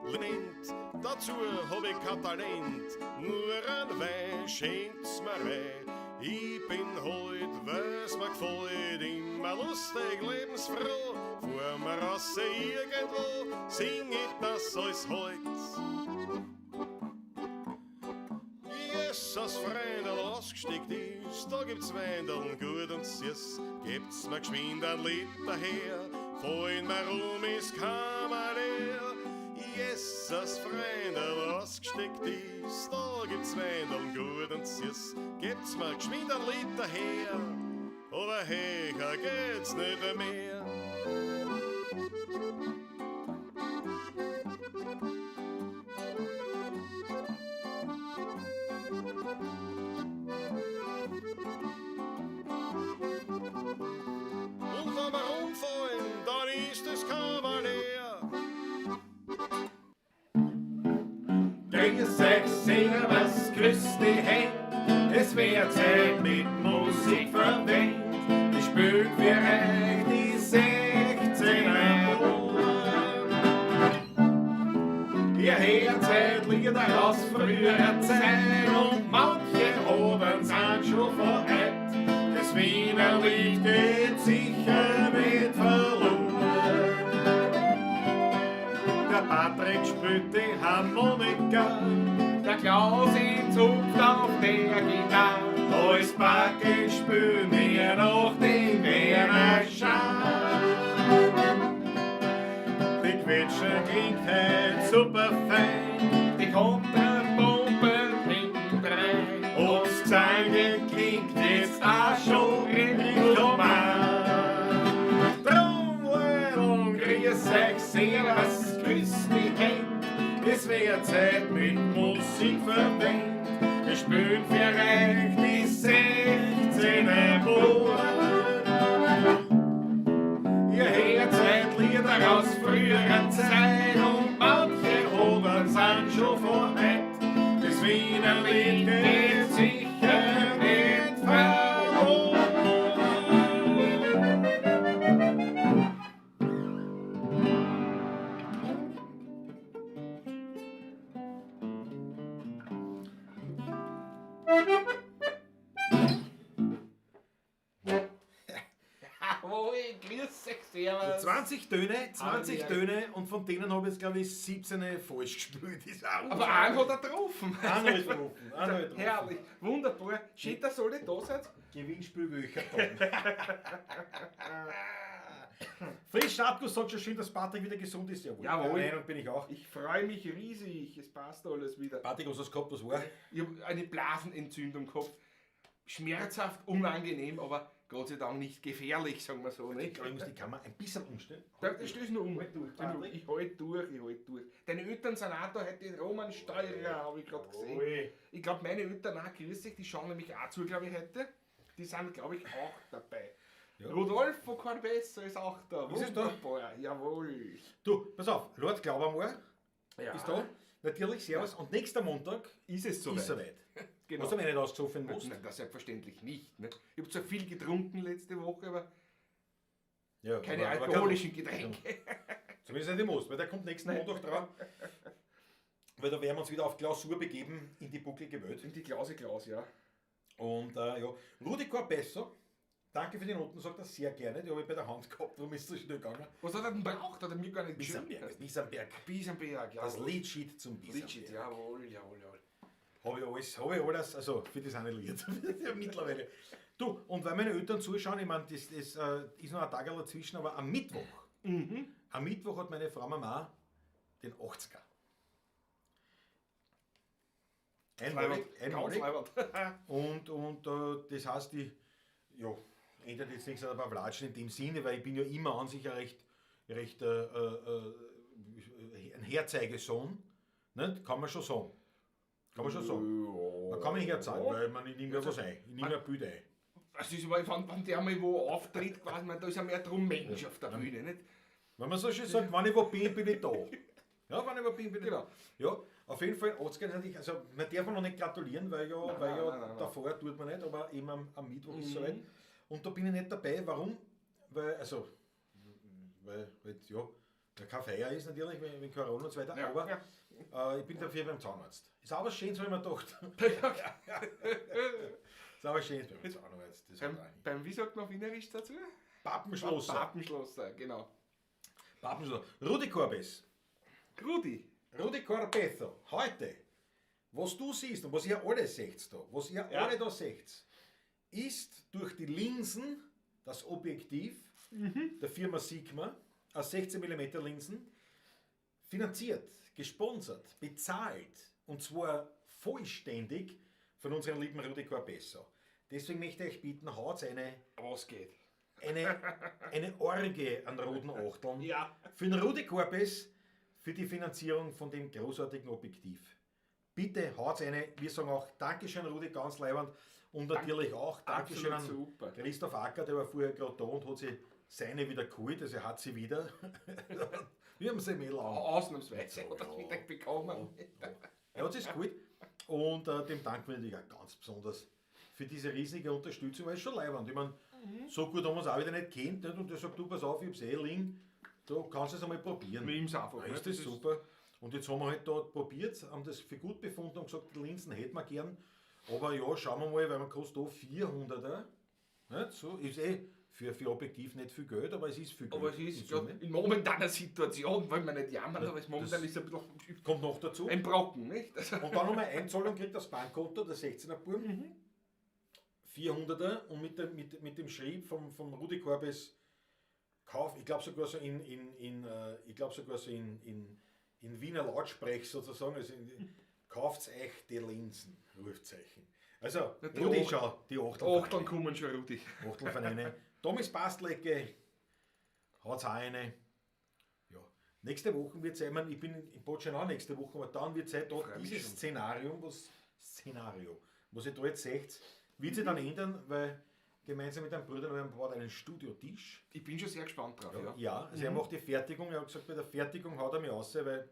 Lent, dazu hab ich kein Talent, nur ein Wein schenkt's mir rein. Ich bin heut, weil's mir gefällt, immer lustig, lebensfroh, fahr mir raus irgendwo, sing ich das alles heut. Jesus, Freundl, ausgesteckt ist, da gibt's Weindeln gut und süß. Gebt's mir geschwind ein Liter her, fallen mir rum, ist Kammer leer. Jesus, Freundl, ausgesteckt ist, da gibt's Weindeln gut und süß. Gebt's mir geschwind ein Liter her, aber höher geht's nicht mehr. Und wenn wir umfallen, dann ist das Kavalier. Grüß euch, servus, grüß die Hand. Es wird Zeit mit Musik verwendet. Ich spielt für euch die 16er Buben. Ihr hört seit Lieder aus früherer Zeit und manche oben sind schon veralt. Das Wiener Lied geht sicher nicht verloren. Der Patrick spielt die Harmonika, Der Klaus in zupft auf der Gitarre. Als Backe spülen wir noch den Werner Schar. Die Quetsche klingt halt super fein, Die Kontrapumpen hintendrein. und das Gesang klingt jetzt auch schon richtig human. Drum, Leidl, grüß euch, servus, grüß die Hand. Es wird Zeit mit Musik verwendet. Wir spielen für euch die 16er Buben. Ihr hört seit Lieder aus früherer Zeit und manche oben sind schon von heut. Das Wiener Lied geht sicher nicht verloren. Jawohl, grüß euch, servus. 20 Töne, 20 Ah, ja. Töne und von denen habe ich jetzt, glaube ich, 17 falsch gespielt. Das ist auch Aber einen hat er getroffen. Einen habe ich getroffen. Einen habe ich getroffen. Herrlich, wunderbar. Schön, dass alle da seid. Gewinnspiel welcher Ton. Frisch Stadtguss sagt schon schön, dass Patrick wieder gesund ist. Jawohl. Jawohl. Der Meinung bin ich auch. Ich freue mich riesig, es passt alles wieder. Patrick, was hast du gehabt? Was war? Ich habe eine Blasenentzündung gehabt. Schmerzhaft, unangenehm, aber Gott sei Dank nicht gefährlich, sagen wir so. Ich Nicht? glaube, ich muss die Kamera ein bisschen umstellen. Da, das stößt nur um. Halt durch, Patrick. Ich halt durch, ich halt durch. Deine Eltern sind auch da heute, Roman Steurer, habe ich gerade gesehen. Ui. Ich glaube, meine Eltern auch, grüß dich, die schauen nämlich auch zu, glaube ich, heute. Die sind, glaube ich, auch dabei. Ja. Rodolfo Corbessa ist auch da. Ist es da? Wunderbar, jawohl. Du, pass auf, Lord Glaubermoor Ja. ist da. Natürlich, servus. Und nächster Montag Ist es soweit. ist soweit. Genau. Hast du mir nicht ausgesoffen musst? Nein, das selbstverständlich nicht. Ne? Ich habe zwar viel getrunken letzte Woche, aber Ja, keine aber alkoholischen Getränke. Zumindest nicht im Most, weil der kommt nächsten Montag dran. Weil da werden wir uns wieder auf Klausur begeben in die bucklige Welt. In die Klause Klaus, ja. Und ja, Rudi Corbesso, danke für die Noten, sagt er sehr gerne. Die habe ich bei der Hand gehabt, darum ist es so schnell gegangen. Was hat er denn braucht? Hat er mir gar nicht geschrieben. Bisamberg, Bisamberg. Bisamberg, ja. Das Leadsheet zum Bisamberg. Legit, jawohl, jawohl, jawohl. Habe ich alles, habe ich alles, also für das eine Lied mittlerweile. Du, und weil meine Eltern zuschauen, ich meine, das ist noch ein Tag dazwischen, aber am Mittwoch, am Mittwoch hat meine Frau Mama den 80er. Einmalig, einmalig. Ganz leibend. Und das heißt, ich ja, ändert jetzt nichts an der Pavlatschen in dem Sinne, weil ich bin ja immer an sich ein recht ein Herzeigesohn. Nicht? Kann man schon sagen. Kann man schon sagen. Man kann mich nicht herzeigen, weil man, ich nehme ja was ein. Ich nehme ja ein Bild ein. Das ist aber, wenn der mal wo auftritt, quasi, man, da ist ja mehr drum Mensch auf der Bühne, nicht? Wenn man so schön sagt, wenn ich wo bin, bin ich da. Ja, wenn ich wo bin, bin ich Genau. da. Ja, auf jeden Fall, 80er ist natürlich, also man darf noch nicht gratulieren, weil ja, Nein, weil ja nein, nein, nein. davor tut man nicht, aber eben am Mittwoch ist es soweit. Und da bin ich nicht dabei. Warum? Weil, also, weil, halt, ja, Ja, kein Feier ist natürlich, wegen Corona und so weiter, Ja, aber ja. Ich bin dafür beim Zahnarzt. Ist auch was Schönes, habe ich mir gedacht. Ist auch was Schönes beim Zahnarzt. Das hat auch Beim, wie sagt man auf Wienerisch dazu? Pappenschlosser. Pappenschlosser, genau. Pappenschlosser. Rudi Korbes. Rudi. Rudi Corbezo, heute, was du siehst und was ihr alle seht da, was ihr Ja. alle da seht, ist durch die Linsen, das Objektiv der Firma Sigma, aus 16 mm Linsen, finanziert, gesponsert, bezahlt und zwar vollständig von unserem lieben Rudi Corbezo. Deswegen möchte ich euch bitten, haut Was geht? eine Orgie an roten Achteln Ja. für den Rudi Korbes, für die Finanzierung von dem großartigen Objektiv. Bitte haut's eine. Wir sagen auch Dankeschön, Rudi, ganz leibend. Und natürlich auch Dankeschön Absolut an super. Christoph Acker, der war vorher gerade da und hat sich seine wieder geholt. Also er hat sie wieder. Wir haben sie Mädel auch. Ausnahmsweise So, hat er ja. wieder bekommen. Er hat sich's geholt. Und dem danken wir natürlich auch ganz besonders für diese riesige Unterstützung, weil es schon leibend. Ich meine, so gut haben wir es auch wieder nicht kennt. Nicht? Und der sagt, du, pass auf, ich hab's eh liegen. Da kannst du es einmal probieren. Nimm's einfach. Ja, ne? ist das super. Und jetzt haben wir halt da probiert, haben das für gut befunden und gesagt, die Linsen hätten wir gern. Aber ja, schauen wir mal, weil man kostet da 400er. Nicht? So, ist eh für Objektiv nicht viel Geld, aber es ist viel Geld. Aber es ist in Summe. ja, in momentaner Situation, wollen wir nicht jammern, aber es momentan das- ist ein bisschen Kommt noch dazu. ein Brocken, nicht? Also, Und dann nochmal Einzahlung kriegt das Bankkonto, der 16er Bub. 400er und mit dem Schrieb vom Rudi Korbes Kauf, ich glaube sogar so in Wiener Lautsprech sozusagen, also kauft's euch die Linsen, Rufzeichen. Also, Na, die Rudi, schau, die Achtel. Achteln kommen schon, Rudi. Achtel von eine. Thomas Bastlecke hat's auch eine. Ja. Nächste Woche wird es, ich meine, ich bin in Botschen auch nächste Woche, aber dann wird es da Freu mich dieses schon. Szenario, was ihr da jetzt seht, wird sich dann ändern, weil gemeinsam mit einem Bruder haben wir einen Studiotisch. Ich bin schon sehr gespannt drauf, ja. Ja, also er macht die Fertigung, er hat gesagt, bei der Fertigung haut er mich raus, weil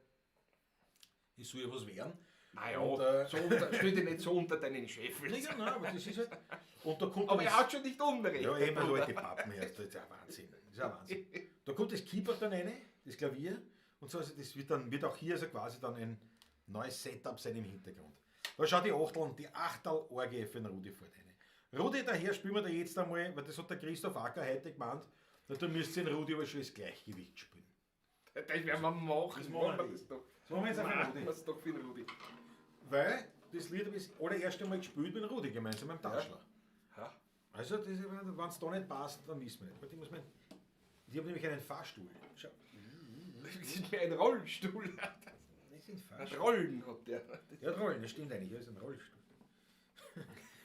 ich soll ja was werden. Naja, Und, so stell dich nicht so unter deinen Chef. Ja, nein, aber das ist halt. Und da kommt Aber dann er das- hat schon nicht Unrecht. Ja, der eben, Bruder. alte Pappen her. Das ist ja Wahnsinn. Das ist ja Wahnsinn. Da kommt das Keyboard dann rein, das Klavier, und so, also das wird dann, wird auch hier also quasi dann ein neues Setup sein im Hintergrund. Da schaut die Achteln, die Achtel-Orgie für den Rudi fährt rein. Rudi, daher spielen wir da jetzt einmal, weil das hat der Christoph Acker heute gemeint, na, du müsst den Rudi aber schon das Gleichgewicht spielen. Das werden wir machen. Das machen wir. Das doch. Das machen wir jetzt auf den Machen Rudi. wir's doch für den Rudi. Weil das Lied habe ich das allererste Mal gespielt mit dem Rudi gemeinsam beim Taschler. Ja. Also, wenn es da nicht passt, dann wissen wir nicht. Warte, Ich, muss mein, ich habe nämlich einen Fahrstuhl. Schau. Das ist mir ein Rollstuhl. Das ist ein Fahrstuhl. Rollen hat der. Ja, Rollen, das stimmt eigentlich. Das ist ein Rollstuhl.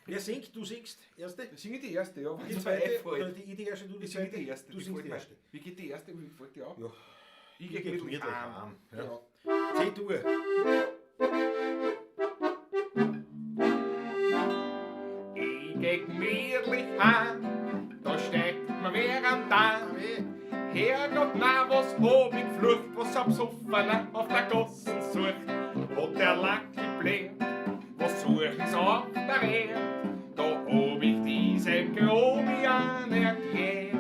Wer singt? Du singst. Erste? Ich singe die erste, ja. Die wenn's mir zweite? einfällt. Oder die erste, du die Ich singe zweite? die erste. Du die singst gefällt die mir. erste. Wie geht die erste? Wie gefällt die auch? Ja. Ich gehe gemütlich heim. heim. Ja. Ja. C-Dur. Ich geh gemütlich heim, da steckt mir wer am Darm. Herrgott, na, was hab ich geflucht, was am Besoffener auf der Gassen sucht. Hat der Lackel bläht, was suchen's auf der Erde? Da hab ich diesem Grobian erklärt.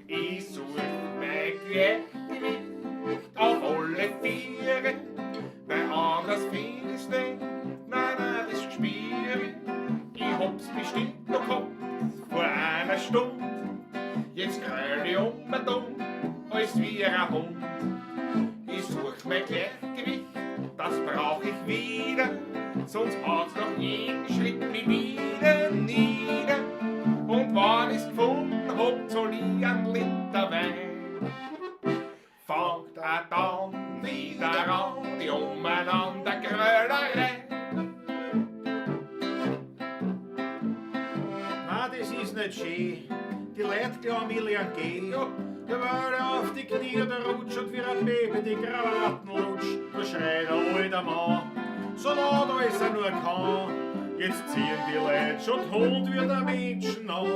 Ich such mein Gleichgewicht auf alle Viere, weil anders find ich's nicht. Nein, nein, das ist schwierig. Ich hab's bestimmt noch gehabt vor einer Stunde. Jetzt gröl ich um und um, als wie ein Hund. Ich such mein Gleichgewicht, das brauch ich wieder, sonst haut's noch jeden Schritt mich wieder nieder. Und wann ich's gefunden hab, soll ich einen Liter Wein. Fangt er dann wieder an, die umeinander Grölerei. Nein, das ist nicht schön. Die Leute glauben, ich lern gehen. Ja. Der Wöhle auf die Knie, der rutscht und wie ein Baby die Krawatten lutscht. Da schreit ein alter Mann, so laut als er nur kann. Jetzt ziehen die Leute schon Hund wie der Menschen an.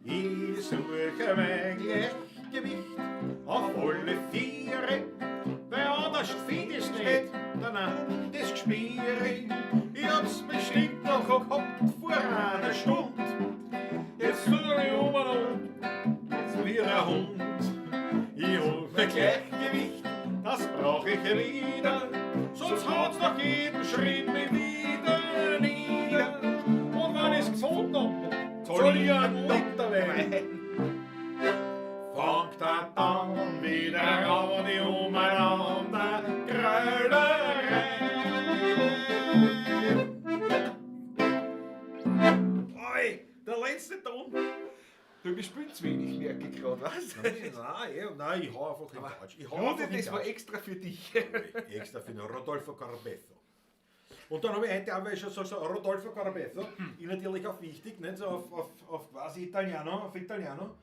Ich suche mein Gleichgewicht auf alle Viere, weil anders find ich's nicht. Nein, nein, das Gspiere, ich hab's bestimmt noch gehabt vor einer Stunde. Jetzt suche ich um und um, wie ein Hund. Gleichgewicht, das brauch ich wieder, sonst haut's nach jedem Schritt mich wieder nieder. Und wenn ich's gefunden hab, zahl ich einen Liter Wein. Fangt er dann wieder an, die umeinander Grölerei. Oi, der letzte Ton. Du gespielt zu wenig, merke ich gerade, was? Nein, nein, ich hau einfach in Couch. Ich hau Rudi, einfach in das war Couch. extra für dich. Extra für den Rodolfo Carbetto. Und dann habe ich heute auch, weil ich schon so, so Rodolfo Carbetto, ist natürlich auch wichtig, nicht? So auf quasi Italiano, auf Italiano,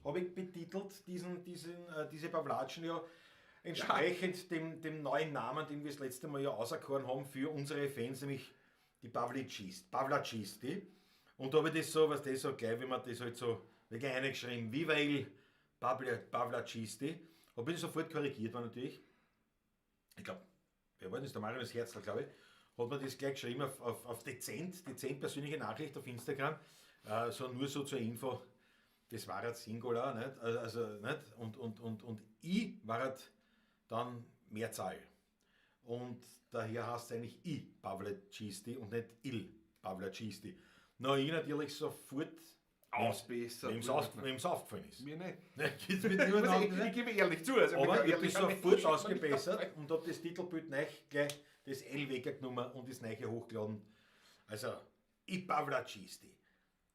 habe ich betitelt diese Pavlatschen ja entsprechend dem neuen Namen, den wir das letzte Mal ja auserkoren haben für unsere Fans, nämlich die Pavlacisti. Und da habe ich das so, was das so gleich, wie man das halt so wirklich eingeschrieben, Viva il Pavlacisti. Habe ich sofort korrigiert worden natürlich. Ich glaube, wer war das? Der Marius Herzl, glaube ich, hat mir das gleich geschrieben auf dezent persönliche Nachricht auf Instagram. So nur so zur Info, das war halt Singular, nicht? Also, nicht? Und I war halt dann Mehrzahl. Und daher heißt es eigentlich I Pavlacisti und nicht Il Pavlacisti. Na, ich natürlich sofort Ausbessert. Wem's aufgefallen ist. Mir nicht. Ne, geht's mit niemandem Also, an, ich gebe ehrlich zu. Also, aber ich ehrlich habe das an- sofort ausgebessert und habe das Titelbild neu, gleich das L weggenommen und das neue hochgeladen. Also, I Pavlacisti.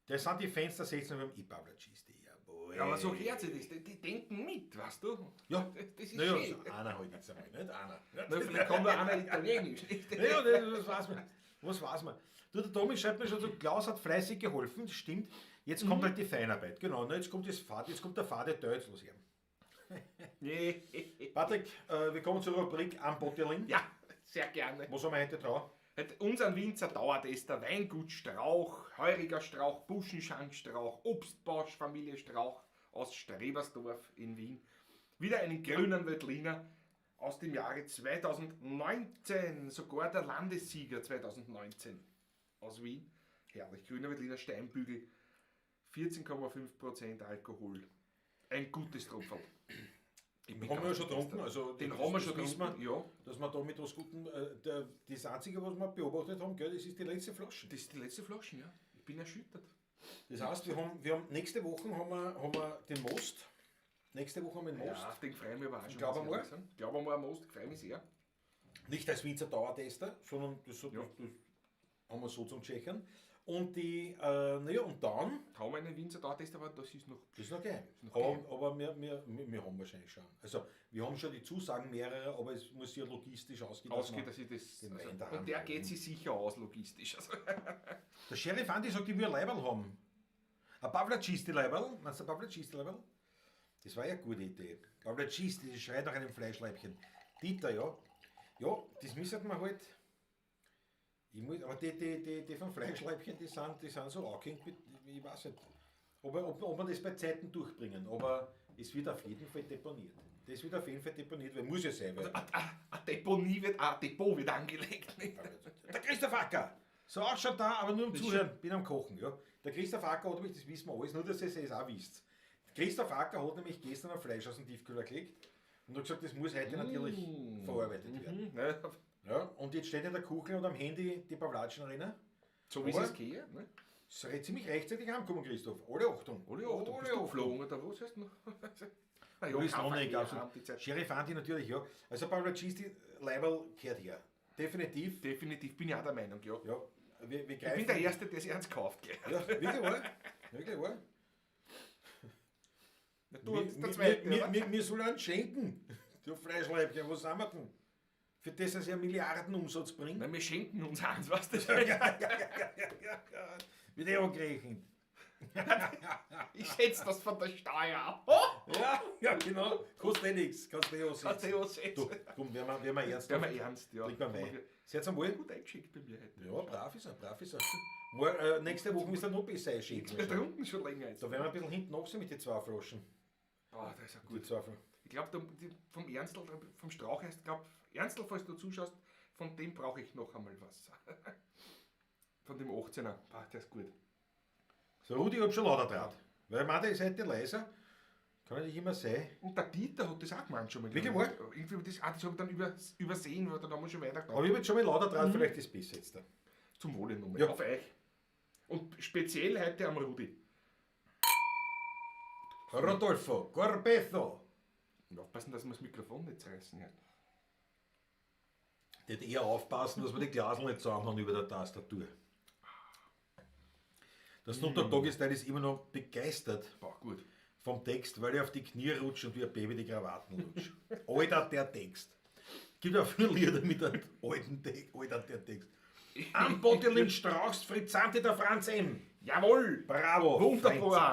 Das sind die Fans der 16 beim I Pavlacisti. Jawohl. Ja, aber so hört sich das. Die denken mit, weißt du? Ja. Das ist Naja, schön. also einer halt jetzt einmal, nicht? Einer. Na, vielleicht kommt da einer Italienisch. Nicht? Naja, das weiß man. Was weiß man. Du, der Tommy schreibt mir schon so, Klaus hat fleißig geholfen, das stimmt. Jetzt kommt halt die Feinarbeit. Genau, na, jetzt kommt das Fad, jetzt kommt der fade Teil los her. Nee. Patrick, wir kommen zur Rubrik Unbottling. Ja, sehr gerne. Was haben wir heute drauf? Unseren Winzer dauert es der Weingut Strauch, Heuriger Strauch, Buschenschankstrauch, Obstbausch, Familie Strauch aus Strebersdorf in Wien. Wieder einen grünen Veltliner aus dem Jahre 2019, sogar der Landessieger 2019 aus Wien. Herrlich, grüner Veltliner Steinbügel, 14,5% Alkohol. Ein gutes Tropferl. Den haben wir ja schon getrunken. Also Den das, haben wir das schon wissen getrunken, wir, ja. dass wir da mit was Gutem, das Einzige, was wir beobachtet haben, gell, das ist die letzte Flasche. Das ist die letzte Flasche, ja. Ich bin erschüttert. Das heißt, wir haben nächste Woche haben wir den Most. Nächste Woche haben wir den Most. Ja, auf den freue ich mich aber auch schon. Glaub muss ich einmal. ehrlich sagen. Glaub einmal, Most, freue mich sehr. Nicht als Winzer Dauertester, sondern das, Ja. das haben wir so zum Tschechern. Und die, naja, und dann, Kaum einen Winzer Dauertester, aber das ist noch. das ist noch geheim. noch Aber, geheim. aber wir haben wahrscheinlich schon. Also, wir haben schon die Zusagen mehrerer, aber es muss ja logistisch ausgehen. dass Ausgeht, man- dass ich das. den Also, Wein daheim und der haben. geht sich sicher aus, logistisch. Also, Der Sheriff Andi sagt, ich will ein Leiberl haben. Ein Pavlacisti-Leiberl. Meinst du ein Pavlacisti-Leiberl? Das war ja eine gute Idee. Pavlacisti, das schreit nach einem Fleischleibchen. Dieter, ja. Ja, das müssen wir halt. Ich muss, aber die vom Fleischleibchen, die sind so angehängt mit, ich weiß nicht, ob wir das bei Zeiten durchbringen, aber es wird auf jeden Fall deponiert. Das wird auf jeden Fall deponiert, weil muss ja sein. Weil, ein Deponie wird, ein Depot wird angelegt. Nicht? der Christoph Acker! So auch schon da, aber nur um Das Zuhören, bin am Kochen. Ja. Der Christoph Acker hat nämlich, das wissen wir alles, nur dass ihr es auch wisst. Christoph Acker hat nämlich gestern ein Fleisch aus dem Tiefkühler gelegt und hat gesagt, das muss heute natürlich verarbeitet werden. Mhm, ne? Ja, und jetzt steht in der Küche und am Handy die Pavlatschen drinnen. So wie Aber- es geht. Ne? Ist ziemlich rechtzeitig heimgekommen, Christoph. Alle Achtung. Alle Achtung, bist du geflogen oder was heißt noch? Na Ja, ist kein noch nicht, Verkehr, also, die Zeit. Sheriff Andi natürlich, ja. Also Pavlacisti, Leiberl kehrt her. Definitiv. Definitiv bin ich auch der Meinung, ja. Ja, wir Ich greifen. bin der Erste, der sich eins kauft. Gell? Ja, wirklich wahr. Wirklich wahr. Na, du und der Mir, Zweite, mir, oder? mir soll einen schenken. Du Fleischleibchen, was sind wir denn? Für das es ja Milliardenumsatz bringt. Nein, wir schenken uns eins, weißt du? Ja. Wird eh angerechnet. Ich schätze das von der Steuer ab. Oh, Ja, ja, genau. Kostet eh nichts. Kannst du eh kannst ansetzen. du eh ansetzen. Du, komm, werden wir ernst. Werden wir ernst, ja. Trink mal Wein. Seid am Wohl? Gut eingeschickt bei mir heute. Ja, brav ist er, brav ist er. Nächste Woche ist er noch besser einschenken. Wir trunken schon länger jetzt. Da werden wir ein bisschen hinten nach sein mit den zwei Flaschen. Oh, das ist ja Die gut. zwei Flaschen. Ich glaube, vom Ernstl, vom Strauch heißt, glaub, Ernstl, falls du zuschaust, von dem brauche ich noch einmal was. Von dem 18er. Boah, der ist gut. So, Rudi, ich hab schon lauter draht. Weil man, der ist heute leiser. Kann natürlich immer sein. Und der Dieter hat das auch gemeint schon mal. Wirklich glaub ich. Irgendwie das, das habe ich dann übersehen, weil dann haben wir schon weiter Aber ich habe jetzt schon mal lauter dran, vielleicht ist es besser jetzt da. Zum Wohle nochmal. Ja. Auf euch. Und speziell heute am Rudi. Rodolfo Corbezo. Und aufpassen, dass wir das Mikrofon nicht zerreißen. Ja. Der hätte eher aufpassen, dass wir die Glaseln nicht zusammenhauen über der Tastatur. Der Snoop Dogg Doggy Style ist immer noch begeistert Boah, gut. vom Text, weil ich auf die Knie rutsche und wie ein Baby die Krawatten rutsche. Alter, der Text. Gibt auch viele Lieder mit einem alten Text. Alter, der Text. Am Bottelin Strauß Frizzante der Franz M. Jawohl! Bravo! Wunderbar!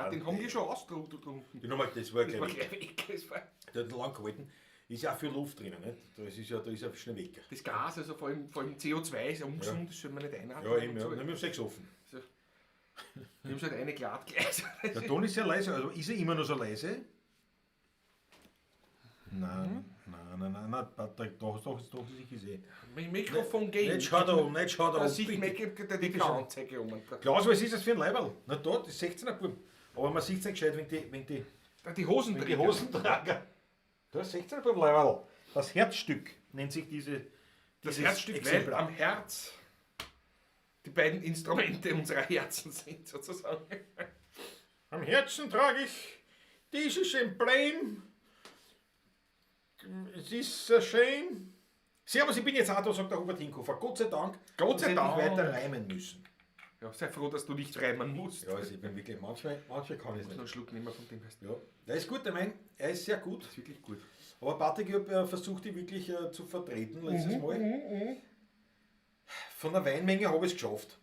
Frizzante. Den haben wir schon ausgetrunken. Den haben wir, das war Das gleich war weg. gleich weg. Das, war Der hat lang gehalten. Ist ja auch viel Luft drinnen, nicht? Da ist ja schnell weg. das Gas, also vor allem CO2 ist ja ungesund, das soll man nicht einatmen. Ja, eben, und ja. so. Dann haben wir sechs offen. Also, wir haben schon eine Glatgleis. Der Ton ist sehr leise, also ist er immer noch so leise? Nein, nein, nein, nein, nein, Patrick, doch, doch, doch, ich gesehen. Mein Mikrofon geht. Nicht schau da um, nicht schau da Da um. sieht bitte. man die Bitte schön. Anzeige um. Klaus, was ist das für ein Leiberl? Na da, das ist 16er Bub. Aber man sieht es nicht gescheit, wenn die, Die Hosen wenn die Hosen tragen. Da ist 16er Bub Leiberl. Das Herzstück nennt sich Das dieses Herzstück, weil Exemplar. am Herz die beiden Instrumente unserer Herzen sind, sozusagen. Am Herzen trage ich dieses Emblem. Es ist a shame. Servus, ich bin jetzt auch da, sagt der Hubert Hinkofer. Gott sei Dank, Gott sei dass ich Dank. nicht weiter reimen müssen. Ja, sei froh, dass du nicht reimen musst. Ja, also ich bin wirklich, manchmal kann ich es Ich muss noch nicht. einen Schluck nehmen von dem heißt. Ja, der ist gut, ich meine, er ist sehr gut. Das ist wirklich gut. Aber Patrick, ich habe versucht, dich wirklich zu vertreten letztes Mal. Von der Weinmenge habe ich es geschafft.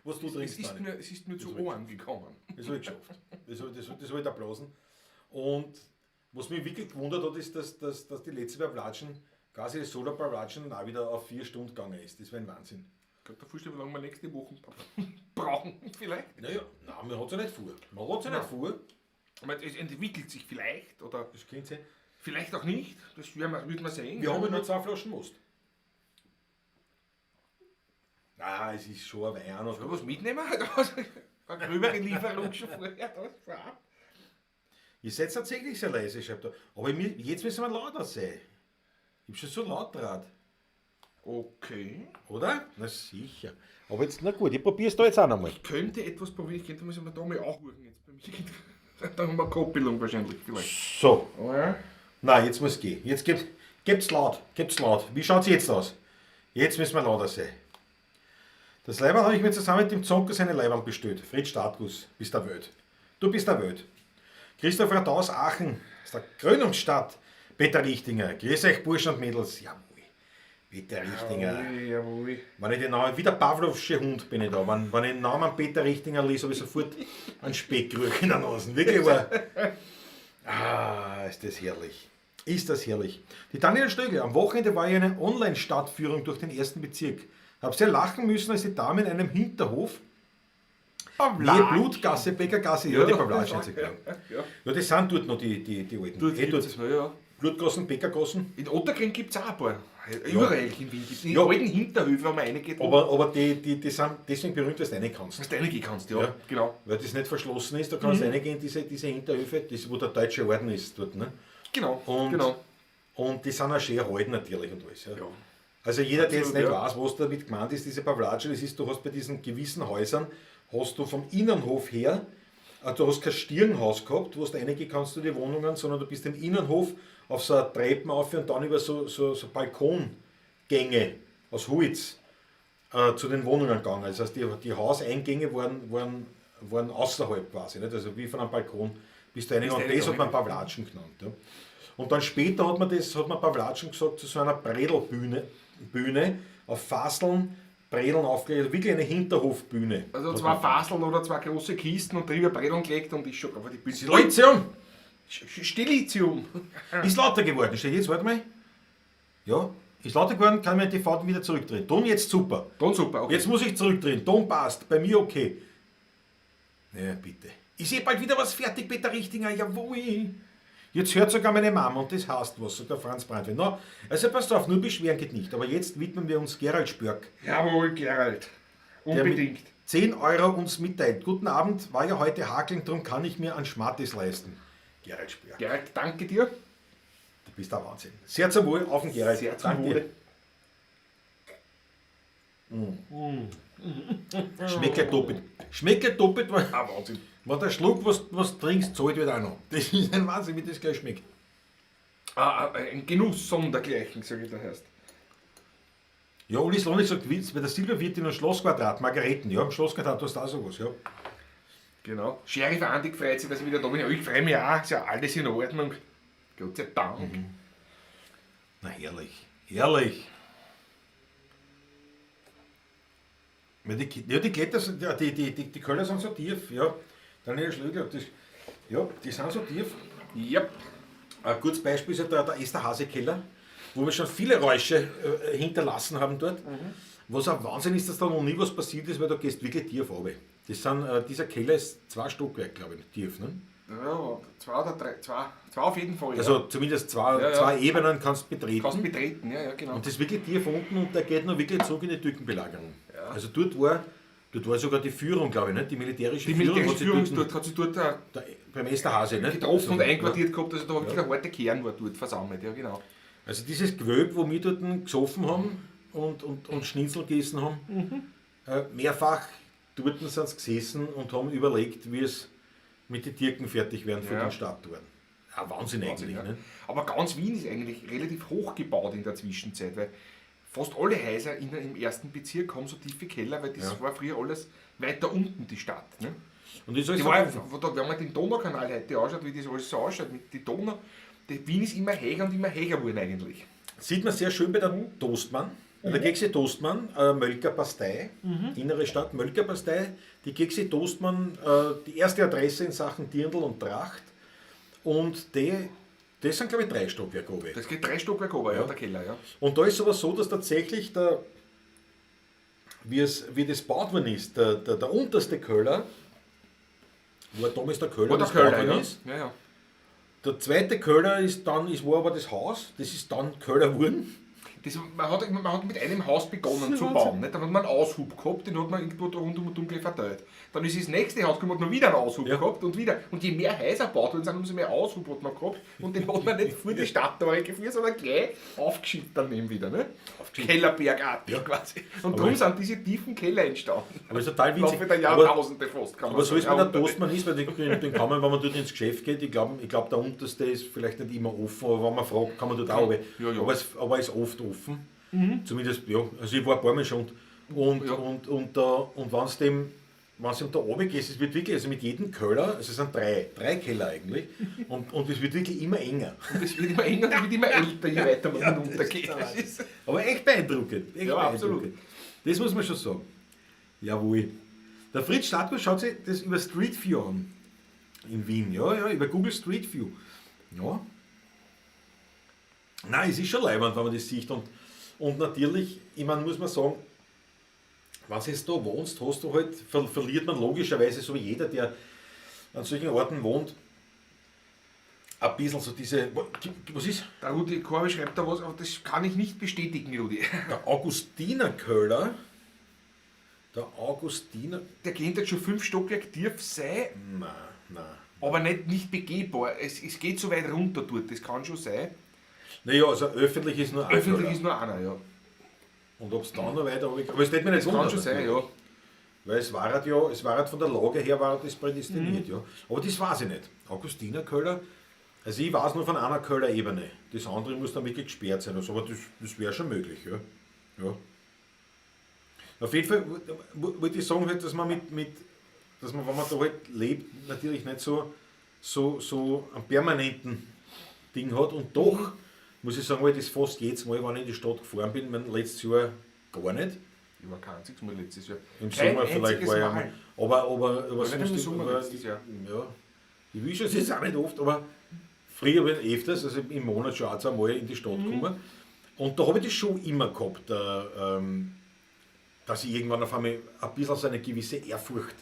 Was du Es trinkst, ist Dani. mir zu Das war Ohren gekommen. Das habe ich geschafft. Das hab ich da blasen. Und was mich wirklich gewundert hat, ist, dass die letzte Pavlatschen, quasi die Solo Pavlatschen, auch wieder auf 4 Stunden gegangen ist. Das war ein Wahnsinn. Ich glaube, da vorstellen, wie lange wir nächste Woche brauchen, vielleicht. Naja, nein, man hat es ja nicht vor. Man hat es ja nicht vor. Ich meine, es entwickelt sich vielleicht oder Das könnte sein. vielleicht auch nicht. Das werden wir, wird man sehen. Wir haben ja nur 2 Flaschen Most. Nein, es ist schon ein Wein. Soll ich was mitnehmen? Eine gröbere Lieferung schon vorher. Das vorab. Ihr seid tatsächlich sehr leise, schreibt er. Aber mir, jetzt müssen wir lauter sein. Ich hab schon so laut draht. Okay. Oder? Na sicher. Aber jetzt, na gut, ich probier's da jetzt auch nochmal. Ich könnte etwas probieren. Ich könnte muss ich mir da mal auch huren jetzt bei mir. Da haben wir Koppelung wahrscheinlich vielleicht. So. Ja. Nein, jetzt muss gehen. Jetzt gebt's laut. Gebt's laut. Wie schaut's jetzt aus? Jetzt müssen wir lauter sein. Das Leiberl habe ich mir zusammen mit dem Zonker seine Leiberl bestellt. Fred Startguss, bist der Welt. Du bist der Welt. Christoph Radau aus Aachen, aus der Krönungsstadt. Peter Richtinger, grüß euch Burschen und Mädels. Jawohl. Peter Richtinger. Jawohl, jawohl. Wenn ich den Namen, wie der Pavlovsche Hund bin ich da. Wenn ich den Namen Peter Richtinger lese, habe ich sofort einen Speckgeruch in der Nase. Wirklich war. Ah, ist das herrlich. Ist das herrlich. Die Daniela Stögel, am Wochenende war ich eine Online-Stadtführung durch den ersten Bezirk. Hab sehr lachen müssen, als die Dame in einem Hinterhof, Nähe Blutgasse, Bäckergasse, ja, die Pavlatschen hat sie geglaubt. Ja. Ja, das sind dort noch die alten. Dort Eh, gibt es noch, ja. Blutgassen, Bäckergassen. In Ottakring gibt es auch ein paar. Überall in Wien gibt es. In Ja. alten Hinterhöfen, wenn man reingeht. Aber die sind deswegen berühmt, dass du rein kannst. Dass du reingehen kannst, ja. Ja. Genau. Weil das nicht verschlossen ist, da kannst du reingehen, diese Hinterhöfe, das, wo der deutsche Orden ist dort. Ne? Genau. Und, genau. Und die sind auch schön alt natürlich und alles. Ja. Ja. Also jeder, der jetzt Absolut, nicht ja. weiß, was damit gemeint ist, diese Pavlatschen, das ist, du hast bei diesen gewissen Häusern, hast du vom Innenhof her, du hast kein Stirnhaus gehabt, wo du reingehen kannst du die Wohnungen, sondern du bist im Innenhof auf so eine Treppen auf und dann über so Balkongänge aus Holz zu den Wohnungen gegangen. Das heißt, die Hauseingänge waren außerhalb quasi, nicht? Also wie von einem Balkon bist du reingegangen. Und das hat man Pavlatschen genannt. Ja. Und dann später hat man Pavlatschen gesagt, zu so einer Bredelbühne, Bühne, auf Faseln, Bredeln aufgelegt, wirklich eine Hinterhofbühne. Also Hat zwei man- Faseln oder zwei große Kisten und drüber Bredeln gelegt und ist schon. Aber die Bühne. Silizium! Stilitium! Ist lauter geworden, steht jetzt, warte mal. Ja, ist lauter geworden, kann mir die TV wieder zurückdrehen. Ton jetzt super. Ton super, okay. Jetzt muss ich zurückdrehen. Ton passt, bei mir okay. Ja, bitte. Ich sehe bald wieder was fertig, Peter Richtinger, jawohl. Jetzt hört sogar meine Mama und das heißt was, sagt der Franz Brandwein. Na, also passt auf, nur beschweren geht nicht. Aber jetzt widmen wir uns Gerald Spörk. Jawohl, Gerald. Der Unbedingt. 10 Euro uns mitteilt. Guten Abend, war ja heute hakeln, drum kann ich mir an Schmattis leisten. Gerald Spör. Gerald, danke dir. Du bist der Wahnsinn. Sehr zum Wohl, auf den Gerald. Sehr zum Danke Wohle. dir. Schmeckt gleich doppelt. Schmeckt gleich doppelt, weil Ah, Wahnsinn. wenn der Schluck was trinkst, zahlt wird auch noch. Das ist ein Wahnsinn, wie das gleich schmeckt. Ah, ein Genuss sondergleichen, sage ich da heißt. Ja, Uli Slonik sagt, Witz, bei der Silberwirtin und Schlossquadrat, Margareten, ja, im Schlossquadrat, du hast auch sowas, ja. Genau. Sheriff Andy freut sich, dass ich wieder da bin. Ja, ich freue mich auch, ist ja alles in Ordnung. Gott sei Dank. Na herrlich, herrlich. Ja, die Kletter sind, ja, die Köller sind so tief, ja. Daniel Schlögl, das, ja, die sind so tief. Yep. Ein gutes Beispiel ist ja der Esterhazy-Keller, wo wir schon viele Räusche hinterlassen haben dort. Was auch Wahnsinn ist, dass da noch nie was passiert ist, weil da gehst wirklich tief runter. Das sind, dieser Keller ist 2 Stockwerke, glaube ich, tief. Ne? Ja, 2 oder 3, 2 auf jeden Fall. Also zumindest Ja, ja. zwei Ebenen kannst du betreten. Kannst betreten, ja, ja, genau. Und das ist wirklich tief unten und der geht noch wirklich zurück in die Türkenbelagerung. Ja. Also dort war sogar die Führung, glaube ich, nicht? Die militärische Die Führung militärische hat sich Führung dort, dort, hat sich dort da, beim Esterhazy, nicht? getroffen und Also, einquartiert gehabt, also da war wirklich ein harter Kern war dort versammelt, ja genau. Also dieses Gewölbe, wo wir dort gesoffen haben und Schnitzel gegessen haben, mehrfach dort sind sie gesessen und haben überlegt, wie es mit den Türken fertig werden vor Ja. den Stadttoren. Ja, Wahnsinn eigentlich. Ja. Ne? Aber ganz Wien ist eigentlich relativ hoch gebaut in der Zwischenzeit, weil fast alle Häuser im ersten Bezirk haben so tiefe Keller, weil das Ja. war früher alles weiter unten die Stadt. Ne? Und ich soll Die war, sagen, wo da, wenn man den Donaukanal heute anschaut, wie das alles so ausschaut, mit die Donau, die Wien ist immer höher und immer höher geworden eigentlich. Sieht man sehr schön bei der Toastmann. Bei der Kekse Toastmann, Mölker Pastei, innere Stadt, Mölker Pastei. Die Kekse Toastmann, die erste Adresse in Sachen Dirndl und Tracht. Und das sind, glaube ich, 3 Stockwerke oben. Das geht 3 Stockwerke oben, ja, der Keller, ja. Und da ist aber so, dass tatsächlich, wie das gebaut worden ist, der unterste Köller, wo damals der Köller Wo der das gebaut Köller, worden ja. ist. Ja, ja. Der zweite Köller ist dann, ist, war aber das Haus, das ist dann Köller geworden. Das, man hat mit einem Haus begonnen zu bauen. Nicht? Dann hat man einen Aushub gehabt, den hat man irgendwo da rund um und um gleich verteilt. Dann ist das nächste Haus gekommen, hat man wieder einen Aushub gehabt und wieder. Und je mehr Häuser gebaut worden sind, umso mehr Aushub hat man gehabt. Und den hat man nicht vor die Stadttore geführt, sondern gleich aufgeschüttet dann eben wieder. Ne? Kellerbergartig quasi. Und Aber darum sind diese tiefen Keller entstanden. Aber ist total Im Laufe witzig. der Jahrtausende fast, kann man Aber so sagen. ist, wenn der Jahrhunderte. Toastmann ist, weil den kann man, wenn man dort ins Geschäft geht, ich glaub, der unterste ist vielleicht nicht immer offen, aber wenn man fragt, kann man dort auch runter. Ja, ja. Aber es ist oft offen. Zumindest, ja, also ich war ein paar Mal schon. Und, Ja. und wenn's dem, wenn's ihm da runter geht, es wird wirklich, also mit jedem Köller, also es sind drei Keller eigentlich, und es wird wirklich immer enger. Und es wird immer enger und es wird immer älter, je weiter man hinuntergeht. das Das ist Aber echt beeindruckend. Echt Ja, absolut. beeindruckend. Das muss man schon sagen. Jawohl. Der Fritz Stadtgut schaut sich das über Street View an. In Wien, ja, ja, über Google Street View. Ja. Nein, es ist schon leibend, wenn man das sieht. Und natürlich, ich meine, muss man sagen, wenn du jetzt da wohnst, hast du halt, verliert man logischerweise, so wie jeder, der an solchen Orten wohnt, ein bisschen so diese, was ist? Der Rudi Korbi schreibt da was, aber das kann ich nicht bestätigen, Rudi. Der Augustinerköller, der Augustiner, Der kennt jetzt schon 5 Stockwerke tief sein, nein, nein. aber nicht begehbar. Es geht so weit runter dort, das kann schon sein. Naja, also öffentlich ist nur ein Öffentlich Köller. ist nur einer, ja. Und ob's da noch weiter, aber es tät mir nicht Das kann wundern, schon sein, natürlich. ja. Weil es war halt ja, es war halt von der Lage her war das prädestiniert, ja. Aber das weiß ich nicht. Augustinerköller, also ich weiß nur von einer Köllerebene. Das andere muss dann wirklich gesperrt sein. Also, aber das wäre schon möglich, ja. Ja. Auf jeden Fall wollte ich sagen, halt, dass man mit, mit, dass man, wenn man da halt lebt, natürlich nicht so einen permanenten Ding hat. Und doch muss ich sagen, weil das fast jedes Mal, wenn ich in die Stadt gefahren bin, mein letztes Jahr gar nicht. Ich war kein einziges Mal letztes Jahr. Im Kein Sommer vielleicht einziges war ich Mal. einmal. Aber nicht im sonst Sommer aber, letztes Jahr. Ja, ich will schon jetzt auch nicht oft, aber früher bin ich öfters, also im Monat schon auch zweimal in die Stadt gekommen. Und da habe ich das schon immer gehabt, dass ich irgendwann auf einmal ein bisschen so eine gewisse Ehrfurcht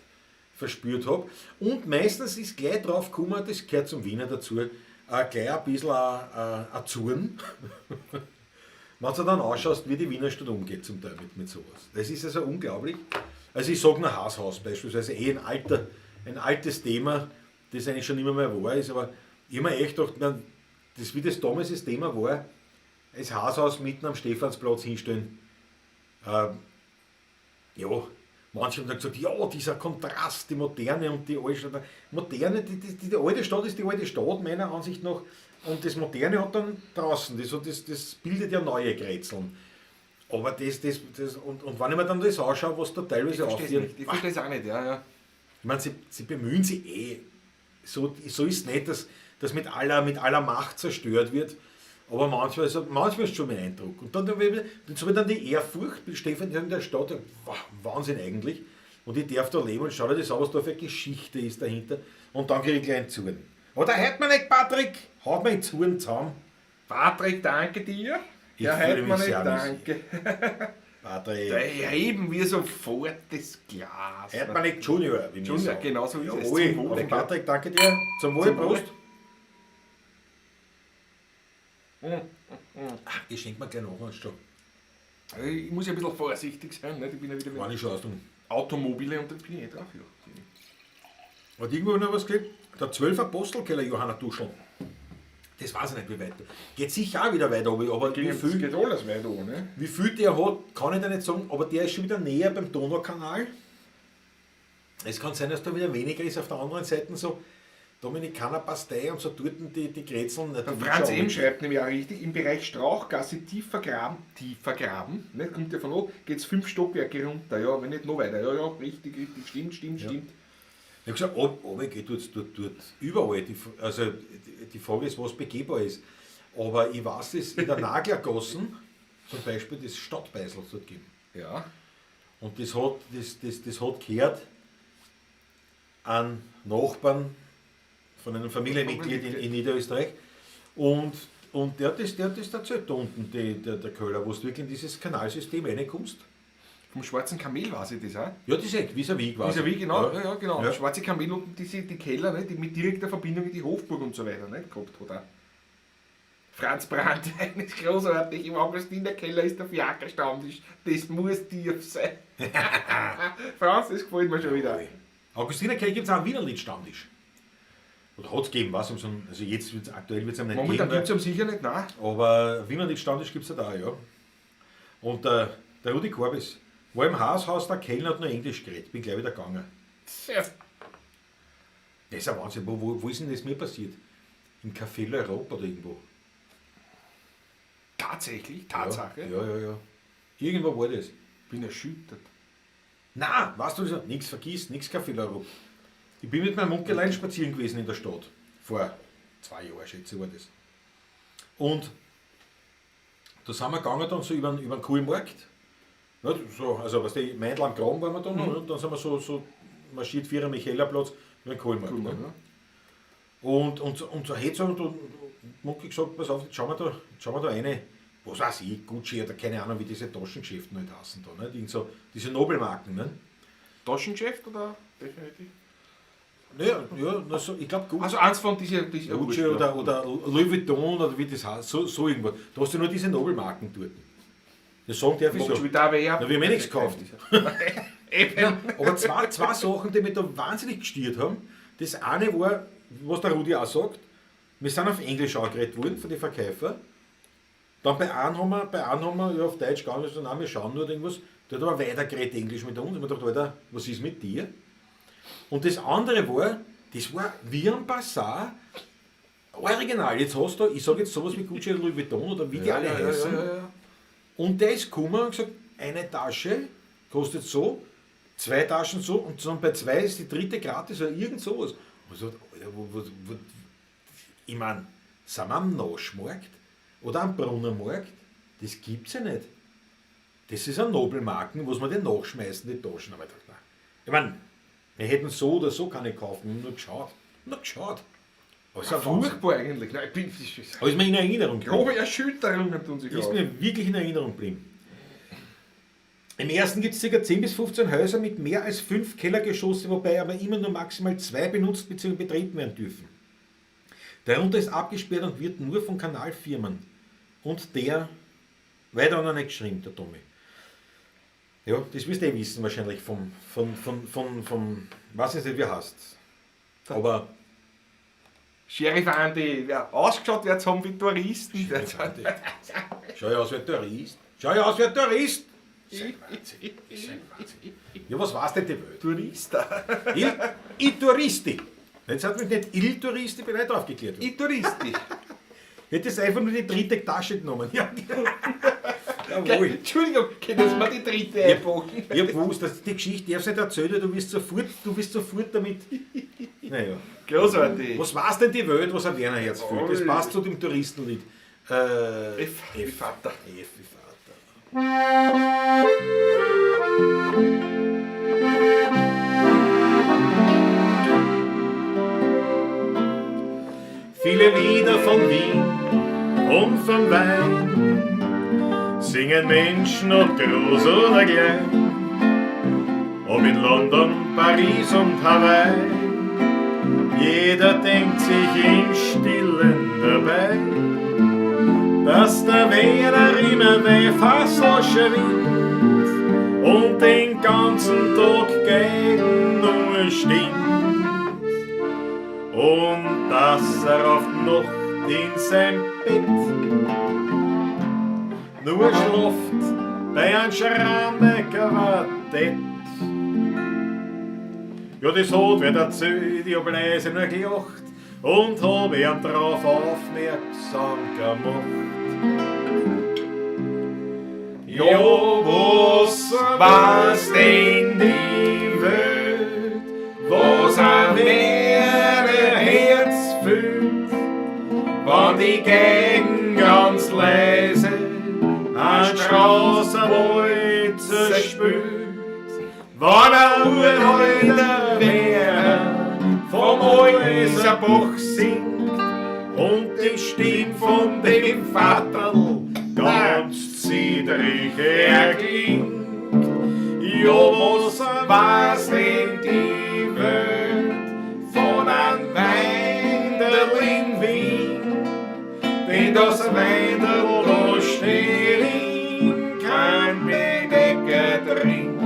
verspürt habe. Und meistens ist gleich drauf gekommen, das gehört zum Wiener dazu, gleich ein bisschen ein Zorn. Wenn du dann anschaust, wie die Wiener Stadt umgeht zum Teil mit sowas. Das ist also unglaublich. Also ich sage nur Haashaus beispielsweise, eh ein altes Thema, das eigentlich schon immer mehr wahr ist, aber ich hab mir echt gedacht, man, das, wie das damals das Thema war, das Haashaus mitten am Stephansplatz hinstellen. Ja, manche haben dann gesagt, ja, dieser Kontrast, die Moderne und die alte Stadt. Moderne, die alte Stadt ist die alte Stadt, meiner Ansicht nach. Und das Moderne hat dann draußen, das bildet ja neue Grätzeln. Aber und wenn ich mir dann das anschaue, was da teilweise Ich verstehe es aufführen, nicht. Ich verstehe es auch nicht, ja, ja. Ich meine, sie bemühen sich eh. So ist es nicht, dass das mit aller Macht zerstört wird. Aber manchmal ist schon mein Eindruck. Und dann so dann die Ehrfurcht, Stefan in der Stadt, wow, Wahnsinn eigentlich. Und ich darf da leben und schau dir das an, was da für eine Geschichte ist dahinter. Und dann kriege ich gleich einen Zorn. Aber da hört man nicht, Patrick! Haut mir den Zorn zusammen. Patrick, danke dir. Ich Ja, fühle hört mich man nicht, sehr danke. Patrick. Da heben wir sofort das Glas. Hört man nicht Junior, wie wir Junior, sagen. genau so ist es. Jawohl. Zum Wohl, Auf den gell? Patrick, danke dir. Zum Wohl, Zum Wohl. Prost. Ich schenke mir gleich noch einen Stock. Ich muss ja ein bisschen vorsichtig sein, nicht? Ich bin ja wieder mit War nicht schon aus dem Automobile und da bin ich eh drauf. Ja. Hat irgendwo noch was gekriegt? Der 12 Apostelkeller Johanna Duschl. Das weiß ich nicht, wie weit. Geht sicher auch wieder weiter, aber wie viel, geht alles weiter, ne? wie viel der hat, kann ich dir nicht sagen, aber der ist schon wieder näher beim Donaukanal. Es kann sein, dass da wieder weniger ist. Auf der anderen Seite so Dominikanerpastei und so dort die Grätzeln. Der Franz M. schreibt nämlich auch richtig, im Bereich Strauchgasse tief vergraben, ne, kommt ja von oben, geht es 5 Stockwerke runter, ja, wenn nicht noch weiter, ja, ja, richtig, richtig, stimmt, stimmt, Ja. stimmt. Ich habe gesagt, ob geht dort überall. Die Frage ist, was begehbar ist. Aber ich weiß, dass in der Naglergassen zum Beispiel das Stadtbeisel dort gegeben. Ja. Und das hat gehört an Nachbarn von einem Familienmitglied in Niederösterreich. Und der hat das erzählt da unten, der Köller, wo du wirklich in dieses Kanalsystem reinkommst. Vom Schwarzen Kamel weiß ich das auch. Ja, das ist eh vis-à-vis quasi. Vis-à-vis, genau. Ja, Ja, genau. Ja. Schwarze Kamel unten, die Keller, ne, die mit direkter Verbindung in die Hofburg und so weiter, ne, gehabt hat auch. Franz Brandwein ist großartig. Im Augustinerkeller ist der Fiakerstammtisch. Das muss tief sein. Franz, das gefällt mir schon wieder. Augustinerkeller gibt es auch einen Wienerlied-Stammtisch. Oder hat es gegeben, was? Also jetzt wird's, aktuell wird es einem nicht Momentan geben. gibt es sicher nicht, nein. Aber Wienerlied-Stammtisch gibt es ja da, ja. Und der Rudi Korbis war im Haashaus, der Kellner hat nur Englisch geredet. Bin gleich wieder gegangen. Ja. Das ist ein Wahnsinn. Wo ist denn das mir passiert? Im Café L'Europe oder irgendwo? Tatsächlich? Tatsache? Ja. Irgendwo war das. Bin erschüttert. Nein, weißt du, nichts vergiss, nichts Café L'Europe. Ich bin mit meinem Onkelein spazieren gewesen in der Stadt. Vor 2 Jahren, schätze ich, war das. Und da sind wir gegangen dann so über den Kohlmarkt. Ja, so, also, weißt du, Meindl am Graben waren wir dann, und dann sind wir so marschiert, Vierer Michaelerplatz über den Kohlmarkt. Cool, ne? ja. Und so hätte und Mucki gesagt, pass auf, jetzt schauen wir da rein, was weiß ich, Gucci oder keine Ahnung, wie diese Taschengeschäfte halt heißen da, ne? Irgend so, diese Nobelmarken, ne? Taschengeschäft oder? Definitiv. Naja, ja, na so, ich glaub, Gucci. Also eins von diesen, Gucci oder Louis Vuitton oder wie das heißt, so irgendwas. Da hast du nur diese Nobelmarken dort. Das sagen darf ich so. Na, Na, wir haben eh nichts gekauft. Eben. Ja, aber zwei Sachen, die mich da wahnsinnig gestiert haben. Das eine war, was der Rudi auch sagt, wir sind auf Englisch angeredet worden von den Verkäufern. Dann bei einem haben wir ja, auf Deutsch gegangen, also, nein, wir schauen nur irgendwas. Der hat aber weiter geredet Englisch mit uns. Und wir dachten, Alter, was ist mit dir? Und das andere war, das war wie ein Bazar, original. Jetzt hast du, ich sag jetzt sowas wie Gucci oder Louis Vuitton oder wie die alle heißen. Ja. Und der ist gekommen und gesagt, eine Tasche kostet so, 2 Taschen so und dann bei 2 ist die dritte gratis oder irgend sowas. Und ich so, Alter, ich mein, sind wir am Naschmarkt oder am Brunnermarkt? Das gibt's ja nicht. Das ist ein Nobelmarken, was man den nachschmeißen, die Taschen. Aber ich dachte, nein. Ich mein, wir hätten so oder so keine kaufen, wir haben nur geschaut. Nur geschaut. Aber es ist ein Wahnsinn. Furchtbar eigentlich. Nein, ich bin, Aber ist mir in Erinnerung geblieben. grobe Erschütterungen tun sich Ist auf. mir wirklich in Erinnerung geblieben. Im ersten gibt es ca. 10 bis 15 Häuser mit mehr als 5 Kellergeschosse, wobei aber immer nur maximal 2 benutzt bzw. betreten werden dürfen. Darunter ist abgesperrt und wird nur von Kanalfirmen. Und der, weiter hat er nicht geschrieben, der Tommy. Ja, das wirst du eh wissen wahrscheinlich vom, weiß jetzt nicht, wie er heißt. Aber Sheriff Andi, ja, ausgeschaut wird's haben wie Touristen. Schau ja aus wie ein Tourist. Schau ja aus wie ein Tourist. Ist ein Wahnsinn. Ist ein Wahnsinn. Ja, was war's denn die Welt? Tourista. Il Touristi. Jetzt hat mich nicht Il Touristi, bin ich aufgeklärt. I Touristi. Hättest einfach nur die dritte Tasche genommen. Ja. Jawohl. Entschuldigung, können Sie mir die dritte einpacken? Ich hab gewusst, dass die Geschichte, ich hab's nicht erzählt, du wirst sofort damit. Naja. Großartig. Was war's denn die Welt, was ein Werner Herz fühlt? Das passt zu dem Touristenlied. F wie Vater. F wie Vater. Viele Lieder von Wien und vom Wein singen Menschen, ob groß oder klein, ob in London, Paris und Hawaii. Jeder denkt sich im Stillen dabei, dass der Werner immer weh Fassel schwingt und den ganzen Tag gegen nur stinkt. Und dass er oft Nacht in sein Bett nur schlaft bei einem Schrammequartett. Ja, das hat wer erzählt, ich hab leise nur gelacht und hab ihn drauf aufmerksam gemacht. Ja, was war's denn die Welt, was ein Werner Herz fühlt, wenn die Gegend ganz leise ein Straßenwalzer spült, wenn ein uralter Werner vom Häuserbach singt und die Stimme von dem Vaterl ganz zittrig erklingt. Ja, was was denn die Welt von einem Weinderl in Wien, denn das Weinderl da steht in kein Bedecker drin.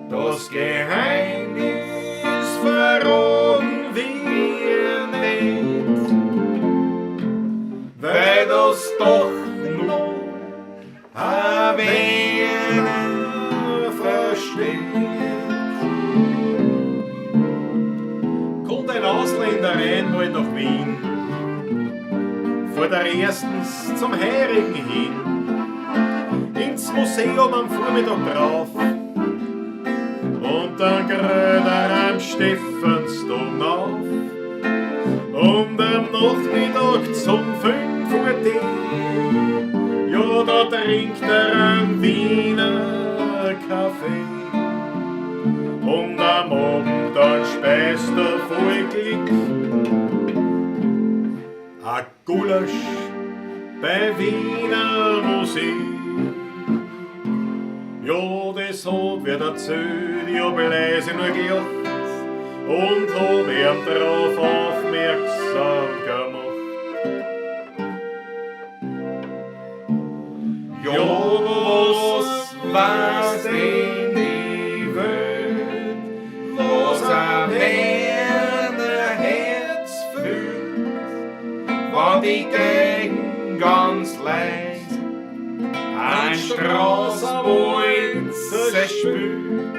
Das Geheimnis verraten wir nicht, weil das doch nur ein Werner versteht. Kommt ein Ausländer einmal nach Wien, fährt er erstens zum Heurigen hin, ins Museum am Vormittag drauf und dann grölt er am Stephansdom auf. Und am Nachmittag zum 5 Uhr Tee, ja, da trinkt er einen Wiener Kaffee. Und am Abend dann speist er voll Glück a Gulasch bei Wiener Musik. Ja, das hat wer erzählt, ich hab leise nur gelacht und hab ihn drauf aufmerksam gemacht. Ja, was war's denn die Welt, was ein Werner Herz fühlt, wenn die Gegend ganz leis ein Straßenwalzer spült,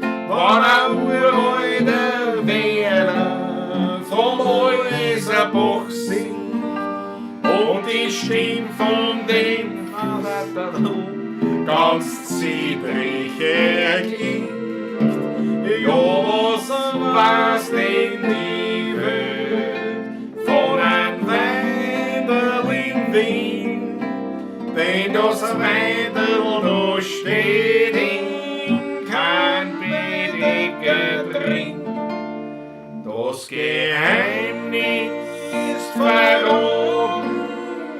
wenn ein uralter Werner vom Häuserbach singt und die Stimme von dem Vater ganz zittrig erklingt. Ja, was war's denn die Welt von einem Weinderl in Wien, denn das Weinderl da steht in kein Bedecker drin. Das Geheimnis verraten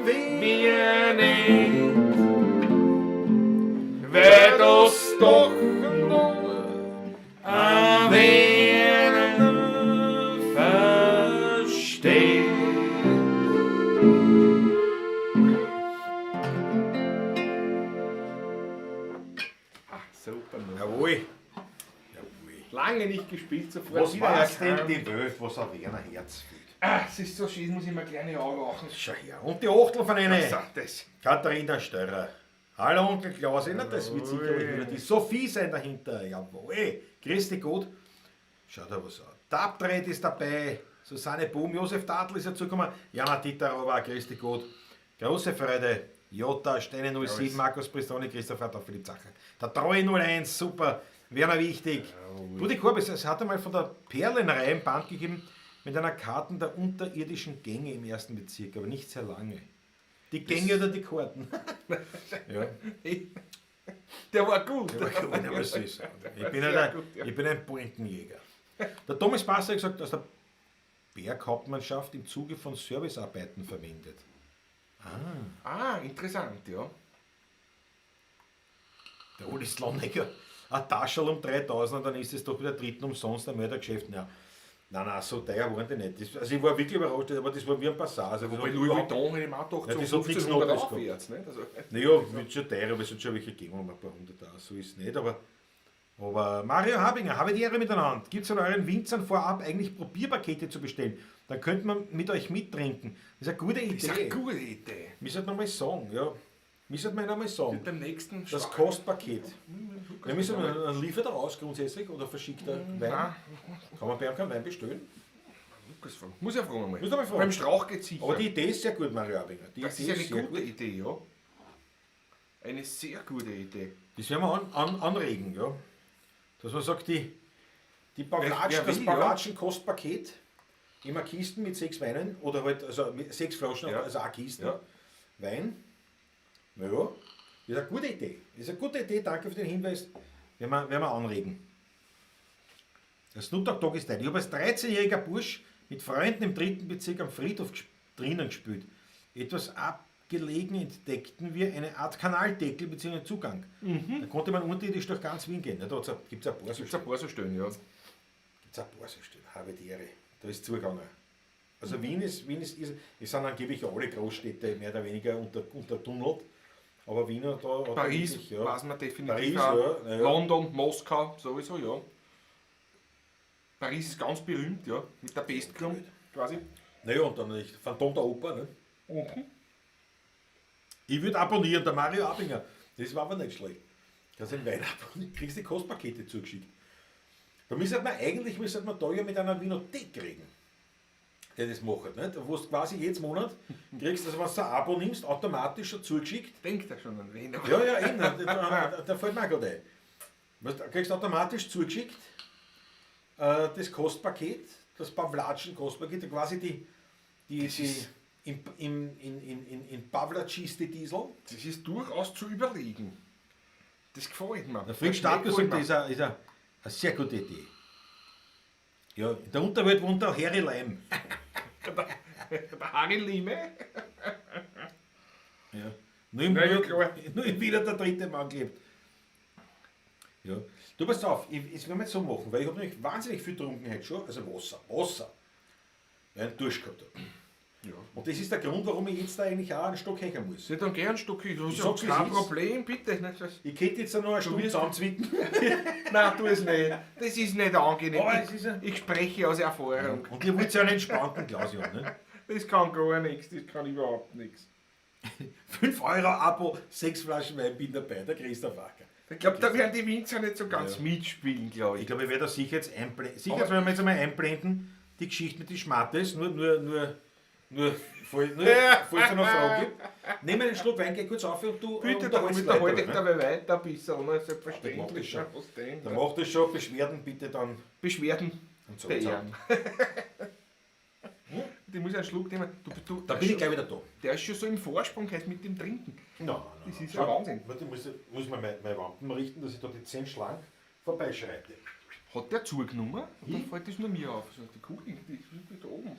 wir nicht, weil das doch nur ein Werner versteht. lange nicht gespielt, sofort Was wieder weiß denn erkannt. die Welt, was ein Werner Herz fühlt? Ah, es ist so schön, muss ich mir kleine anrauchen. Schau her. Und die Achtel von einer. So, das. Katharina Störrer. Hallo Onkel Klaus, na, das wird sicherlich wieder die Sophie sein dahinter. Jawohl. Christi gut. Schau da was an. Tabtred ist dabei. Susanne Bohm, Josef Tadl ist dazugekommen. Jana Dieterova, Christi gut. Große Freude. Jota, Steine 07, Markus Pristoni, Christoph Hartog, Philipp Zacher. Der Treue 01, super. Werner Wichtig. Rudi Korbis, es hat einmal von der Perlenreihe ein Band gegeben mit einer Karte der unterirdischen Gänge im ersten Bezirk, aber nicht sehr lange. Die Gänge oder die Karten? Ja. Der war gut. Der war gut, aber süß. Ich bin, Sehr ein, gut, ja. ich bin ein Pointenjäger. Der Thomas Passer hat gesagt, dass der Berghauptmannschaft im Zuge von Servicearbeiten verwendet. Ah, interessant, ja. Der Uli Slonegger, ein Taschel um 3000, dann ist es doch wieder dritten umsonst ein Mördergeschäft. Ja. Nein, nein, so teuer waren die nicht. Das, also ich war wirklich überrascht, aber das war wie ein Passat. Also das Wobei hat Louis überhaupt- Vuitton hätte ich mir auch gedacht, Ja, so das hat nichts 1500 Nobels gehabt. aufwärts. Nicht? Also, Naja, wird schon teurer, aber es hat schon welche gegeben, um ein paar hundert da. So ist es nicht. Aber Mario Habinger, habe die Ehre miteinander. Gibt es von euren Winzern vorab eigentlich Probierpakete zu bestellen? Dann könnte man mit euch mittrinken. Das ist eine gute Idee. das ist eine gute Idee. Wir sollten nochmal sagen, ja. Wir sollten mal nochmal sagen. Beim nächsten Das Schlag- Kostpaket. Ja, müssen wir, dann liefert er aus grundsätzlich oder verschickt er Wein? Nein, Kann man bei ihm keinen Wein bestellen? Lukas fragen. Muss ich ja fragen einmal. Muss ich mal fragen. Beim Strauch geht sicher. Aber die Idee ist sehr gut, Mario Abinger. Die das Idee ist eine sehr gute Idee, ja. Eine sehr gute Idee. Das werden wir anregen, ja. Dass man sagt, die Pavlatsch, Wer das will, ja. Pavlatschen-Kostpaket immer Kisten mit 6 Weinen oder halt also mit 6 Flaschen, Ja. also auch Kisten Ja. Wein. Naja, das ist eine gute Idee. Das ist eine gute Idee, danke für den Hinweis. Werden wir anregen. Der Snoop Dogg Dogg ist Ich habe als 13-jähriger Bursch mit Freunden im dritten Bezirk am Friedhof drinnen gespielt. Etwas abgelegen entdeckten wir eine Art Kanaldeckel bzw. Zugang. Da konnte man unterirdisch durch ganz Wien gehen. Ja, da gibt es ein paar so Gibt es ein paar so Stellen, ja. Gibt's ein paar so Stellen. Habe die Ehre. Da ist zugegangen. Also Wien ist, es sind angeblich alle Großstädte mehr oder weniger untertunnelt. Aber Wien hat da. Hat Paris wirklich, ja. weiß man definitiv. Paris, auch. ja, ja. London, Moskau, sowieso, ja. Paris ist ganz berühmt, ja. Mit der Pestklum quasi. Naja, und dann nicht Phantom der Oper, ne? Mhm. Ich würde abonnieren, der Mario Abinger. Das war aber nicht schlecht. Kannst den Wein abonnieren, kriegst die Kostpakete zugeschickt. Da müsste man eigentlich müsste man da ja mit einer Winothek reden, der das macht, nicht? Wo du quasi jedes Monat kriegst, also wenn du ein Abo nimmst, automatisch schon zugeschickt. Denkt er schon an wen. aber- Ja, ja, eben, da fällt mir auch gerade ein. Weißt, du kriegst automatisch zugeschickt das Kostpaket, das Pavlatschen-Kostpaket, quasi die Das ist- in Pavlatschiste Diesel. Das ist durchaus zu überlegen. Das gefällt mir. Der Fritz Das Stark gefällt gesagt, mir. das ist eine sehr gute Idee. Ja, in der Unterwelt wohnt auch Harry Leim. Der Harry Lime. Ja. Nur im, Na ja, nur, klar. nur im Wiener der dritte Mann gelebt. Ja. Du, pass auf, ich werde jetzt so machen, weil ich habe nämlich wahnsinnig viel getrunken heute schon, also Wasser. Weil ich einen Durst gehabt habe. Ja. Und das ist der Grund, warum ich jetzt da eigentlich auch einen Stock hecher muss. Sie dann gern ein Stück. Ich Ich sag, sag's, wie's kein ist. Problem, bitte. Ich könnte jetzt noch eine Stunde wirst- zusammenzwicken. Nein, tu es nicht. Das ist nicht angenehm. Aber es ist Ich spreche aus Erfahrung. Und ihr wollt ja einen entspannten Klaus haben, ne? Das kann gar nichts, das kann überhaupt nichts. 5 Euro Abo, 6 Flaschen Wein, bin dabei, der Christoph Acker. Ich glaube, da werden die Winzer nicht so ganz Ja. mitspielen, glaube Ich ich. glaube, ich werde das sicher jetzt einblenden. Sicher werden wir jetzt einmal einblenden, die Geschichte mit den Schmattes, nur, falls es noch Fragen gibt. Nimm einen Schluck Wein, geh kurz auf und du Bitte, da unterhältst unterhalte ich weiter, dabei weiter ein bisschen, ne? Das macht Selbstverständlich. das schon. Was denn? Dann macht das schon, Beschwerden bitte dann. Beschwerden Und so, der so. Ehren. Die muss ich einen Schluck nehmen. Du, Dann bin ich gleich wieder da. Der ist schon so im Vorsprung heute mit dem Trinken. Nein, nein, Das ist ja Wahnsinn. Warte, ich muss mir meine Wampen richten, dass ich da dezent schlank vorbeischreite. Hat der zugenommen? Oder fällt das nur mir auf? So, die Kugel, die ist da oben.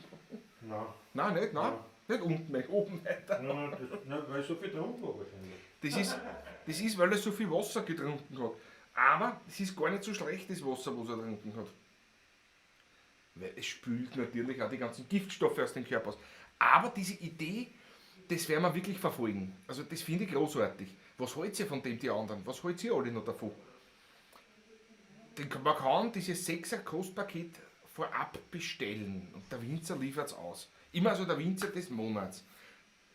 Nein. Nein, nicht, nein. Nicht unten, nicht oben weiter. Nein, nein, weil ich so viel getrunken habe wahrscheinlich. Das ist, weil er so viel Wasser getrunken hat. Aber es ist gar nicht so schlecht, das Wasser, was er getrunken hat. Weil es spült natürlich auch die ganzen Giftstoffe aus dem Körper aus. Aber diese Idee, das werden wir wirklich verfolgen. Also das finde ich großartig. Was haltet ihr von dem, die anderen? Was haltet ihr alle noch davon? Man kann dieses 6er Kostpaket vorab bestellen und der Winzer liefert es aus. Immer so der Winzer des Monats.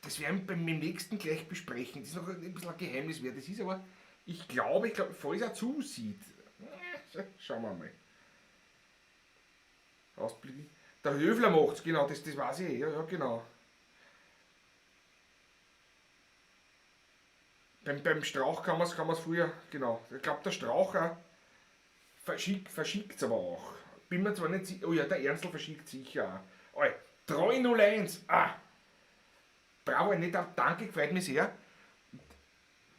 Das werden wir beim nächsten gleich besprechen. Das ist noch ein bisschen ein Geheimnis, wer das ist, aber ich glaube, falls er zusieht. Schauen wir mal. Ausblicken. Der Höfler macht's, genau, das weiß ich eh. Ja, genau. Beim Strauch kann man's früher, genau. Ich glaube, der Straucher verschickt's aber auch. Bin mir zwar nicht sicher, oh ja, der Ernstl verschickt sicher auch. Oi, 301, ah! Bravo, nicht, danke, freut mich sehr.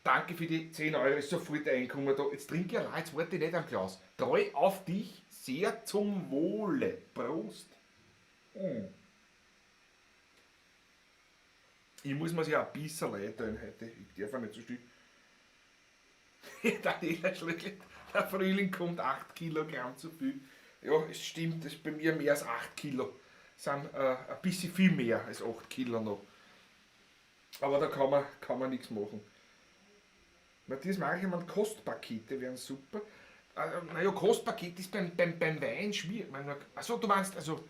Danke für die 10 Euro, ist sofort eingekommen. Da. Jetzt trinke ich allein, jetzt warte ich nicht am Glas. Treu auf dich, sehr zum Wohle. Prost. Mm. Ich muss mir's ja ein bisschen einteilen heute. Ich darf auch nicht so still. Daniela Schlögl, der Frühling kommt 8 Kilogramm zu viel. Ja, es stimmt, das ist bei mir mehr als 8 Kilo. Das sind ein bisschen viel mehr als 8 Kilo noch. Aber da kann man nichts machen. Matthias Marchemann, Kostpakete wären super. Naja, Kostpaket ist beim Wein schwierig. Achso, du meinst, also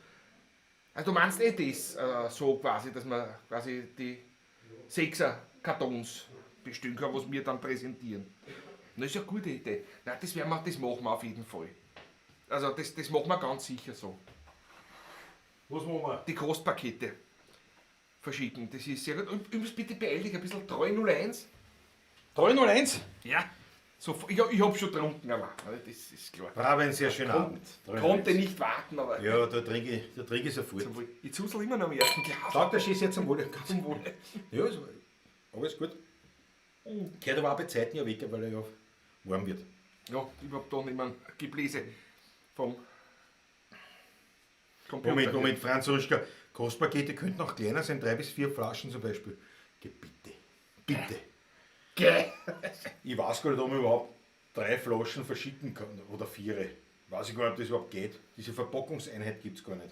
du meinst eh das so quasi, dass man quasi die 6er Kartons bestellen kann, was wir dann präsentieren. Das ist ja eine gute Idee. Nein, das machen wir auf jeden Fall. Also das machen wir ganz sicher so. Was machen wir? Die Kostpakete verschicken, das ist sehr gut. Und übrigens bitte beeil dich ein bisschen, 301. 301? Ja. So, ich hab schon getrunken, aber das ist klar. Bravo, ein sehr schöner Abend. Konnte nicht warten, aber. Ja, da trinke ich sofort. Ich zusel immer noch am ersten Glas. Danke, der schießt jetzt zum Wohle. Zum Wohle. Ja, ist alles gut. Gehört aber auch bei Zeiten ja weg, weil er ja warm wird. Ja, ich hab da nicht mehr ein Gebläse vom Computer. Moment, Franz Ruschka. Kostpakete könnten auch kleiner sein, 3 bis 4 Flaschen zum Beispiel. Geh, bitte. Bitte. Geh. Ich weiß gar nicht, ob man überhaupt 3 Flaschen verschicken kann oder 4. Weiß ich gar nicht, ob das überhaupt geht. Diese Verpackungseinheit gibt es gar nicht.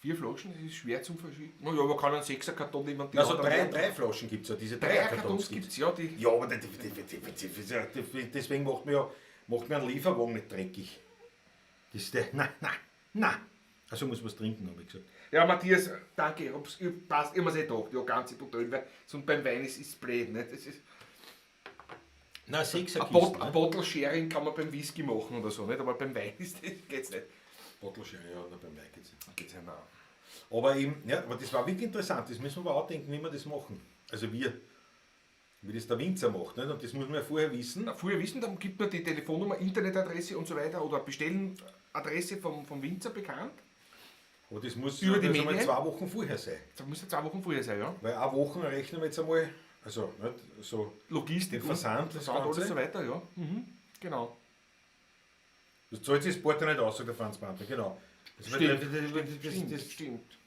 4 Flaschen, das ist schwer zum Verschicken. Naja, man kann einen 6er Karton nehmen. Also 3 Flaschen gibt es ja, diese 3 Kartons gibt es, ja. Die ja, aber deswegen macht man ja einen Lieferwagen nicht dreckig. Das ist der, na. Also muss was trinken, habe ich gesagt. Ja, Matthias, danke. Passt immer sehr gedacht. Ja, ganze Bottle, weil sonst beim Wein ist blöd. Nicht? Das ist Nein, 6er Kisten. Ein Bottle Sharing kann man beim Whisky machen oder so, nicht? Aber beim Wein ist das, geht's nicht. Bottle Sharing, ja, beim Wein geht's nicht. Geht's ja, nein. Aber eben, ja, aber das war wirklich interessant. Das müssen wir aber auch denken, wie wir das machen. Also wie das der Winzer macht, nicht? Und das muss man ja vorher wissen. Na, vorher wissen, dann gibt man die Telefonnummer, Internetadresse und so weiter oder Bestelladresse vom Winzer bekannt. Aber das muss über die das einmal Medien? 2 Wochen vorher sein. Das muss ja 2 Wochen vorher sein, ja. Weil eine Woche rechnen wir jetzt einmal, also nicht, so Logistik, den Versand, das Versand, Ganze. alles so weiter, ja. Mhm, genau. Das zahlt sich das Porto nicht aus, sagt der Franz Brandner, genau. Das Stimmt, stimmt.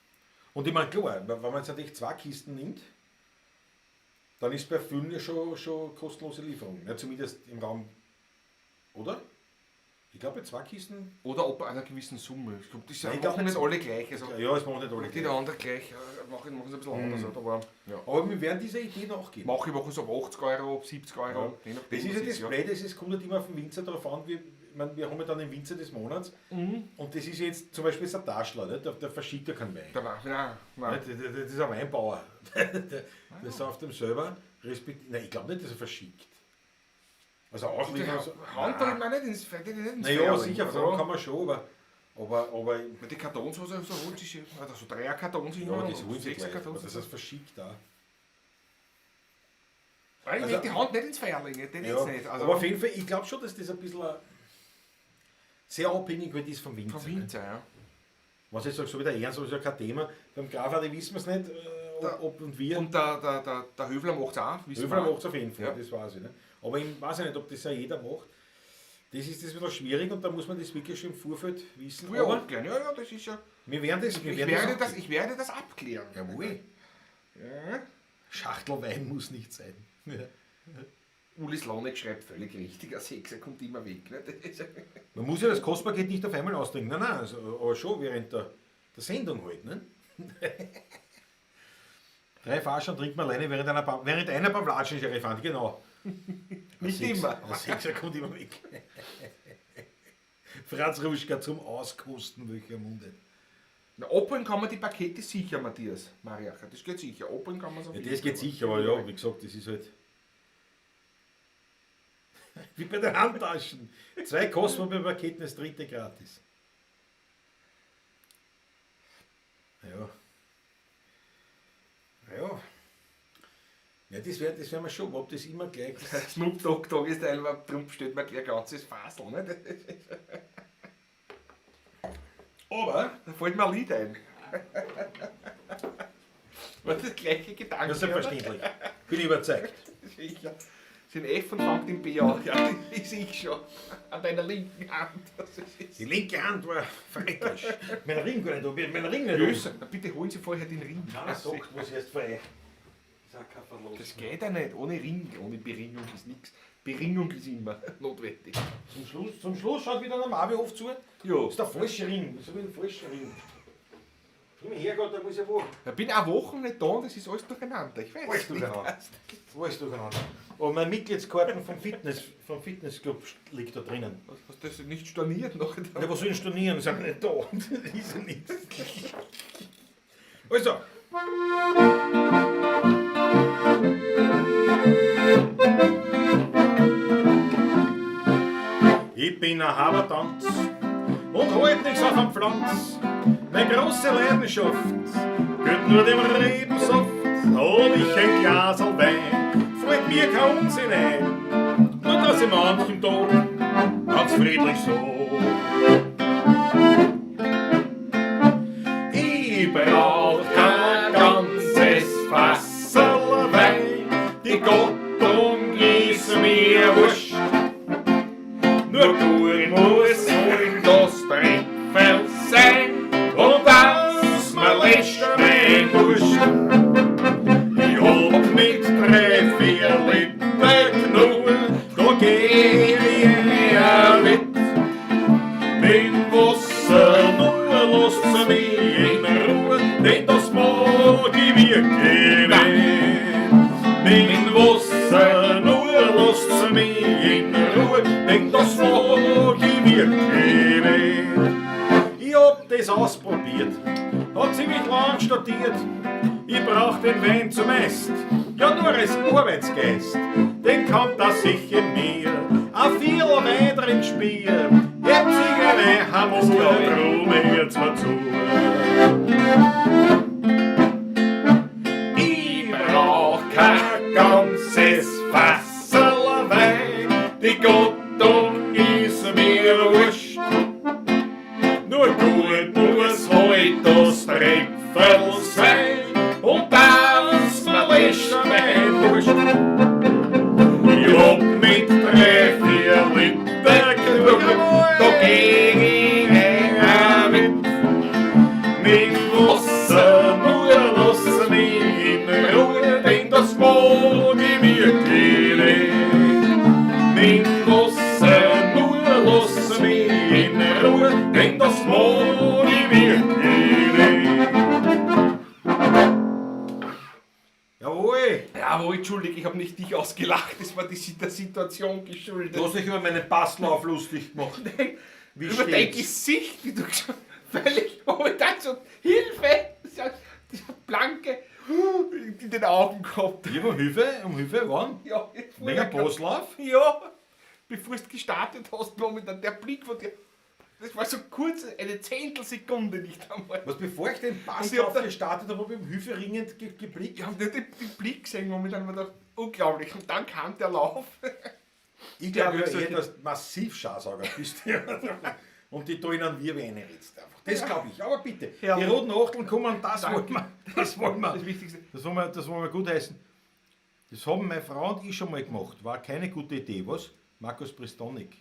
Und ich meine, klar, wenn man jetzt natürlich 2 Kisten nimmt, dann ist bei vielen ja schon kostenlose Lieferung. Ja, zumindest im Raum, oder? Ich glaube, bei 2 Kisten. Oder ob bei einer gewissen Summe. Ich glaube, das Nein, ich machen glaub nicht alle gleich. Also, ja, es machen nicht alle die gleich. andere gleich, machen es ein bisschen anders. Aber, ja. Aber wir werden dieser Idee nachgehen. Manche machen es ab 80 Euro, ab 70 Euro. Ja. Je nachdem, Das ist ja was das Blöde, es kommt nicht immer auf den Winzer darauf an. Wir haben ja dann den Winzer des Monats. Mhm. Und das ist jetzt zum Beispiel der Taschler, ne? Der verschickt ja keinen Wein. Nein, nein. Das ist ein Weinbauer. Der sauft ihm selber. Nein, ich glaube nicht, dass er verschickt. Also ausliefern. Hand da immer nicht ins Feld. Naja, sicher, fragen kann man schon, aber Die Kartons, was er so holt, ist ja, also 3er-Kartons, ja, das holen sie gleich. Kartons. Aber das ist verschickt auch. Weil ich Also- möchte die Hand nicht ins Feuer legen, den Ja, jetzt nicht. Also, aber auf jeden Fall, ich glaube schon, dass das ein bisschen sehr abhängig wird ist vom Winzer. vom Winzer, ja. Was ich sage, so wie der Ernst, das ist ja kein Thema. Beim Graf, wissen wir es nicht, ob und wie. Und der Höfler macht es auch. Höfler macht es auf jeden Fall, Ja. das weiß ich. Ne? Aber ich weiß ja nicht, ob das ja jeder macht. Das ist das wieder schwierig und da muss man das wirklich schon im Vorfeld wissen. Früher Aber abklären, ja, ja, das ist ja. wir werden das, Ich werde das abklären. Jawohl. Ja. Schachtelwein muss nicht sein. Ja. Uli Slonek schreibt völlig richtig, ein Sechser kommt immer weg. Ne? Man muss ja das Kostpaket nicht auf einmal austrinken. Nein, nein, also, aber schon während der Sendung halt. Ne? 3 Flaschen trinkt man alleine während einer Pavlatschen, Sheriff, genau. Nicht immer. Ein Sechser kommt immer weg. Franz Ruschka zum Auskosten, welcher Munde. Na, abholen kann man die Pakete sicher, Matthias Mariacher. Das geht sicher. Abholen kann man es auf Ja, jeden das geht Fall. sicher, aber ja, wie gesagt, das ist halt. Wie bei den Handtaschen. 2 kosten bei Paketen, das dritte gratis. Ja. Ja. Ja, das wäre das wär mir schon, ob das immer gleich ist. Snoop Dogg Dogg ist der, drum steht mir gleich ein ganzes Fasel. Ne? Aber Da fällt mir ein Lied ein. War das gleiche Gedanke? Ja, selbstverständlich. Bin ich überzeugt. Sicher. Sind F und fängt in B an. Ja, das ist ich schon. An deiner linken Hand. Das ist Die linke Hand war verräterisch. Mein Ring gar nicht, ob ich meinen Ring nicht Jösse, na bitte holen Sie vorher den Ring. Nein, sagt, was erst frei. Das ist auch kein Verlust. Das geht ja nicht. Ohne Ring, ohne Beringung ist nichts. Beringung ist immer notwendig. Zum Schluss schaut wieder der Marvi oft zu. Ja. Das ist der falsche Ring. Das ist ein falscher Ring. Im Herrgott, da muss ich wo. Ich bin auch Wochen nicht da und das ist alles durcheinander. Ich weiß. Alles durcheinander. Alles durcheinander. Aber meine Mitgliedskarten vom Fitnessclub liegt da drinnen. Was, hast du das nicht storniert noch? Ja, was soll ich stornieren? Sind wir nicht da. Das ist ja nichts. Also. Ich bin ein Habertanz und halt nix auf am Pflanz. Meine große Leidenschaft geht nur dem Rebensaft. Hab ich ein Glas Wein, fällt mir kein Unsinn ein. Nur dass ich manchen Tag ganz friedlich so. Ich brauch kein ganzes Fassel Wein, die Gattung ist mir wurscht. Nur gut muss und das Treffer sein und das mir lässt mein Durst. Ich hab mit 3, 4 Liter genug, da geh ich auch mit. Mit Wasser nur lasst's mich in Ruhe, denn das mag ich wirklich nicht. Mit Wasser nur lasst's mich in Ruhe, denn das mag ich wirklich nicht. Ich hab das ausprobiert, hat ziemlich lang studiert. Ich brauch den Wein zumeist, ja nur als Arbeitsgeist. Denn kommt das sicher mir, a viel Wein drin spiel. Hebt sich ein Wein am Ohr, drum hört's mir zu. Ich brauch kein ganzes Fassel Wein, die Gattung ist mir wurscht. Nur gut muss heut das Trepferl sein und das mir lässt mein Durst. Ich hab mit 3, 4 Liter genug, da geh ich auch mit. Mit Wasser nur lass mich in Ruhe, denn das mag ich wirklich nicht. Mit Wasser nur lass mich in Ruhe, denn das mag ich wirklich nicht. Jawohl! Jawohl, entschuldige, ich hab nicht dich ausgelacht, das war der Situation geschuldet. Du hast dich über meinen Passlauf lustig gemacht. Nein, Wie über dein steht's? Gesicht, wie du schon völlig, oh, ich dachte so, Hilfe! Das ist ja dieser blanke in den Augen gehabt. Ich hab um Hilfe, wann? Ja, ich Wegen vorher Passlauf? Ja, bevor du gestartet hast, momentan der Blick von dir. Das war so kurz, eine Zehntelsekunde nicht einmal. Was, bevor ich den Und ich Passlauf hab da- gestartet habe, habe ich um Hilfe ringend geblickt. Ich hab nur den Blick gesehen, momentan hab ich mir gedacht, unglaublich. Und dann kam der Lauf. Ich Ja, glaube ja wirklich. eher, dass du massiv Scharfsauger bist. Und die da in einen Wirbel reinritzt einfach. Das glaube ich. Aber bitte, die Herrlich. roten Achteln kommen, das Danke. wollen wir. Das wollen wir. Das Wichtigste. Das wollen wir, das wollen wir gut heißen. Das haben meine Frau und ich schon mal gemacht. War keine gute Idee, was? Markus Pristonik.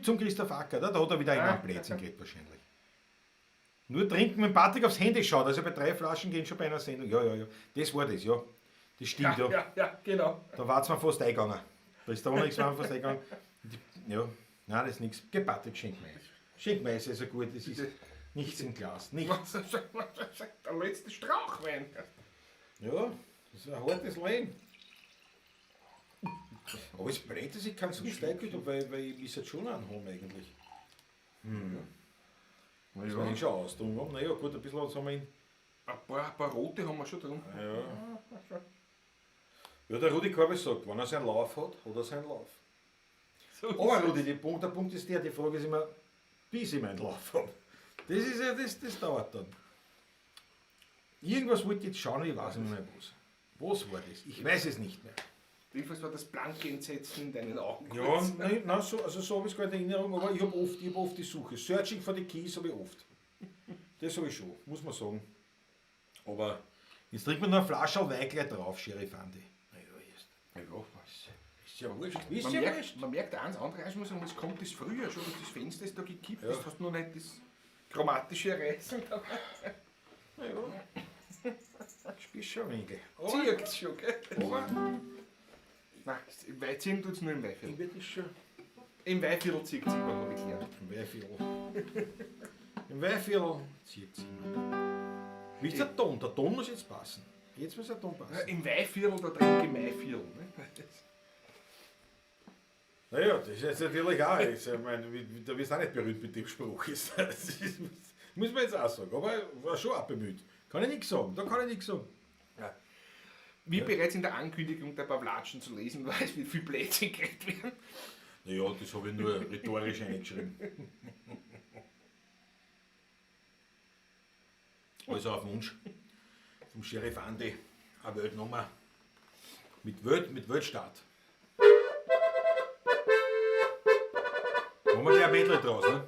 Zum Christoph Acker, da hat er wieder einen Blödsinn geredet wahrscheinlich. Nur trinken, wenn Patrick aufs Handy schaut, also bei 3 Flaschen gehen schon bei einer Sendung. Ja, ja, ja. Das war das, ja. Das stimmt, ja. Ja, ja, genau. Da war's mir fast eingegangen. Pristonik war mir fast eingegangen. Ja, nein, das ist nichts. Geh, Patrick, schenk mir eins. Schenk mir eins, also gut, das ist nichts im Glas. Nichts. Der letzte Strauchwein. Ja, das ist ein hartes Leben. Aber es brennt, dass ich keinen so steil habe, weil ich mich jetzt schon anhaben eigentlich. Das war ich schon aus. Naja, gut, ein bisschen was haben wir ihn. Ein paar rote haben wir schon drin. Ja. Ja, der Rudi Korbi sagt, wenn er seinen Lauf hat, hat er seinen Lauf. So Aber Rudi, der Punkt ist der, die Frage ist immer, bis ich meinen Lauf habe. Das ist ja, das dauert dann. Irgendwas wollte ich jetzt schauen, ich weiß nicht mehr was. Was war das? Ich weiß es nicht mehr. Jedenfalls war das blanke Entsetzen in deinen Augen. Ja, nein, nein, so, also so habe ich es gar nicht in Erinnerung, aber ich habe oft die Suche. Searching for the Keys habe ich oft. Das habe ich schon, muss man sagen. Aber jetzt trinkt man noch eine Flasche Wein gleich drauf, Sheriff Andi. Naja, jetzt. Ja, was? Ist ja wurscht. Ist Man ja merkt, wurscht. man merkt eins, andere, ich muss sagen, es kommt das früher schon, dass das Fenster ist da gekippt Ja. ist, hast du noch nicht das chromatische Reißen dabei. Naja. Spürst schon ein wenig. Aber, Zieht's schon, gell? aber Nein, ziehen tut's nur im ich Weihviertel. werde das schon. Im Weihviertel zieht's immer, hab ich gelernt. Im Weihviertel. Im Weihviertel zieht's immer. Wie ist der Ton? Der Ton muss jetzt passen. Jetzt muss der Ton Ja, passen. im Weihviertel, da trinke ich Maiviertel. Ne? Naja, das ist jetzt natürlich auch. Ich meine, da wirst du auch nicht berühmt mit dem Spruch. Das ist, muss man jetzt auch sagen. Aber war schon auch bemüht. Kann ich nichts sagen. Da kann ich nichts sagen. Ja. Wie bereits in der Ankündigung der Pawlatschen zu lesen war, es wird viel Blödsinn geredet werden. Naja, das habe ich nur rhetorisch eingeschrieben. Also auf Wunsch vom Sheriff Andi, eine Weltnummer. Mit Weltstart. Machen wir gleich ein Medley draus, ne?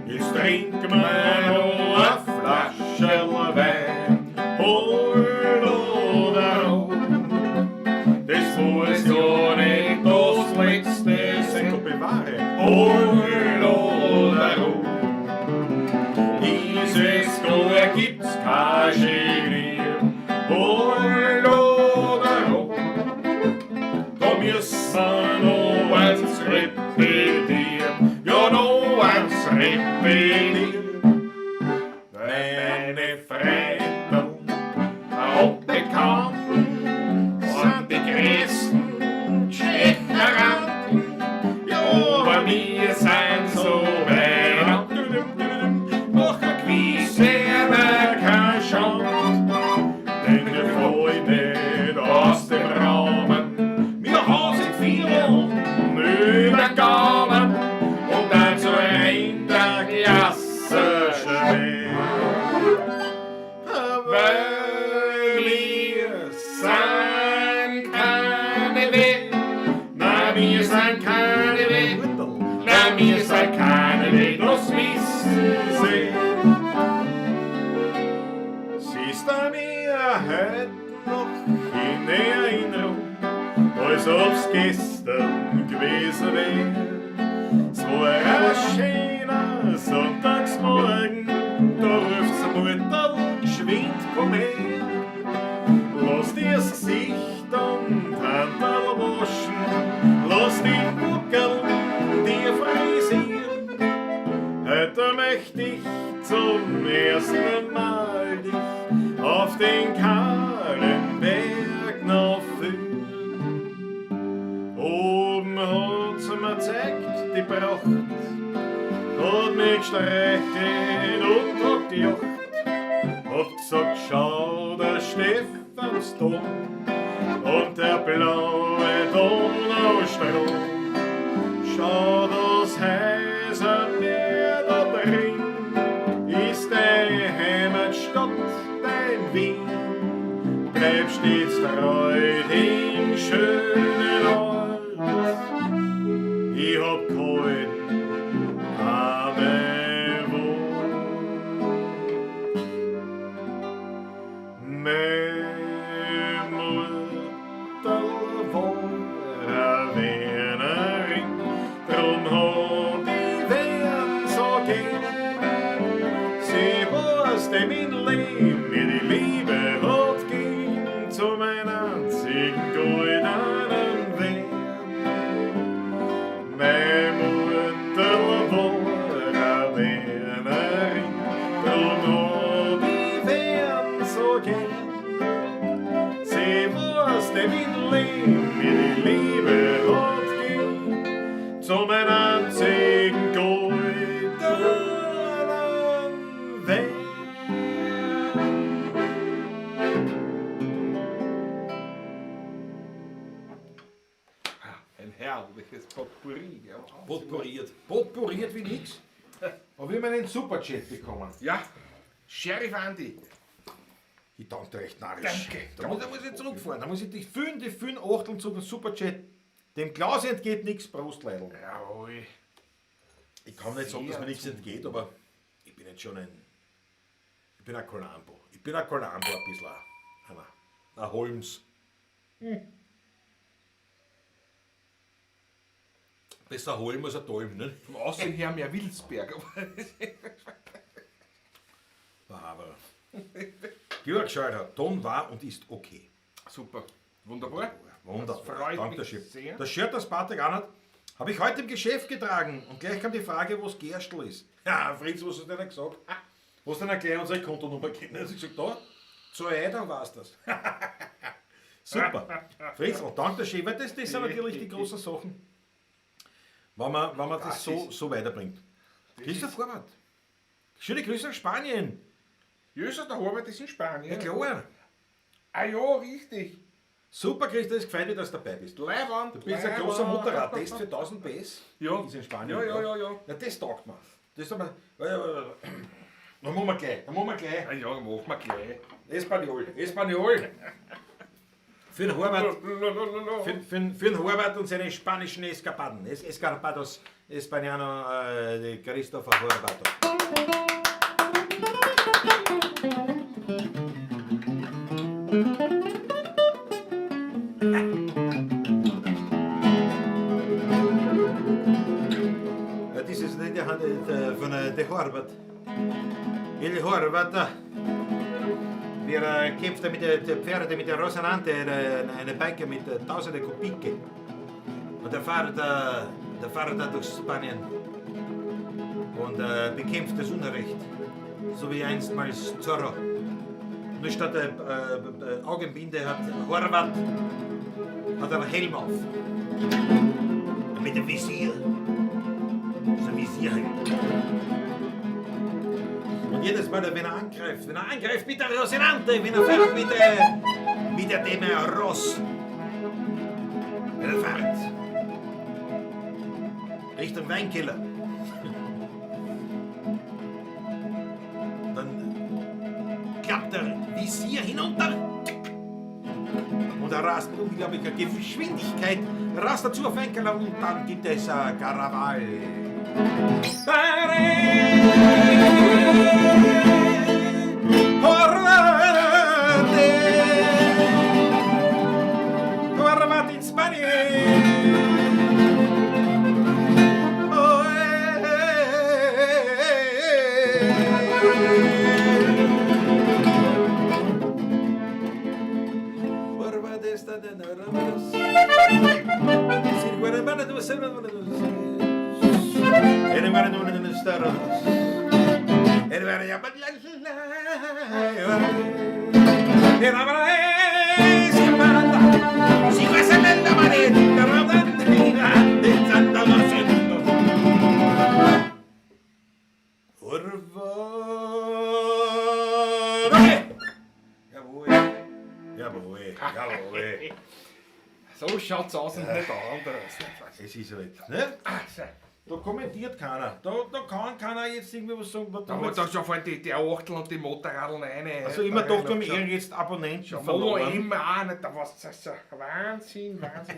Jetzt trinken wir noch eine Flasche Wein, hol oder roh. Das muss ja nicht das Letzte sein. Gott bewahre. Hol oder roh. Dieses Jahr gibt's kein Genier. Hol oder roh. Da müssen wir noch eins repetieren. Ja, noch eins repetieren. Meine Freunde und Bekannten sind die größten Tschecheranten. Ja, aber wir sind so weit. Noch ein gewisser kein Schand, denn wir fallen nicht aus dem Rahmen. Wir haben sich viele übergangen und dann so in der Klasse schwer. Weil wir sind keine Weh, nein, wir sind keine Weh, nein, wir sind keine Weh, das wissen Sie. Siehst du mir heute noch in Erinnerung, als ob's gestern gewesen wär. Es war ein schöner Sonntagsmorgen, da ruft's Mutter, geschwind, komm her. Lass dir's Gesicht und Handel waschen, lass die Buckel dir frisieren. Heute möcht ich zum ersten Mal dich auf den kahlen Berg noch führen. Oben hat's mir zeigt die Pracht, hat mich gestreichelt und hat gejocht. Hat gesagt, schau, der Stephansdom und der blaue Donaustrom. Schau, das Häusermeer da drin ist deine Heimatstadt, dein Wien. Bleib stets treu dem schönen Ort. Ich hab gehalten, aber wo? Meine Mutter war eine Wienerin, drum hat die Wien so gern. Sie weiß, dem in Leben mir die Liebe hat gegeben, zu meinem einzigen goldenen Wert. Meine Mutter war eine Wienerin, drum hat die Wien so gern. Leben mir die Liebe hat gegeben, zu mein einzigen goldenen Wein. Ein herrliches Potpourri. Ja. Potpourriert. Potpourriert wie nix. Aber wir haben einen Superchat bekommen. Ja, Sheriff Andi. Ich danke dir recht narrisch. Danke. Da muss ich zurückfahren. Da muss ich die fünf Achteln zu dem Superchat. Dem Klaus entgeht nichts, Prost, Leidl. Jawohl. Ich kann nicht sagen, dass mir Sehr nichts entgeht, aber ich bin jetzt schon ein. Ich bin ein Columbo. Ich bin ein Columbo ein bisschen. Einer. Ein Holmes. Besser Holm als ein Dolm, ne? Vom Aussehen her mehr Wilsberg. Aber. Georg Scheurer, Ton war und ist okay. Super. Wunderbar. Wunderbar. Das freut Danke mich schön. sehr. Das Shirt, das Patrick anhat, habe ich heute im Geschäft getragen. Und gleich kam die Frage, wo es Gerstl ist. Ja, Fritz, was hast du denn gesagt? Was denn gleich unsere Kontonummer gegeben? Also ich gesagt, da, zahl ein, dann war's das. Super. Fritz, und danke schön, weil das sind natürlich die großen Sachen, wenn man das so weiterbringt. Christoph Horvath. Schöne Grüße aus Spanien. Jesus, der Horvath ist in Spanien. Ja, klar. Ah ja, richtig. Super, Christoph, es gefällt mir, dass du dabei bist. Leiwand. Du bist ein großer Motorradtest für 1000 PS. Ja. Ist in Spanien. Ja. Ja, das taugt mir. Das haben wir. Dann machen wir gleich. Dann machen wir gleich. Ah ja, machen wir gleich. Espanol. Espanol. Für den Horvath. Für den Horvath und seine spanischen Eskapaden. Escarpados Espaniano de Christopher Horvath. Het is dus in de hand van de Horvath. Il Horvath. Wir kämpften mit den Pferden, mit der Rosanante, eine Bike mit tausende Kubike. Und der fährt durch Spanien und bekämpft das Unrecht, so wie einstmals Zorro. Nur statt der Augenbinde hat Horvath einen Helm auf. Mit dem Visier. So ein Visierhelm. Und jedes Mal, wenn er angreift mit der Rosinante, wenn er fährt mit der dem Ross, wenn er fährt Richtung Weinkeller, dann klappt der Visier hinunter und er rast mit unglaublicher Geschwindigkeit, rast dazu auf Weinkeller und dann gibt es Karawahl. Horvath in Spanien. Oh, Horvath está de Jawohl, jawohl, jawohl. So schaut's aus und nicht anders. Es ist halt, ne? Da kommentiert keiner. Da kann keiner jetzt irgendwie was sagen. Da hat doch schon vorhin die Achtel und die Motorradeln rein. Also immer doch, wenn wir jetzt Abonnenten verloren. Immer auch nicht. Da war's das ist Wahnsinn, Wahnsinn.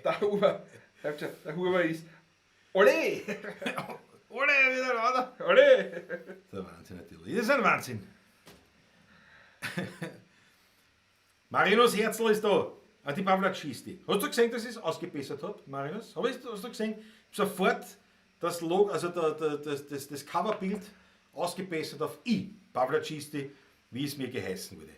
Der Huber, der Huber ist. Ole! Ole, wieder oder? Ole! Der Wahnsinn natürlich. Das ist ein Wahnsinn. Marinus Herzl ist da. Ah, die Pavlacisti. Hast du gesehen, dass ich es ausgebessert habe, Marinus? Hast du gesehen? Sofort das Logo, also das Coverbild ausgebessert auf I, Pavlacisti, wie es mir geheißen wurde.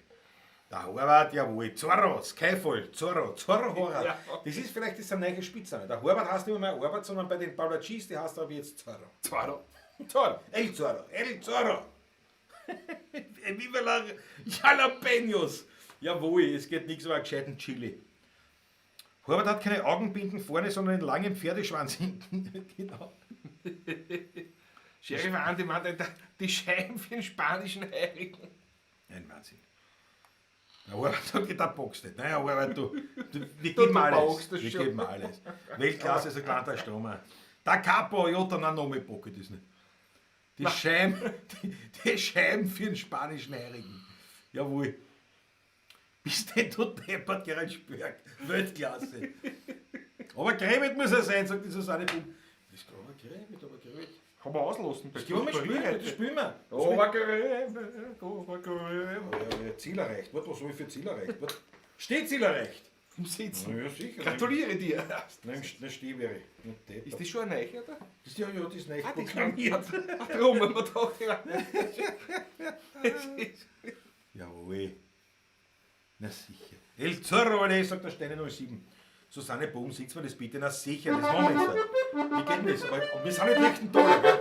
Der Horvath, jawohl, Zorro, Skyfall, Zorro, Zorro Horvath. Ja. Das ist vielleicht das eine neue Spitzname. Der Horvath heißt nicht mehr Horvath, sondern bei den Pavlacisti heißt er aber jetzt Zorro. Zorro. Zorro, El Zorro, El Zorro. Viva la Jalapenos. Jawohl, es geht nichts über einen gescheiten Chili. Herbert hat keine Augenbinden vorne, sondern einen langen Pferdeschwanz hinten. Genau. Sheriff Andi meint, Alter, die Scheiben für den spanischen Heiligen. Ein Wahnsinn. Der Herbert sagt, da boxt nicht. Naja, Herbert, du, wir Du geben alles. boxst das Wir schon. geben alles. Weltklasse ist ein kleiner Stromer. Der Capo, ja, dann auch noch mit Bock, das nicht. Die Scheiben, die Scheiben für den spanischen Heiligen. Jawohl. Bist denn du deppert, Gerald Spörk? Weltklasse. Aber Gräbet muss er sein, sagt die Susanne Bum. Das ist aber Gräbet, aber Gräbet. Haben wir auslassen. Das können wir spielen, das spielen wir. Obergräbet, Obergräbet. Ja, ja, Ziel erreicht. Warte, was habe ich für Ziel erreicht? Warte. Steht Ziel erreicht? Im Sitzen. Na ja, sicher. Gratuliere dir. Nein, im Steh wäre ich. Ist das schon ein Eicher da? Das ist ja, ja, das ist nicht Ah, das ist programmiert. Ach, drum, wenn man da ja. Das ist- Jawohl. Na sicher. El Zorro, alle, sagt der Steine 07. Susanne Bohm, sieht's mir das bitte? Na sicher, das machen wir jetzt. Wie geht denn das? Aber wir sind nicht Lichtentaler, gell?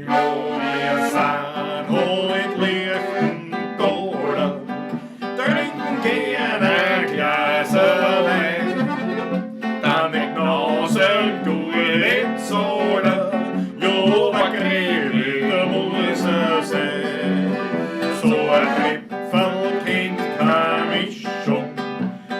Ja, wir sind heut Lichtentaler, trinken gern ein Glas Wein. Dann die Nase gut zahlen, ja, aber Gräbe muss er sein. So ein Tripfel kennt keine Mischung,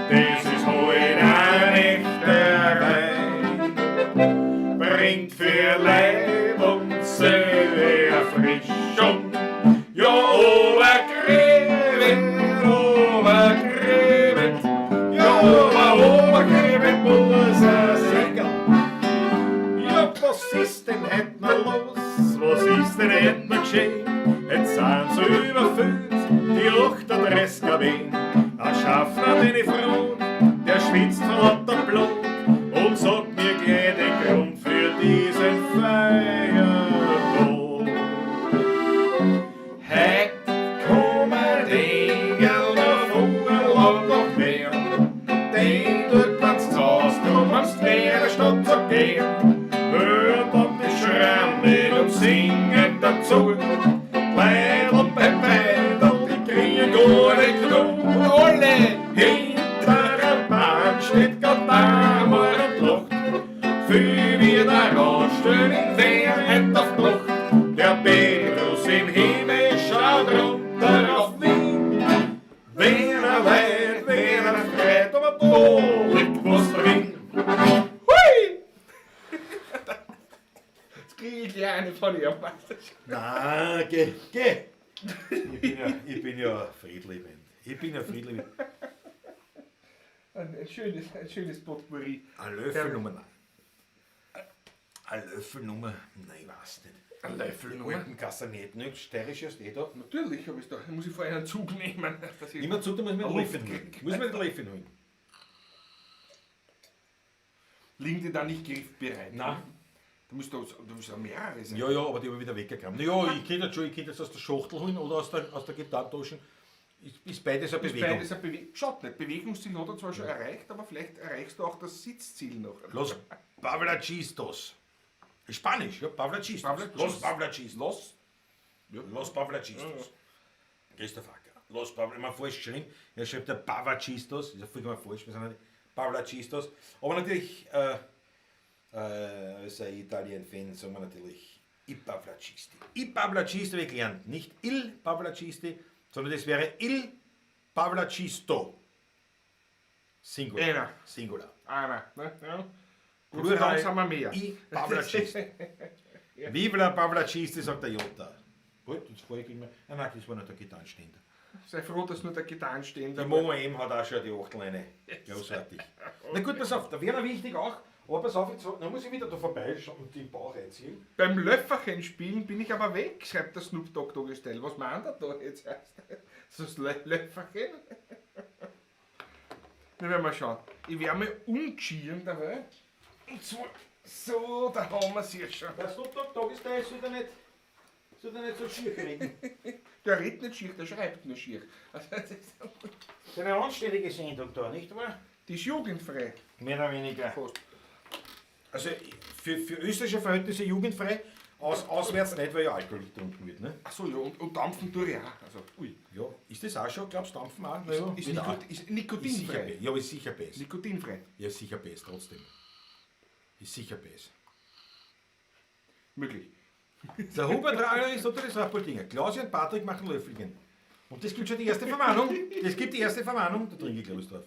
das ist heut ein echter Wein. Bringt für Leib und Seele Erfrischung. Ja, Obergräbet, Obergräbet, ja, Obergräbet muss er sein. Ja, was ist denn heut noch los? Was ist denn heut noch geschehen? Jetzt sind sie überfüllt, die 38er Wien. Ein Schaffner, den ich frag, der schwitzt vor lauter Blut und sagt mir gleich den Grund für diesen Feiertag. Heut kommen die Engel vom Urlaub nach Bern, den tut man's zu Haus, drum am der Stadt zu gehen. Hört dann die Schrammen und singen dazu. Leidl beim Weidel, die kriegen gar nicht genug. Und alle! Hinter der Bahn steht grad einmal und lacht. Viel wie der Randstön in Wehrheit auf Nacht. Der Petrus im Himmel schaut runter auf Wien. Wer er leid, wer er freit, aber da liegt was drin. Hui! Jetzt kriege ich gleich eine von ihr. Na, geh, geh! Ich bin ja friedliebend. Ich bin ja friedliebend. Ein schönes Potpourri. Ein Löffel Nummer, nein. Ein Löffel Nummer, nein, ich weiß nicht. Ein Löffel Die Nummer? alten Kastanetten, nicht? Steirisch erst eh da. Natürlich habe ich da. Muss ich vorher einen Zug nehmen. Dass ich Nimm Zug, da muss man den Luft Löffel holen. Muss man den Löffel holen. Liegen die da nicht griffbereit? Nein. Da müsste da mehrere sein. Ja, ja, aber die habe ich wieder weggekramt. Naja, ich könnte jetzt schon, ich könnte jetzt aus der Schachtel holen oder aus der Gitarrentasche. Ist beides eine Ist Bewegung. beides eine Bewegung. Schaut nicht, Bewegungsziel hat er zwar schon erreicht, aber vielleicht erreichst du auch das Sitzziel noch. Los Pavlachistos. Spanisch, ja, Pavlachistos. Pavlachistos. Los Pavlachistos. Los. Los Pavlachistos. Christoph Acker. Los Pavlachistos. Man falsch geschrieben. Er schreibt ja Pavlachistos. Ist ja vollkommen falsch. Wir sind ja Pavlachistos. Aber natürlich, als ein Italien-Fan sagen wir natürlich I Pavlacisti. I Pavlacisti habe ich gelernt. Nicht Il Pavlacisti, sondern das wäre Il Pavlacisto. Singular. Einer. Singular. Einer. Ne? Ja. Gott sei Dank sind wir mehr. I Pavlacisti. Viva la Pavlacisti, sagt der Jota. Gut, jetzt fahr ich immer. Ah, nein, das war noch der Gitarrenständer. Sei froh, dass nur der Gitarrenständer. Die Momo M hat auch schon die Achtel eine. Großartig. Na gut, pass auf, da wäre noch wichtig auch, aber pass auf, jetzt dann muss ich wieder da vorbeischauen und den Bauch einziehen. Beim Löfferchen spielen bin ich aber weg, schreibt der Snoop Dogg Doggy Style. Was meint er da jetzt erst? Das ist Löfferchen? Na, werden wir schauen. Ich werde mir umgeschieren dabei. Und zwar, so, da haben wir sie ja schon. Der Snoop Dogg Doggy Style soll er nicht so schier kriegen. Der redet nicht schier, der schreibt nur schier. Also, das ist, Das ist eine anständige Sendung da, nicht wahr? die ist jugendfrei. Mehr oder weniger. Fast. Also für österreichische Verhältnisse jugendfrei, Auswärts nicht, weil ja Alkohol getrunken wird. Ne? Achso, ja, und dampfen tue ich auch. Also, ui. Ja, ist das auch schon, glaubst du, dampfen auch? Na ja, Ist, wird auch. Nikot ist Ist sicher, nikotinfrei. ja, aber ist sicher besser. Nikotinfrei. Ja, ist sicher besser trotzdem. Ist sicher besser. Möglich. Der Hubert Ranger ist unter das Rappoltinger. Klausi und Patrick machen Löffelchen. Und das gibt schon die erste Verwarnung. Das gibt die erste Verwarnung. Da trinke ich, glaube ich, drauf.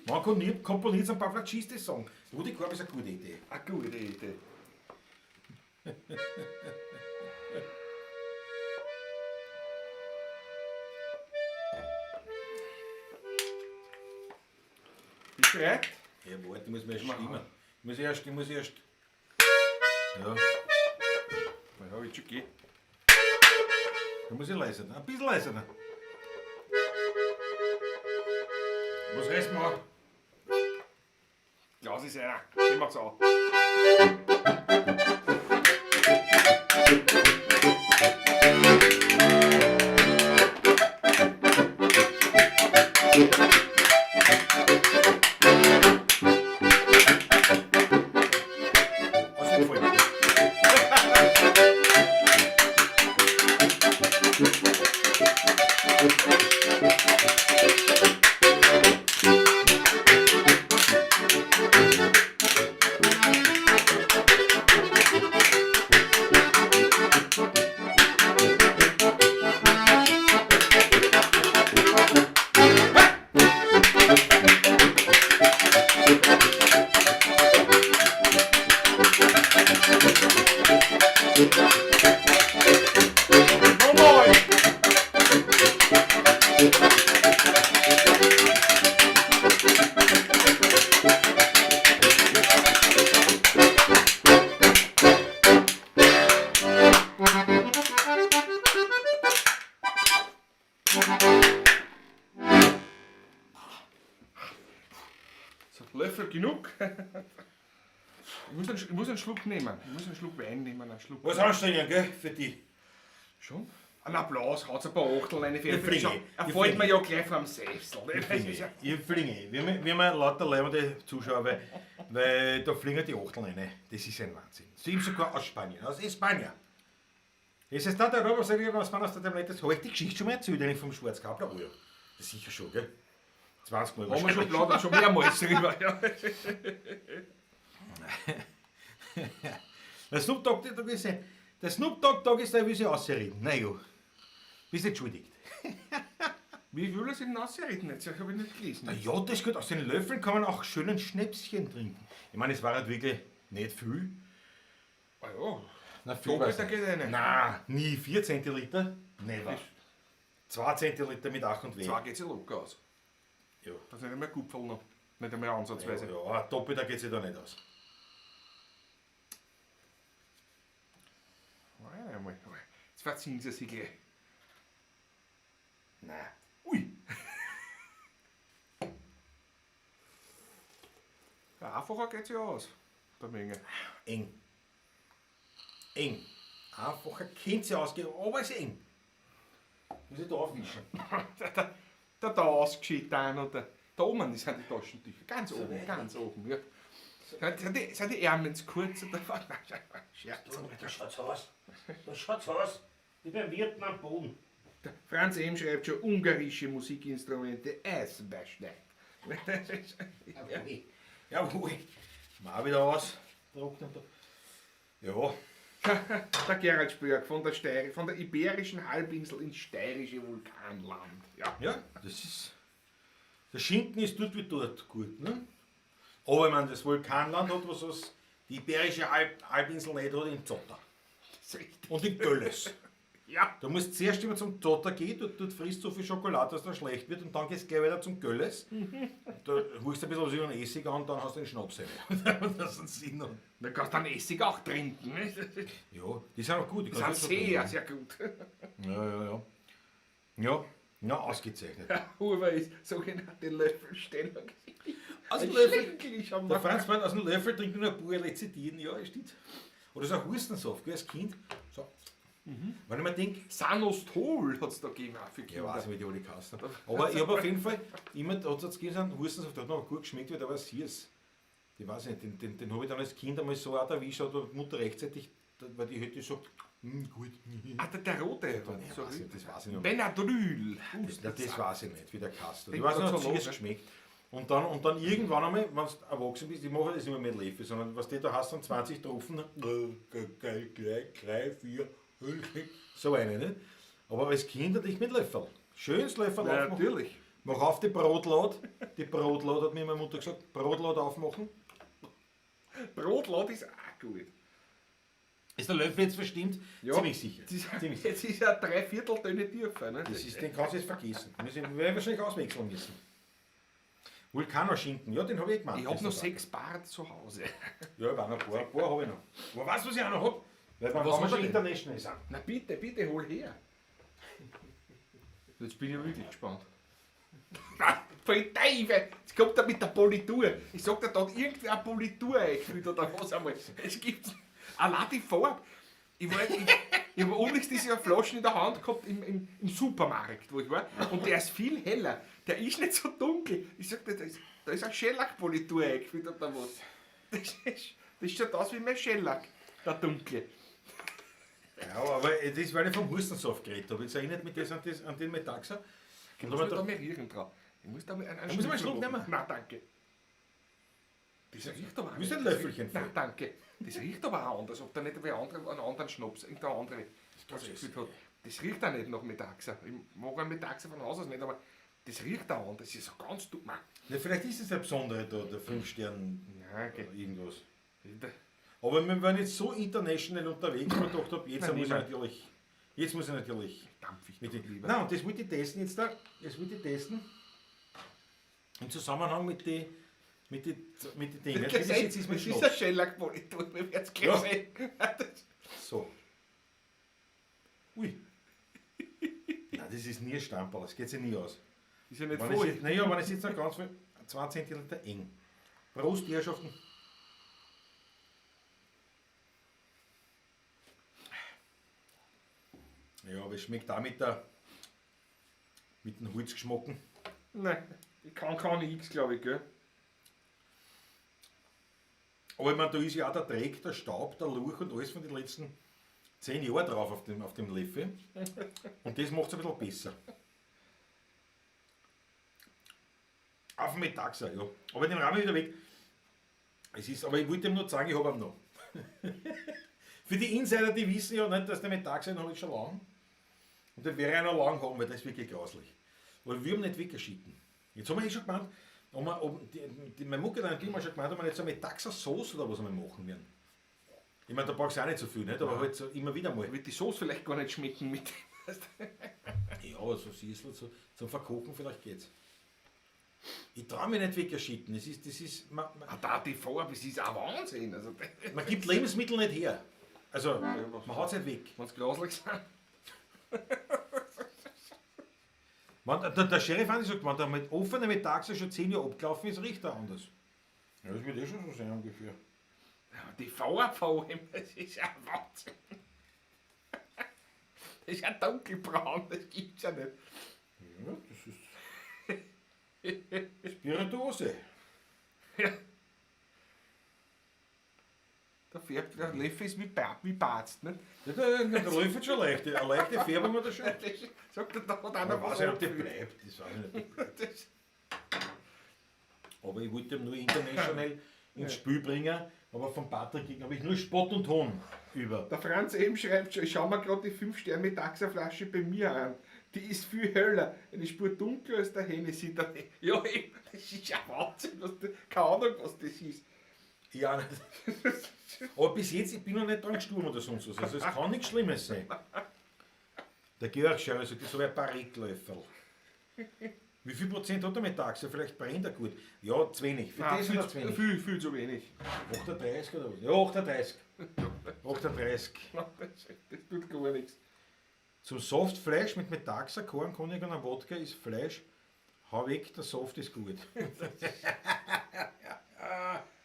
Man komponiert ein paar Flatschiste-Song. Rudi Korb ist eine gute Idee. Eine gute Idee. Bist du bereit? Ja, warte, ich muss mir erst stimmen. Ich muss erst. Ja, Ja, wird schon gehen. da muss ich leiser. Ein bisschen leiser. Was reißt man? Klaus ist einer. Den macht's auch. Ausgefallen. Nochmal! So, Löffel genug. Ich muss einen Schluck nehmen. Ich muss einen Schluck Wein nehmen. Einen Schluck. Was anstrengend, gell, für die. Schon? Ein Applaus, haut ein paar Achtel rein. Ich flinge. Er Ich fällt mir flinge. ja gleich vom Sessel. Das ist ja- Ich flinge. Wir haben lauter leibende Zuschauer, weil da fliegen die Achteln rein. Das ist ein Wahnsinn. Sie sogar aus Spanien, aus Espanja. Es ist da der Europa, sag ich, was man aus der Tablette. Habe ich die Geschichte schon mal erzählt, eigentlich vom Schwarzkabler? Oh ja, das sicher schon, gell? 20 Mal. Haben wir schon plaudert, schon mehrmals drüber. Ja. Der Snoop Dogg, der Snoop Dogg, Dogg ist der, will sich ausreden. Na ja, bist entschuldigt. Wie will er sich denn ausreden jetzt? Das habe ich nicht gelesen. Na ja, das geht. Aus den Löffeln kann man auch schön ein Schnäpschen trinken. Ich meine, es war halt wirklich nicht viel. Ah ja. Na, viel Doppelter war's geht nicht. rein. Nein, nie 4 Zentiliter. Never. 2 Zentiliter mit Ach und Weh. Zwei geht sich locker aus. Ja. Das ist nicht einmal Kupferl noch. Nicht einmal ansatzweise. Ja, ja, doppelter geht sich da nicht aus. Nein, einmal. Jetzt verziehen sie sich gleich. Nein. Ui. Ja, einfacher geht sich aus. Der Menge. Eng. Eng. Einfacher kennt sie ausgehen, aber es ist eng. Muss ich da aufwischen. Der da ausgeschickt und der, da oben sind die Taschentücher. Ganz oben, ganz oben. Ja. Sind die Ärmel zu kurz? Oder was? Scherz. Da schaut's aus. Da schaut's aus. Wie beim Vietnam-Boden. Der Franz M. schreibt schon ungarische Musikinstrumente Eisenbeistein. Jawohl. Jawohl. Mal wieder aus. Trocknen da. Ja. Der Gerald Spörk von der Iberischen Halbinsel ins steirische Vulkanland. Ja. Ja, das ist. Der Schinken ist dort wie dort gut, ne? Aber ich meine, das Vulkanland hat was, was die Iberische Halbinsel nicht hat, in Zotter. Das ist richtig. Und in Gölles. Ja. Da musst du zuerst immer zum Zotter gehen, dort frisst du so viel Schokolade, dass das schlecht wird, und dann gehst du gleich wieder zum Gölles. Da holst du ein bisschen was über den Essig an und dann hast du den Schnaps rein. Das ist ein Sinn. Und Da kannst du dann Essig auch trinken. Ne? ja, die sind auch gut. Die Die sind kannst du sehr, trinken. sehr gut. Ja, ja, ja. Ja, ja, ausgezeichnet. Huber ist sogenannte Löffelstellung. Aus dem Ein Löffel. Schlingel schon Der mal. Franz meint, aus dem Löffel trinkt nur ein paar Lecithin. Ja, stimmt. Oder so ein Hustensaft, gell, als Kind. So. Wenn ich mir denke, Sanostol hat es da gegeben auch für ich Kinder. weiß nicht, wie die alle geheißen haben. Aber ich habe auf jeden Fall, immer hat es gegeben, so einen Hustensaft, der hat mir auch gut geschmeckt, weil der war süß. Ich weiß nicht, den habe ich dann als Kind einmal so auch erwischt, hat die Mutter rechtzeitig weil die hätte so, gut. Ah, der rote. Ja, Sorry. weiß ich, das weiß ich noch. Benadryl. Das weiß ich nicht, wie der Kasten. Ich Denk weiß grad noch, so hat es nach, ne? geschmeckt. Und dann irgendwann einmal, wenn du erwachsen bist, ich mache das immer mit Löffel, sondern was die da hast, dann 20 Tropfen, 3, 4, 5, so eine, nicht? Aber als Kind natürlich mit Löffel. Schönes Löffel Ja, aufmachen. natürlich. Mach auf die Brotlaut. Die Brotlaut hat mir meine Mutter gesagt, Brotlaut aufmachen. Brotlaut ist auch gut. Ist der Löffel jetzt verstimmt? Ja. Ziemlich sicher. Das ist, Ziemlich sicher. jetzt ist er dreiviertel Töne tiefer. Ne? Das ist, den kannst du jetzt vergessen. Wir werden wahrscheinlich auswechseln müssen. Vulkanoschinken, ja, den habe ich gemacht. Ich habe noch Das 6 Bar zu Hause. Ja, ich habe auch noch ein paar. Ein paar habe ich noch. Aber weißt du, was ich auch noch habe? Weil wir Was was haben schon wir denn? international sind. Na bitte, bitte, hol her. Jetzt bin ich wirklich gespannt. Voll Teufel! Jetzt kommt er mit der Politur. Ich sag dir, da hat irgendwer eine Politur eingefüllt oder was einmal. Es gibt allein die Farbe. Ich habe unlängst diese Flaschen in der Hand gehabt im Supermarkt, wo ich war. Und der ist viel heller. Der ist nicht so dunkel. Ich sag dir, da ist eine Schellack-Politur eingefüllt oder was. Das schaut aus wie mein Schellack, der dunkle. Ja, aber das ist, weil ich vom Hustensaft geredet habe. Jetzt erinnert mich das an den Metaxa. Ich Und muss da mich da hab mehr rühren dran. Ich muss da mal einen muss ich mal einen Schluck nehmen? Nein, danke. Das riecht aber auch Willst du nicht. ein Löffelchen Nein, voll? danke. Das riecht aber auch anders. Ob da nicht wer andere, einen anderen Schnaps, irgendein andere Das ist gefüllt hat. Das riecht auch nicht nach Metaxa. Ich mag einen Metaxa von Haus aus nicht, aber das riecht auch anders. Das ist so ganz dumm. Ja, vielleicht ist es der Besondere da, der 5 Stern Nein, okay. irgendwas. Aber wir waren jetzt so international unterwegs, wo ich gedacht habe, jetzt Nein, muss ich niemand. natürlich, jetzt muss ich natürlich Dampf ich mit doch den, lieber. Nein, und das wollte ich testen jetzt da, das wollte ich testen im Zusammenhang mit den Dingen. Das Wie das jetzt ist mit das ist Schnaps. ein Schellack-Politur, wir werden es gleich Ja. sehen. Das- So. Ui. Nein, das ist nie ein Stamperl, das geht sich nie aus. Ist ja nicht Wenn ich voll. jetzt, naja, wenn ich jetzt noch ganz viel, 2 Zentimeter eng. Prost, die Herrschaften. Ja, aber es schmeckt auch mit dem Holzgeschmacken. Nein, ich kann keine X, glaube ich, gell? Aber ich meine, da ist ja auch der Dreck, der Staub, der Lurch und alles von den letzten 10 Jahren drauf auf dem Löffel. Und das macht es ein bisschen besser. Auf dem Metaxa, ja. Aber den Rahmen wieder weg. Es ist, aber ich wollte ihm nur sagen, ich habe ihn noch. Für die Insider, die wissen ja nicht, dass der Metaxa, den habe ich schon lange. Und den werde ich auch noch lang haben, weil das ist wirklich grauslich. Aber wir haben nicht weggeschitten. Jetzt haben wir eh schon gemeint, ob wir, ob die, die, meine Mucke und die haben schon gemeint, ob wir nicht so eine Metaxa-Sauce oder was wir machen werden. Ich meine, da brauchst du auch nicht so viel, nicht? Aber halt so immer wieder mal. Wird die Sauce vielleicht gar nicht schmecken mit dem. Ja, so Süßl, so, zum Verkochen vielleicht geht's. Ich traue mich nicht weggeschitten. Es ist, das ist, man, Ah, da die Farbe, das ist auch Wahnsinn. Also, man gibt Lebensmittel nicht her. Also, man haut's nicht weg. wenn es grauslich sind. Wenn, der Sheriff hat gesagt, wenn der mit offener Metaxa schon 10 Jahre abgelaufen ist, riecht er anders. Ja, das wird eh schon so sein ungefähr. Ja, die Farbe vor allem, das ist ja Wahnsinn. Das ist ja dunkelbraun, das gibt's ja nicht. Ja, das ist Spirituose. Ja. Der färbt, der Löffel ist wie Barzt, nicht? Ja, der läuft schon leicht. Eine leichte Färbung hat er schon. Das sagt er, da hat einer Ich weiß was nicht, ob die abgefüllt. bleibt. Das weiß ich nicht, ob die bleibt. Das- Aber ich wollte ihn nur international ins Spiel bringen. Aber von Patrick habe ich nur Spott und Hohn über. Der Franz eben schreibt schon, ich schau mir gerade die 5-Sterne-Taxaflasche bei mir an. Die ist viel heller, eine Spur dunkler als der Hennessy. Ja, eben, das ist ja Wahnsinn, was das, keine Ahnung, was das ist. Ja, nicht. Aber bis jetzt, ich bin noch nicht dran gestorben oder sonst was. Also es kann nichts Schlimmes sein. Der Georg Scherer sagt, das ist so ein Barrique-Löffel. Wie viel Prozent hat der Metaxa? Vielleicht brennt er gut. Ja, zu wenig. Für Nein, das viel, hat er zu wenig. viel, viel zu wenig. 38 oder was? Ja, 38. 38. Nein, das tut gar nichts. Zum Softfleisch mit Metaxa, Korn, Cognac und einem Wodka ist Fleisch. Hau weg, der Soft ist gut.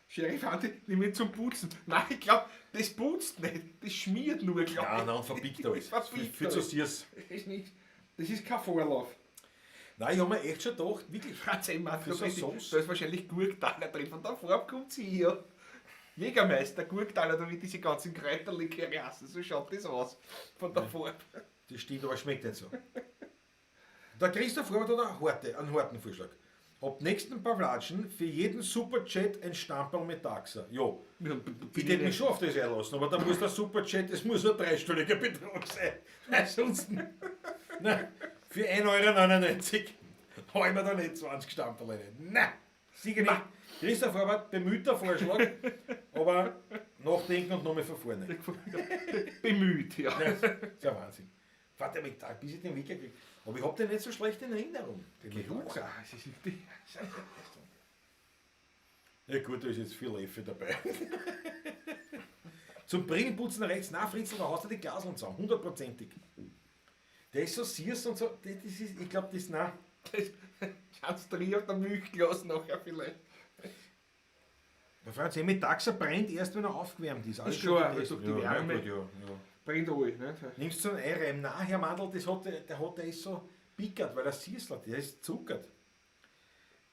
Sheriff Andi, nimm ihn zum Putzen. Nein, ich glaube, das putzt nicht. Das schmiert nur, glaube Ja, ich. nein, verbiegt alles. Das verbiegt Viel zu alles. süß. Das ist, nicht, das ist kein Vorlauf. Nein, ich habe mir echt schon gedacht, wirklich. Franz Emma, Für so eine Sauce. da ist wahrscheinlich Gurktaler drin. Von der Farbe kommt sie hier. Jägermeister, Gurktaler, da wird diese ganzen Kräuterlikör heißen. So schaut das aus von der Farbe. Das stimmt, aber schmeckt nicht so. Der Christoph Robert hat einen harten Vorschlag. Ab nächsten Pavlatschen für jeden Superchat ein Stamperl mit Taxa. Ja, ich hätte mich schon auf das einlassen, aber da muss der Superchat, das muss ein dreistelliger Betrag sein. Ansonsten, nein, für 1,99 Euro hau ich mir da nicht 20 Stamperl rein. Nein, sicher nicht. Christoph Robert, bemühter Vorschlag, aber nachdenken und nochmal von vorne. Bemüht, ja. Das ist ja Wahnsinn. Warte mal, bis ich den Wecker kriege. Aber ich hab den nicht so schlecht in Erinnerung. Den Geruch. Ah, es ist die- Ja gut, da ist jetzt viel Effe dabei. Zum Brillenputzen rechts, na Fritzl, da hast du die Glaseln zusammen, hundertprozentig. Der ist so süß und so, das ist, ich glaube, das, nein. Das schaust du auf der Milchglas nachher vielleicht. Der Franz, mit Taxa brennt erst, wenn er aufgewärmt ist. Alles Ist schon, getestet. durch die Ja, Wärme. gut, ja, ja. Brennt alle, nicht? Nimmst du so einen Einreiben? Nein, Herr Mandl, das hat, der ist so pickert, weil er süßelt, der ist zuckert.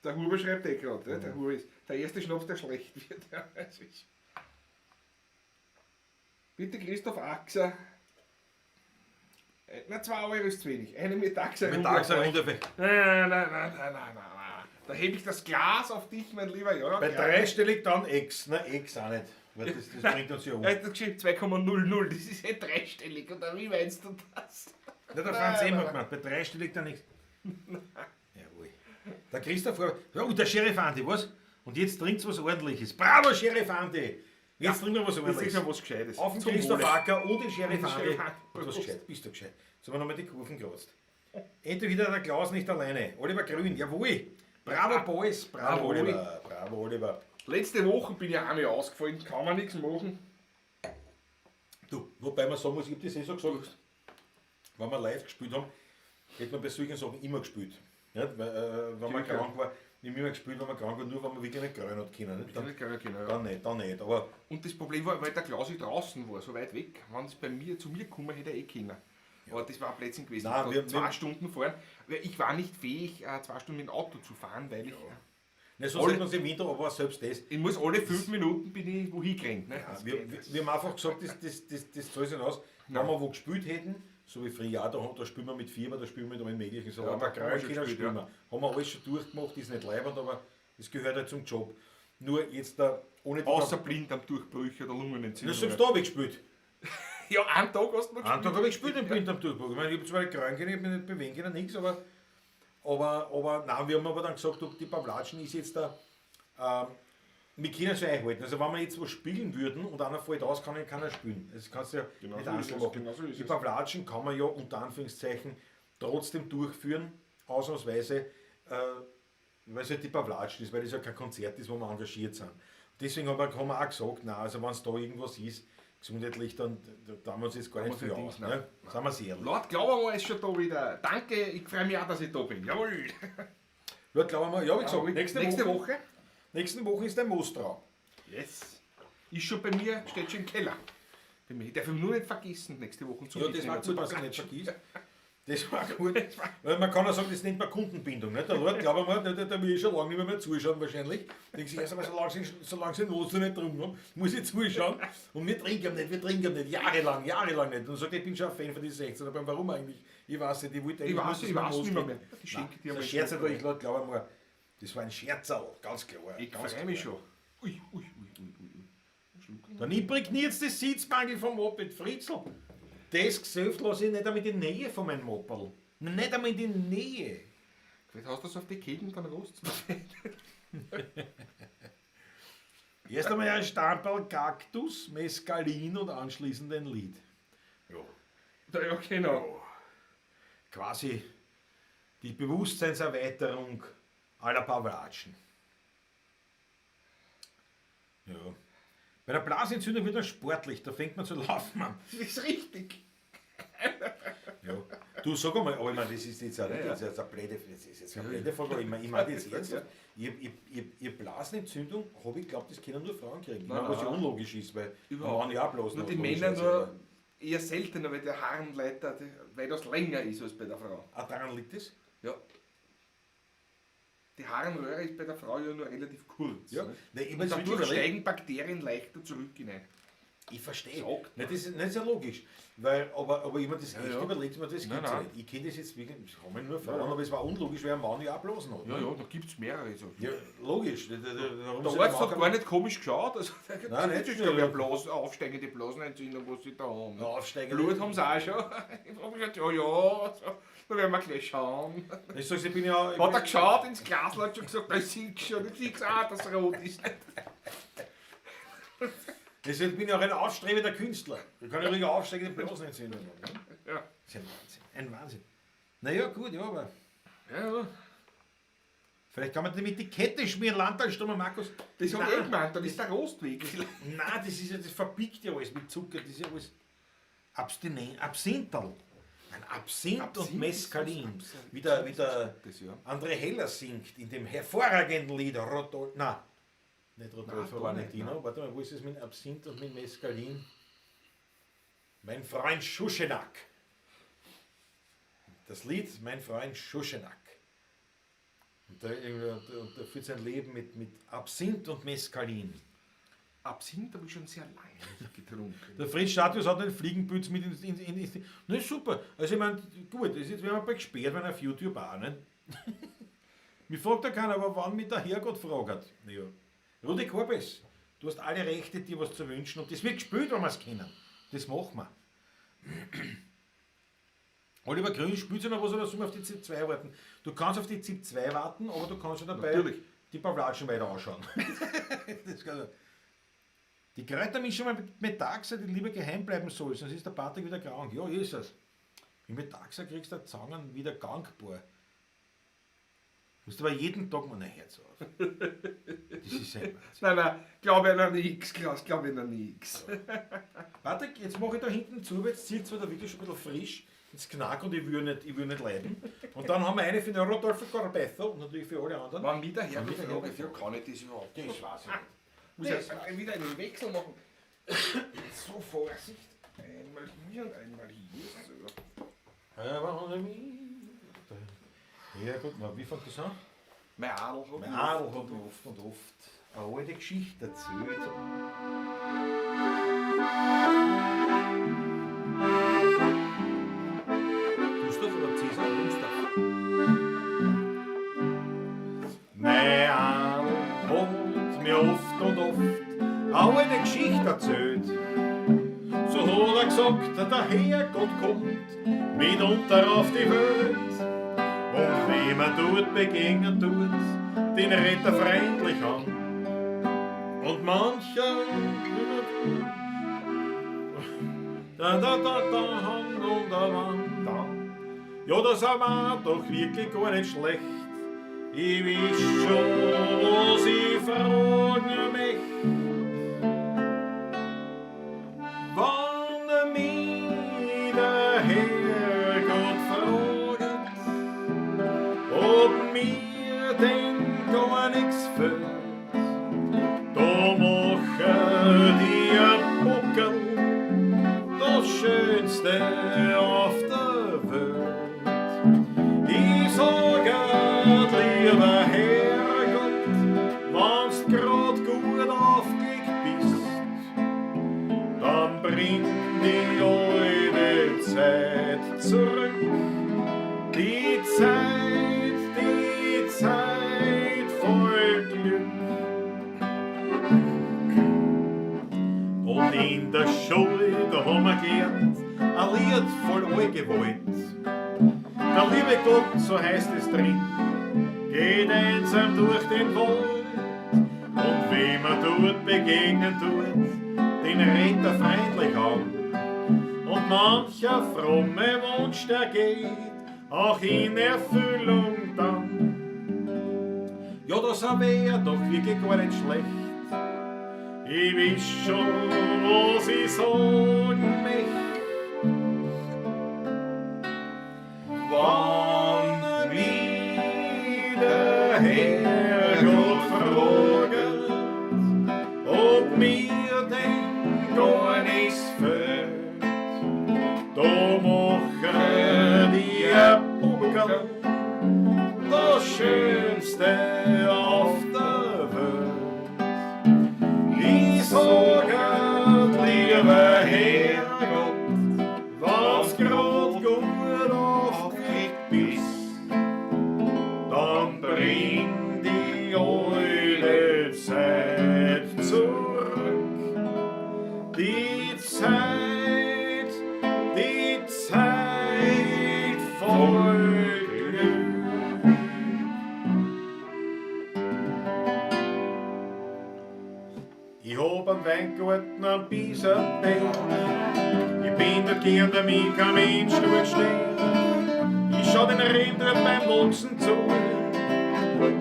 Der Huber schreibt eh gerade, ne? Der Huber ist der erste Schnaps, der schlecht wird. Ja, es ist. Bitte Christoph Axer. Na, 2 Euro ist zu wenig. Eine mit Taxa. Mit Taxa runter. Nein, nein, nein, nein, nein, nein, nein. Da hebe ich das Glas auf dich, mein Lieber. Ja, Bei klar. dreistellig dann X. Na, X auch nicht. Weil das bringt uns ja um. Er hat geschrieben 2,00, das ist eh dreistellig, oder wie meinst du das? Na, der Franz Emmer gemacht, bei dreistellig dann nichts. Jawohl. Der Christoph, oh, der Sheriff Andi, was? Und jetzt trinkt's was Ordentliches. Bravo, Sheriff Andi! Jetzt trinken wir was Das ist Ordentliches. ja was Gescheites. Auf den Zum Christoph Wohle. Acker und den Sheriff Und den Andi. Sheriff Andi. Und was gescheit, bist du gescheit. Jetzt haben wir nochmal die Kurven geratzt. Endlich wieder der Klaus nicht alleine. Oliver Grün, jawohl. Bravo, Boys. Bravo, Jawohl. Oliver. Bravo, Oliver. Letzte Woche bin ich einmal ausgefallen, kann man nichts machen. Du, wobei man sagen muss, ich hab das eh so gesagt, wenn wir live gespielt haben, hätte man bei solchen Sachen immer gespielt. Nicht? Weil, wenn man Sicher. krank war, wir haben immer gespielt, wenn man krank war, nur wenn man wirklich nicht grün hat können. Nicht? Dann, Nicht grün können, ja. dann nicht. Aber Und das Problem war, weil der Klausi draußen war, so weit weg. Wenn es bei mir zu mir gekommen hätte er eh können. Aber das war ein Blödsinn gewesen. Nein, Da 2 Stunden fahren. Weil ich war nicht fähig, 2 Stunden mit dem Auto zu fahren, weil ich. ne, sonst hätten wir uns im Winter, aber selbst das. Ich muss alle 5 Minuten bin ich wohin gerannt. Ne? Ja, wir haben einfach gesagt, das zahlt sich aus. Wenn wir wo gespielt hätten, so wie früher, auch, da spielen wir mit Fieber, da spielen wir mit allen möglichen. So, Ja, aber haben wir grün schon können gespielt, spielen wir. Haben wir alles schon durchgemacht, ist nicht leibend, aber es gehört halt zum Job. Nur jetzt da ohne die. Außer blind am Durchbruch oder Lungenentzündung. Ja, selbst da habe ich gespielt. Ja, einen Tag hast du noch Einen Tag habe ich gespielt im Blinddarm-Durchbruch. Ich meine, ich habe zwar nicht grün können, ich habe mich nicht bewegen können, nichts, aber nein, wir haben aber dann gesagt, ob die Pavlatschen ist jetzt da, wir können es ja einhalten. Also wenn wir jetzt was spielen würden und einer fällt aus, kann keiner spielen. Das kannst du ja Genau nicht so ist einzeln es, machen. genau so ist Die es. Pavlatschen kann man ja unter Anführungszeichen trotzdem durchführen, ausnahmsweise, weil es halt die Pavlatschen ist, weil das ja kein Konzert ist, wo wir engagiert sind. Deswegen haben wir auch gesagt, nein, also wenn es da irgendwas ist, gesundheitlich, dann da haben wir uns jetzt gar nicht wir viel uns aus. nicht Ne? Seien wir sehr ehrlich. Lord Glaubermann ist schon da wieder. Danke, ich freue mich auch, dass ich da bin. Jawohl. Lord Glaubermann, ja, wie gesagt, nächste Woche. Nächste Woche ist der Mostrau. Yes. Ist schon bei mir, steht schon im Keller. Bei mir. Ich darf ihn nur nicht vergessen, nächste Woche zu Ja, das war gut, dass er nicht vergisst. Das war gut. Weil man kann auch sagen, das nennt man Kundenbindung. Nicht? Der Lord, glaube ich mal, der will schon lange nicht mehr zuschauen wahrscheinlich. Denkt sich, also, solange sie den Moster nicht drum haben, muss ich zuschauen. Und wir trinken nicht, jahrelang, jahrelang nicht. Und sagt, ich bin schon ein Fan von diesen 16, aber warum eigentlich? Ich weiß nicht, ich wollte eigentlich Ich weiß, nur, ich dass wir weiß Most nicht mehr. trinken. Die schenke dir Das mal ist ein Scherz einen natürlich, Lord, glaube ich mal. Das war ein Scherzerl, ganz klar. Ich ganz freue mich klar. schon. Ui, ui, ui, ui, ui. Schluck. Dann imprägniert das Sitzbankel vom Moped, Fritzl. Das Gesöff lasse ich nicht einmal in die Nähe von meinem Moped. Nicht einmal in die Nähe. Vielleicht hast du das auf die Kegen, dann rost's. Erst einmal ein Stamperl Kaktus, Mescalin und anschließend ein Lied. Ja. Ja, genau. Quasi die Bewusstseinserweiterung aller Pavlatschen. Ja. Bei der Blasenentzündung wird man sportlich, da fängt man zu laufen an. Das ist richtig. Ja. Du, sag einmal, aber ich meine, das ist jetzt auch nicht, das ist jetzt eine blöde, das ist jetzt keine blöde Frage, aber ich meine das ernsthaft. Ich Blasenentzündung habe ich glaubt, das können nur Frauen kriegen. Ich meine, was ja unlogisch ist, weil Überhaupt. Mann ja auch Blasen Nur hat, die Männer logischerweise, nur aber- eher seltener, weil der Harnleiter weitaus länger ist als bei der Frau. Ah, daran liegt es? Ja. Die Harnröhre ist bei der Frau ja nur relativ kurz. Ja. Ne? Nein, ich Und meine, dadurch steigen Bakterien leichter zurück hinein. Ich verstehe. Sagt Nein, das ist nicht sehr logisch. Weil, aber ich mir das echt ja. überlegt, mir das Nein, gibt's ja nein. nicht. Ich kenne das jetzt wirklich, das haben ja nur Frauen, aber es war unlogisch, weil ein Mann ja auch Blasen hat. Ja, ne? ja, da gibt es mehrere. So. Ja, logisch. Darum Der soll Arzt der hat Mann gar nicht komisch geschaut. Also, Nein, das nicht. ist, glaube ich, eine Blasen, aufsteigende Blasenentzündung, was sie da haben. Ja, aufsteigende- Blut haben sie auch schon. Ich hab gesagt, ja, ja, so, da werden wir gleich schauen. Ich sag's, ich bin ja. Ich Hat er bin, geschaut ins Glas, hat schon gesagt, ich sehe schon, ich sehe auch, dass es rot ist. deswegen bin ich auch ein aufstrebender Künstler. Ich kann ja ruhig aufsteigende Blasenentzündung haben. Ne? Ja. Das ist ein Wahnsinn. Ein Wahnsinn. Naja, gut, ja, aber. Ja, ja. Vielleicht kann man damit die Kette schmieren, Landtalsturmer Markus. Das habe ich eh Nein. gemeint, dann ist der Rost weg. Nein, das ist ja, das verbiegt ja alles mit Zucker, das ist ja alles Abstinent, Absintherl. Ein Absinth, Absinth und Mescalin. ist was Absinth. Wie der Das, ja. André Heller singt in dem hervorragenden Lied Rodolfo. Nein, nicht Rodolfo Nein, gar nicht, Valentino. Warte mal, wo ist es mit Absinth und mit Mescalin? Mein Freund Schuschenack. Das Lied Mein Freund Schuschenack. Und der führt sein Leben mit Absinth und Mescalin. Absinth habe ich schon sehr lange nicht getrunken. Der Fritz Statius hat einen Fliegenpilz mit in. Na super. Also ich meine, gut, das ist, wenn man bald gesperrt werden auf YouTube auch, nicht? Mich fragt ja keiner, aber wann mit der Herrgott fragt. Ja. Rudi Korbes, du hast alle Rechte, dir was zu wünschen und das wird gespielt, wenn wir es kennen. Das machen wir. Oliver Grün spielt sich noch was oder soll man auf die ZIP 2 warten? Du kannst auf die ZIP 2 warten, aber du kannst ja dabei Natürlich. die Pavlatschen weiter anschauen. Das kann, die Kräutermischung mit Metaxa, die lieber geheim bleiben soll, sonst ist der Patrick wieder krank. Ja, ist es. Mit Metaxa kriegst du Zangen wieder gangbar. Musst aber jeden Tag mal ein Herz auf. Das ist ein Wahnsinn. Nein, nein, glaube ich noch nichts, Klaus, glaube ich noch nichts. Patrick, jetzt mache ich da hinten zu, weil jetzt zieht es wieder wirklich schon ein bisschen frisch ins Knack und ich will nicht leiden. Und dann haben wir eine für den Rodolfo Corbetto und natürlich für alle anderen. Wann wieder her, Wann wieder ja, her- kann ich das überhaupt? Das weiß ich nicht. Muss Das ich wieder einen Wechsel machen. So, Vorsicht. Einmal hier und einmal hier. So. Ja gut, na, wie fängt das an? Mein Adel hat Mein Adel hat oft und oft eine alte Geschichte erzählt. Gustav oder Cäsar? Gustav. Mein Adel hat mir oft und oft eine alte Geschichte erzählt. So hat er gesagt, der Herrgott kommt mitunter auf die Welt. Und wem er dort begegnen tut, den redet er freundlich an. Und mancher da da da da han und da wann da. Ja, das war doch wirklich gar nicht schlecht. Ich weiß schon, was ich fragen möchte. Wann mich der Herrgott fragt, ob mir denn gar nix fehlt, da mache die ein Buckel das Schönste auf der Welt. Ich sage, lieber Herrgott, wenn's grad gut aufgelegt bist, dann bring die alte Zeit zurück. Die Zeit voll Glück. Und in der Schule, da haben wir gelernt, ein Lied voll Allgewalt. Der liebe Gott, so heißt es drin, geht einsam durch den Wald. Und wem er dort begegnen tut, den redet er freundlich an. Und mancher fromme Wunsch, der geht auch in Erfüllung dann. Ja, das wär doch wirklich gar nicht schlecht. Ich weiß schon, was ich sagen möchte. Wann mich der Herrgott fragt, ob mir denn gar nichts fehlt, da machen die Buckel das Schönste Beste auf der Welt. Ich sag, lieber Herrgott, wenn's grad gut aufgelegt bist, dann bring die alte Zeit zurück. Die Zeit voll Glück. Ich hab einen Weingarten am Bieserberg. Ich bin dort gern, der mich kein Mensch dort steht. Ich schau den Rindern beim Wachsen zu.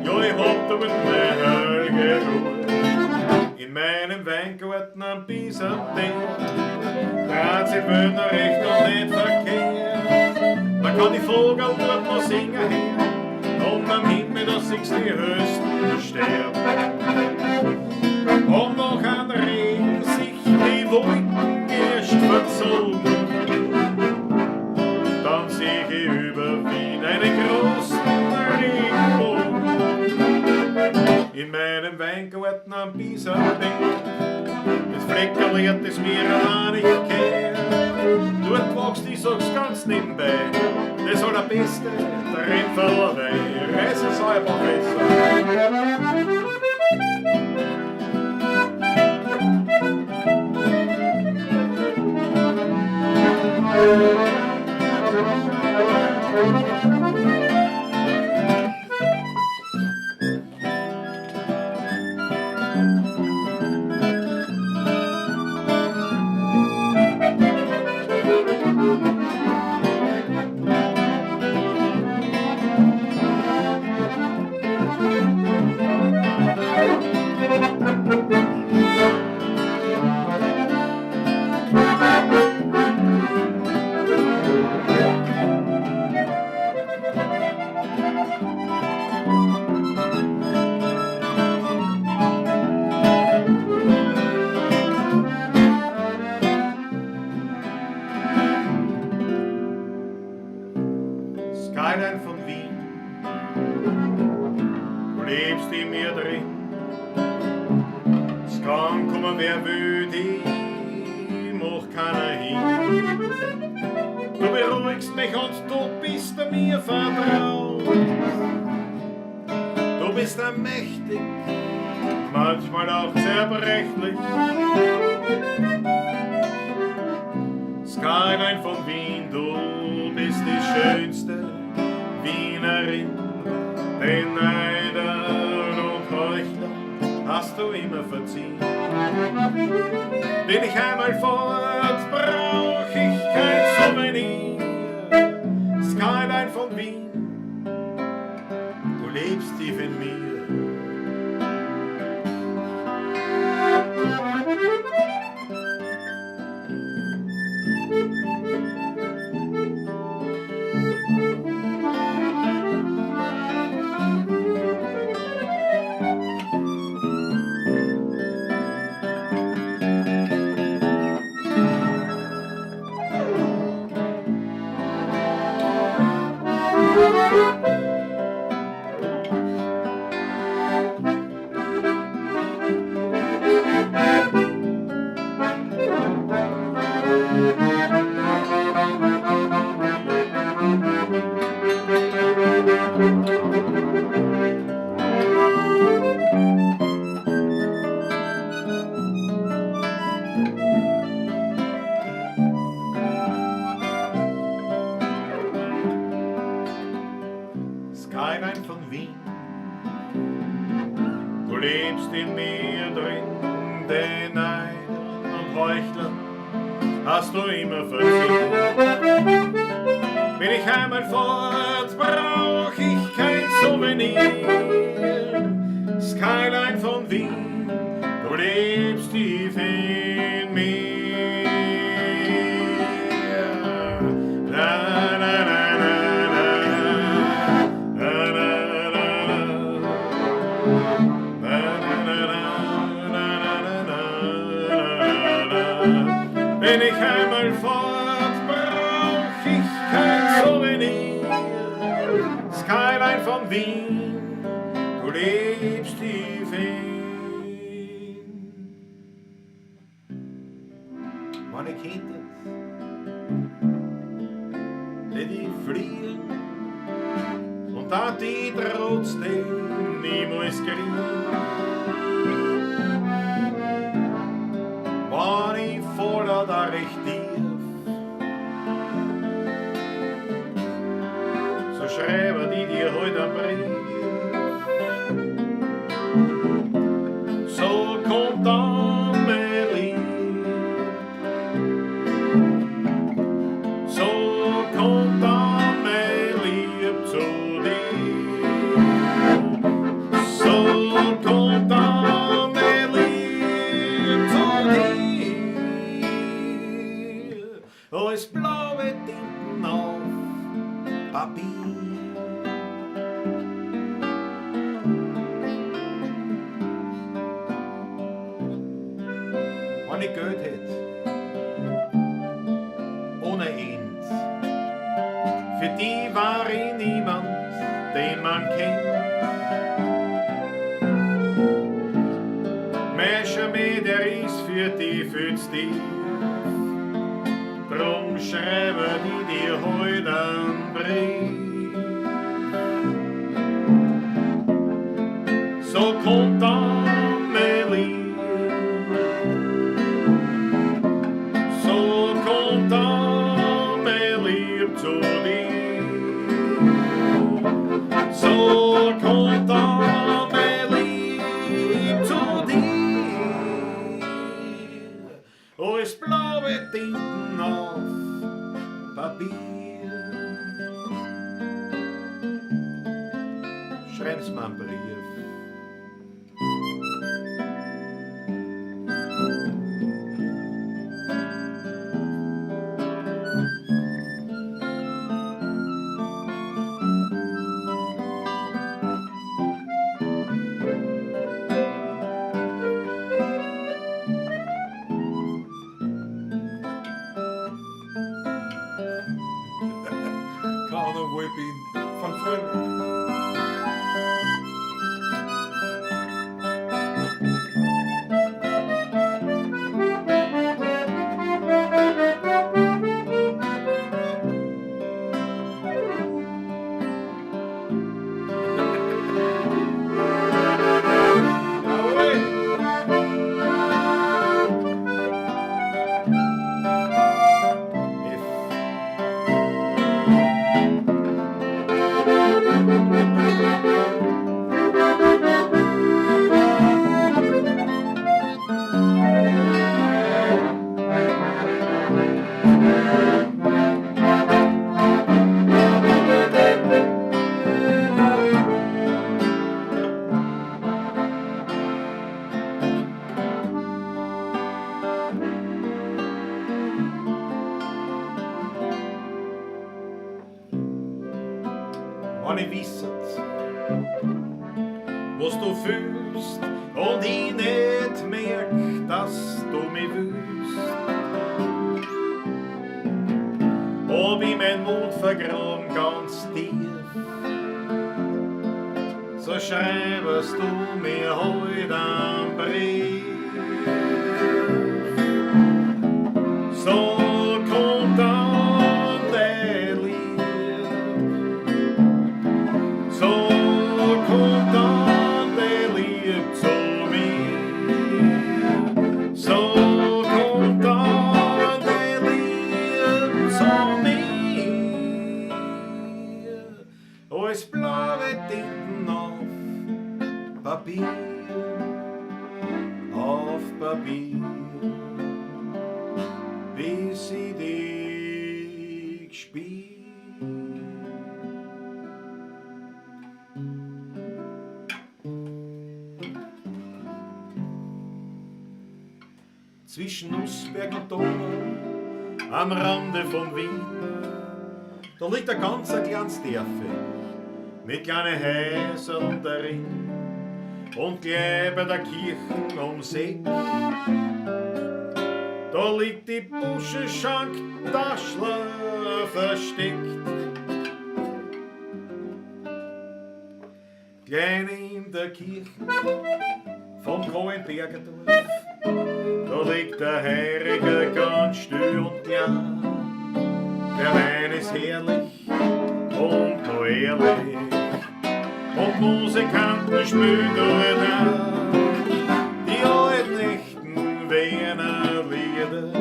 Ja, ich hab dort meine heilige Ruhe. In meinem Weingarten am Bieserberg dreht sich Welt noch recht und nicht verkehrt. Man kann die Vogel dort noch singen hören. Und am Himmel, da siehst du die höchsten Sterne. Und noch an Regen sich die Wolken erst verzogen. Dann seh ich über Wien einen großen Regenbogen. In meinem Weingarten am Bieserberg, das Fleckerl, das mir allein nicht kehrt. Dort wächst, ich sag's ganz nebenbei, das allerbeste, der Rennferler Wein, Reiß es einfach besser. Skyline von Wien, du lebst in mir drin. Es kann kommen, wer will, die macht keiner hin. Du beruhigst mich und du bist mir vertraut. Du bist mächtig, manchmal auch zerbrechlich. Skyline von Wien, du bist die schönste Wienerin. Den Neidern und Heuchlern hast du immer verziehen. Bin ich einmal fort, brauch ich kein Souvenir. Skyline von Wien, du lebst tief in mir. Skyline von Wien, du lebst in mir drin, den Neidern und Heuchlern hast du immer verziehen. Bin ich einmal fort, brauch ich kein Souvenir. Skyline von Wien, du lebst tief in mir. Na, na, na, na, na. Na, na, na, na. Na, na, na, na, na, na, na, na. Bin ich einmal fort, brauch ich kein Souvenir. Skyline von Wien, lebst tief hin. Wann ich könnte, tät ich fliehen und da die trotzdem niemals kriegen. Wann ich voller da recht tief, so schreibe die dir heute einen Brief. So kommt dann mein Lieb, so kommt dann mein Lieb zu dir. So kommt dann mein Lieb zu dir, als blaue Tinten auf Papier. Wenn ich Geld hätt, ohne End, für die war ich niemand, den man kennt. Mein Charmé, der ist für die viel zu tief, drum schreibe die dir heut einen Brief. So kommt dann mein Lieb, so kommt dann mein Lieb zu dir. So kommt dann mein Lieb zu dir, als blaue Tinten auf Papier. Schreib's mir einen Brief. Keine Ahnung, wo ich bin. Von früher. Jawohl! F. Wenn ich wisset, was du fühlst und ich nicht merk, dass du mich willst. Ob ich mein Mut vergraben ganz tief, so schreibest du mir heut einen Brief. So kommt dann dein Lieb, so kommt dann dein Lieb zu mir. So kommt dann dein Lieb zu mir, als blaue Tinten auf Papier, auf Papier, bis ich dich spür. Zwischen Nussberg und Donau, am Rande von Wien, da liegt ein ganz ein kleines Dörfli mit kleinen Häusern darin und gleich bei der Kirche ums Eck. Da liegt die Buschenschank Daschler versteckt. Klein in der Kirche vom Kohlenbergerdorf, da liegt der Heiriger ganz still und klein. Der Wein ist herrlich und noch ehrlich und Musikanten spielen dort auch. Die alten echten Wiener Lieder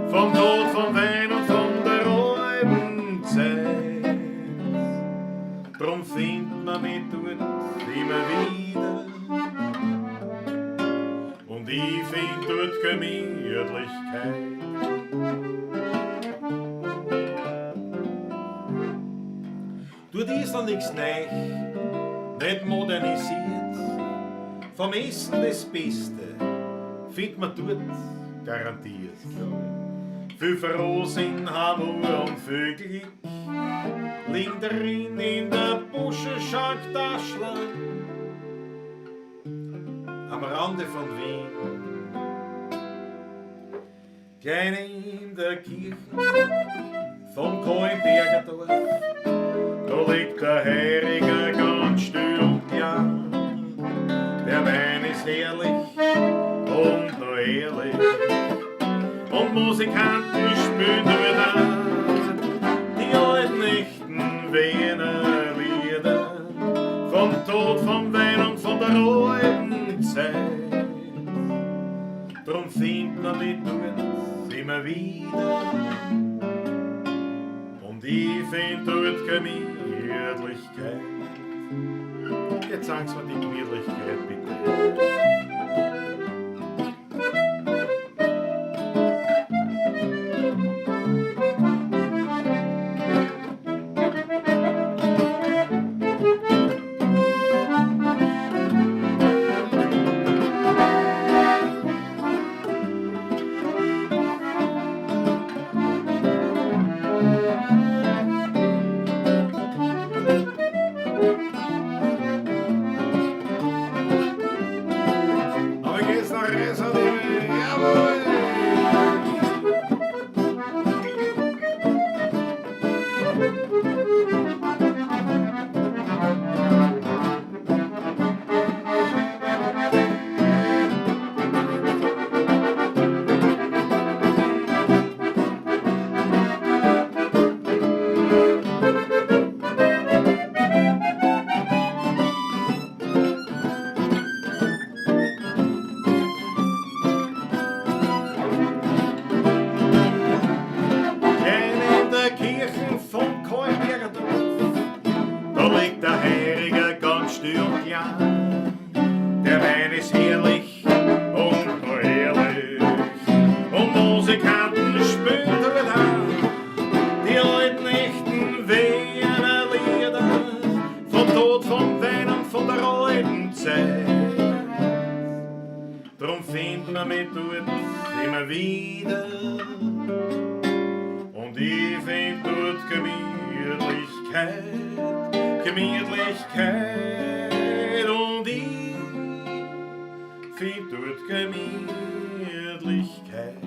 vom Tod, vom Wein und von der alten Zeit. Drum findet man mich dort immer wieder und ich find dort Gemütlichkeit. Dort ist noch nix neu, nicht modernisiert. Vom Essen das Beste findet man dort garantiert. Viel Frohsinn, Hammer und viel Glück liegen drin in der Buschenschank Daschler am Rande von Wien. Klein in der Kirche vom Kohlenbergerdorf, da liegt der Heiriger ganz still und klein. Der Wein ist herrlich und noch ehrlich und Musikanten spielen dort auch die alten echten Wiener Lieder vom Tod, vom Wein und von der alten Zeit. Drum findet man mich dort immer wieder und ich find dort Gemütlichkeit. Jetzt sagen Sie mir die Gemütlichkeit bitte. Aber geht's nach rechts, jawohl! Klein in der Kirche vom Kohlenbergerdorf, da liegt der Heiriger ganz still und klein. Der Wein ist herrlich und noch ehrlich und Musikanten spielen dort auch die alten echten Wiener Lieder vom Tod, vom Wein und von der alten Zeit. Drum findet man mich dort immer wieder und ich find dort Gemütlichkeit, Gemütlichkeit und ich find dort Gemütlichkeit.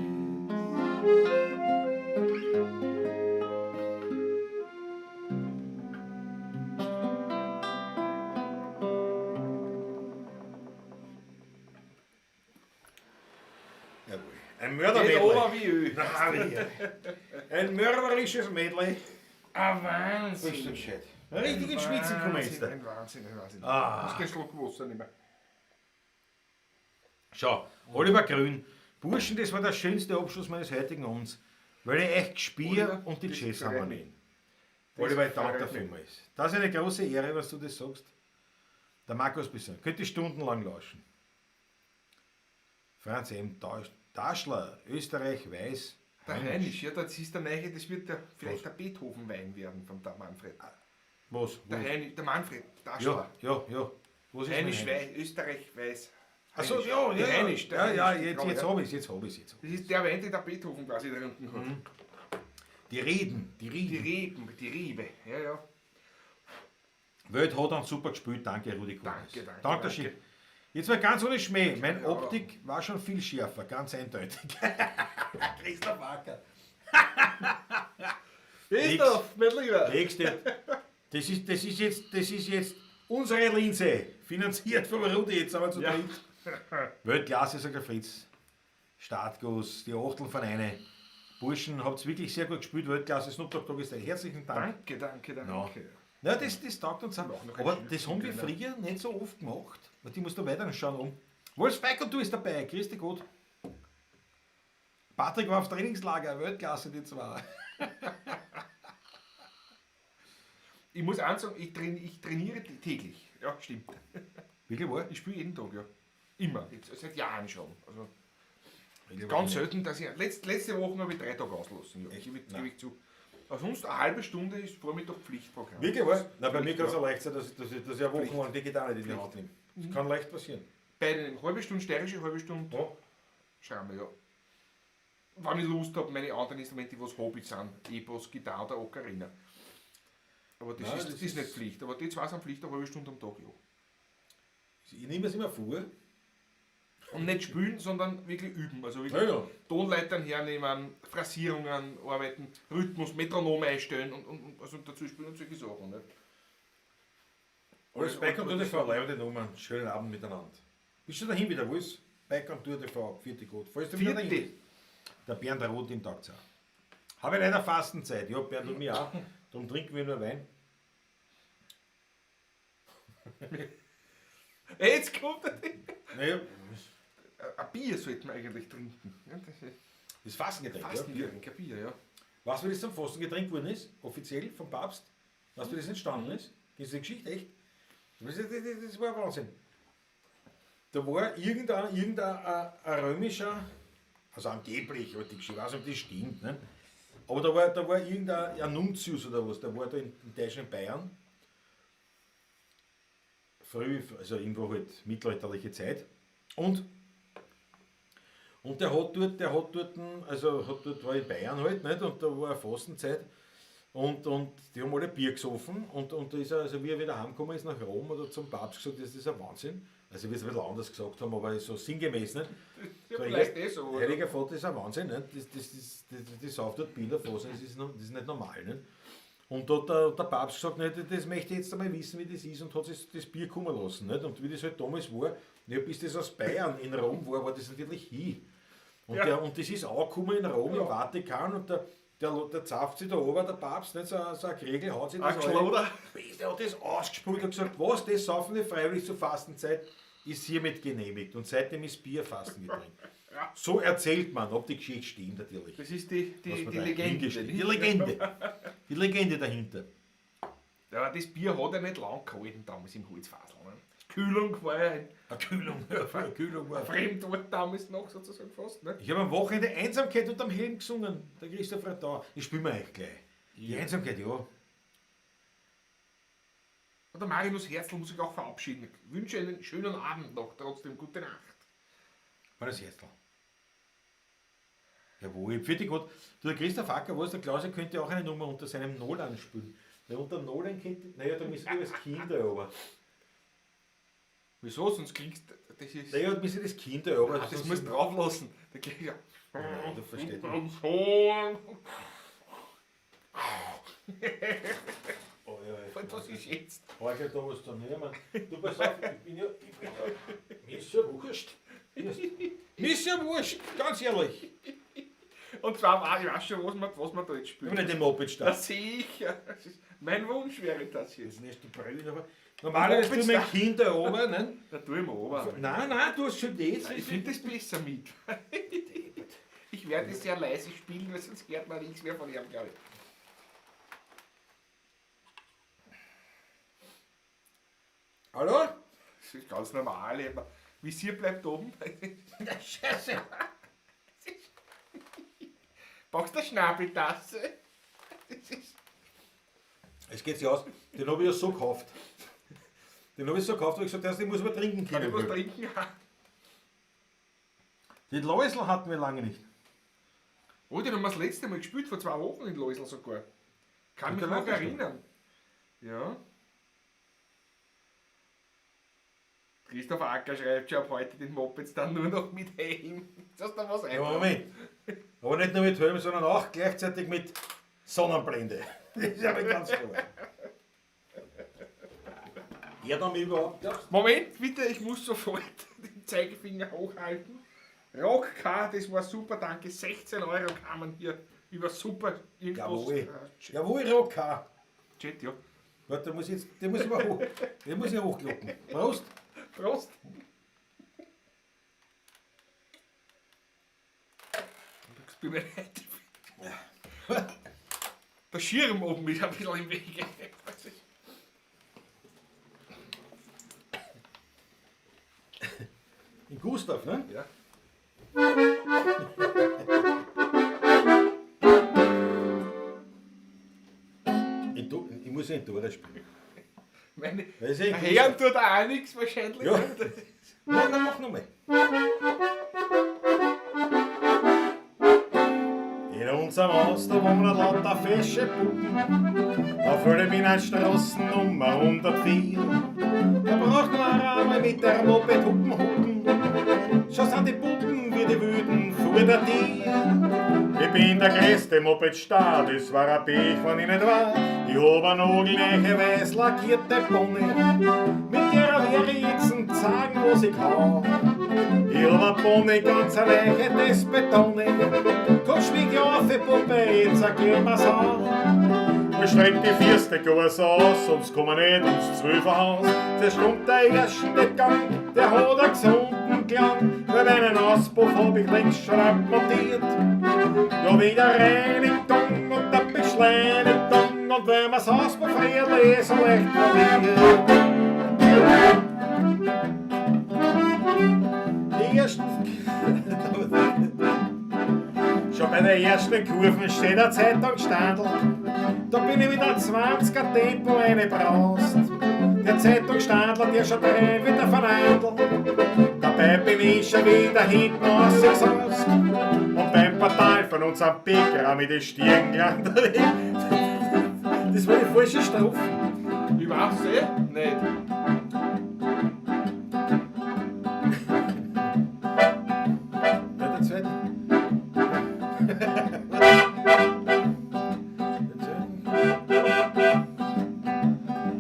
Jawohl. Ein Geht Mördermedley. runter wie Öl. Na, wie. Ein mörderisches Medley. Ah, Wahnsinn. Bist du gescheit. Richtig ins Schwitzen gekommen ist. Ein Wahnsinn, ein Wahnsinn. Ah. Ich muss keinen Schluck Wasser nehmen. Schau, Oliver Grün. Burschen, das war der schönste Abschluss meines heutigen Abends, weil ich echt Gespier Oliver, und die das Jazz freut haben mich. wir. Oliver, ich danke dir freut mich. vielmals. Das ist eine große Ehre, was du das sagst. Der Markus Bisson, könnte ich stundenlang lauschen. Franz M. Daschler, Österreich weiß. Der Heinisch. Heinisch, ja, das ist der neue, das wird der, vielleicht der Beethoven-Wein werden von der Manfred. Was? Der Was? Heinisch, der Manfred Daschler. Ja, ja, ja. Was ist Heinisch, mit Heinisch? Weiß, Österreich weiß. Achso, Heinisch. ja, Der ja. Heinisch, der ja, ja, Heinisch, jetzt, glaub ich, jetzt ja. hab ich's, jetzt hab ich's, jetzt hab Das ist der Wein, den der Beethoven quasi getrunken hat. ich's. Die Reden, die Reden. Die Reben, die Rebe, ja, ja. Welt hat dann super gespielt, danke Rudi Kohlhaas. Danke, danke, Danke, danke. schön. Jetzt mal ganz ohne Schmäh, meine Ja. Optik war schon viel schärfer, ganz eindeutig. Christoph Wacker. Christoph, mein Lieber. Nächste. Das ist jetzt Unsere Linse, finanziert vom Rudi, jetzt sind wir zu Ja. dritt. Weltklasse, sagt der Fritz. Startguss, die Achtel von eine. Burschen, habt wirklich sehr gut gespielt, Weltklasse. Snoop Dogg Dogg ist herzlichen Dank. Danke, danke, danke. Ja, das taugt uns auch. Mach noch ein Aber Stück, das haben wir genau. früher nicht so oft gemacht. Weil die musst du weiter schauen um. Wolfs Bike und du ist dabei. Grüß dich Gott. Patrick war auf Trainingslager, Weltklasse, die zwei. Ich muss auch sagen, ich trainiere täglich. Ja, stimmt. Wirklich wahr? Ich spiele jeden Tag, ja. Immer. Jetzt, seit Jahren schon. Also, ganz selten, dass ich. Letzte Woche habe ich 3 Tage auslassen. Ja, Echt? gebe ich zu. Aber sonst eine halbe Stunde ist Vormittag Pflichtprogramm. Wirklich wahr? Nein, bei mir kann es ja leicht sein, dass ich eine Woche lang die Gitarre nicht in die Hand nehme. Das kann leicht passieren. Beide, eine halbe Stunde steirische, halbe Stunde Ja. Schramme, ja. Wenn ich Lust habe, meine anderen Instrumente, die was Hobby sind, E-Bass, Gitarre oder Ocarina. Aber das, Nein, ist, das das ist nicht ist- Pflicht. Aber die zwei sind Pflicht, eine halbe Stunde am Tag, ja. Ich nehme es immer vor. Und nicht spielen, sondern wirklich üben. Also wirklich Ja, ja. Tonleitern hernehmen, Phrasierungen arbeiten, Rhythmus, Metronom einstellen und also dazu spielen und solche Sachen. Ne? Alles Bike und Tour TV, leibende Nummern. Schönen Abend miteinander. Bist du dahin wieder, wo ist? Bike und Tour TV, vierte Gut. Falls du wieder dahin Vierte. bist. Der Bernd Roth im Tag. Habe ich leider Fastenzeit. Ja, Bernd und mir auch. Darum trinken wir nur Wein. Jetzt kommt der Ding. Naja, Ein Bier sollte man eigentlich trinken. Ja, das ist das Fastengetränk. Ja. Fastengetränk, ein Bier, ja. Weißt du, wie das zum Fastengetränk geworden ist? Offiziell vom Papst? Weißt du, wie das entstanden ist? Kennst du die Geschichte echt? Das war Wahnsinn. Da war irgendein ein römischer, also angeblich, aber die Geschichte, ich weiß nicht, ob das stimmt, ne? Aber da war irgendein ein Nuntius oder was, der war da in Deutschland, in Bayern. Früh, also irgendwo halt mittelalterliche Zeit. Und der hat dort, also hat dort, war in Bayern halt, nicht? Und da war eine Fastenzeit. Und die haben alle Bier gesoffen. Und da ist er, also wie er wieder heimgekommen ist nach Rom oder zum Papst gesagt, das ist ein Wahnsinn. Also wie sie es ein bisschen anders gesagt haben, aber so sinngemäß, nicht? Ja, So, vielleicht eh so, oder? Heiliger Vater ist ein Wahnsinn, nicht? Das sauft dort Bier in der Fasen, das ist nicht normal, nicht? Und da hat der Papst gesagt, nicht, das möchte ich jetzt einmal wissen, wie das ist, und hat sich das Bier kommen lassen. Nicht? Und wie das halt damals war, ja, bis das aus Bayern in Rom war, war das natürlich hin. Und, Ja. und das ist angekommen in Rom, im Vatikan, und der zapft sich da oben, der Papst, nicht? So ein Kriegel, haut sich das Ein Kloder. Der hat das ausgespult und gesagt, was, das saufen die freiwillig zur Fastenzeit, ist hiermit genehmigt. Und seitdem ist Bier Fastengetränk. So erzählt man, ob die Geschichte stimmt natürlich. Das ist die Was man da Legende. hingestellt- Die Legende. Die Legende dahinter. Ja, aber das Bier hat ja nicht lang gehalten damals im Holzfassl. Ne? Kühlung war ja ein Eine Kühlung, eine Kühlung war. Fremdwort damals noch sozusagen fast. Ne? Ich habe am Wochenende Einsamkeit unterm Helm gesungen. Der Christoph Radau. Ich spiele mir eigentlich gleich. Die Einsamkeit, ja. Und der Marinus Herzl muss sich auch verabschieden. Ich wünsche einen schönen Abend noch, trotzdem gute Nacht. Marinus Herzl. Jawohl, vierte Gott. Du, der Christoph Acker, was, der Klauser könnte auch eine Nummer unter seinem Nolan spielen. Weil unter dem Nolan könnte, naja, da müssen wir als Kinder, aber. Wieso? Sonst klingst das ist. Naja, wir sind das Kinder, aber. Ah, das musst du drauflassen. Da klingt ja. Nein, du verstehst Unterm Sohn. Oh, ja, ja. Was ist jetzt? Heute da was da nehmen. Du pass auf, ich bin ja. Mir ist ja wurscht. Mir ist ja wurscht, ganz ehrlich. Und zwar, ich weiß schon, was man da jetzt Ich spielt. bin nicht im Moped Na starten. sicher. Das ist, mein Wunsch wäre das jetzt. Das ist nicht die Brille, aber normalerweise Moped tun wir Kinder oben, ne? Da tue ich mir runter. Nein, nein, du hast schon das. Ich finde das besser mit. Ich werde es sehr leise spielen, weil sonst hört man nichts mehr von ihm, glaube ich. Hallo? Das ist ganz normal. Eben. Visier bleibt oben. Scheiße. Brauchst du eine Schnabeltasse? Das ist Es geht sich aus, den habe ich ja so gekauft. Den habe ich so gekauft, wo ich gesagt habe, den muss man trinken Kann ich können. was trinken? Den Läusl hatten wir lange nicht. Oh, den haben wir das letzte Mal gespielt, vor 2 Wochen in Läusl sogar. Kann Und mich der noch Lagerstuhl. erinnern. Ja. Christoph Acker schreibt schon ab heute den Mopeds dann nur noch mit Helm. Jetzt hast du da was Ja, eingebaut. Moment. Aber nicht nur mit Helm, sondern auch gleichzeitig mit Sonnenblende. Das ist aber ganz klar. Hört man mich überhaupt? Moment, bitte, ich muss sofort den Zeigefinger hochhalten. Rock K, das war super, danke. 16 Euro kamen hier über super irgendwas. Jawohl. Chat, Jawohl, Rock K. Chat, ja. Warte, da muss ich jetzt, den muss ich mal hoch, den muss ich hochkloppen. Prost. Prost. Das bin mir leid. Der Schirm oben ist ein bisschen im Wege. In Gustav, ne? Ja. In Do, ich muss ja in Dora spielen. Meine Das ist eh der Herrn tut auch nichts wahrscheinlich. Ja. ne? Mach, na, mach nochmal. In unserem Haus, da wohnen lauter fesche Puppen. Da fühle ich mich an Straßennummer 104. Da braucht man einmal mit der Moped hupen hupen. Schon sind die Puppen wie die Wüden vor der Tür. Ich bin der größte Moped-Star, das war ein Pech, wenn ich nicht war. Ich hab eine nagelneue, weiß lackierte Bonne. Mit der werde ich jetzt zeigen, was ich kann. Ich hab eine Bonne, ganz eine weiche, das betone. Komm, schmieg ich auf, die Puppe, jetzt erklär mir's an. Wir strecken die vierste Kurs aus, sonst kommen wir nicht ins Zwölferhaus. Zuerst kommt der erste Gang, der hat einen gesunden Klang. Weil meinen Auspuff hab ich längst schon abmontiert. Ja, wieder Reinigung und der Beschleunigung. Und wenn man's Auspuff ist, so leicht probiert. Die ersten. Schon bei der ersten Kurve steht ein Zeitungsstandel. Da bin ich mit einem 20er Tempo reingebraust. Der Zeitungsstandler, der schaut rein wie der Verneidl. Dabei bin ich schon wieder hinten rausgesaust. Und beim Portal von unserem Bäcker mit den Stirn gleich unterwegs. Das war die falsche Strophe. Ich weiß eh nicht. Ja, der zweite. Der zweite.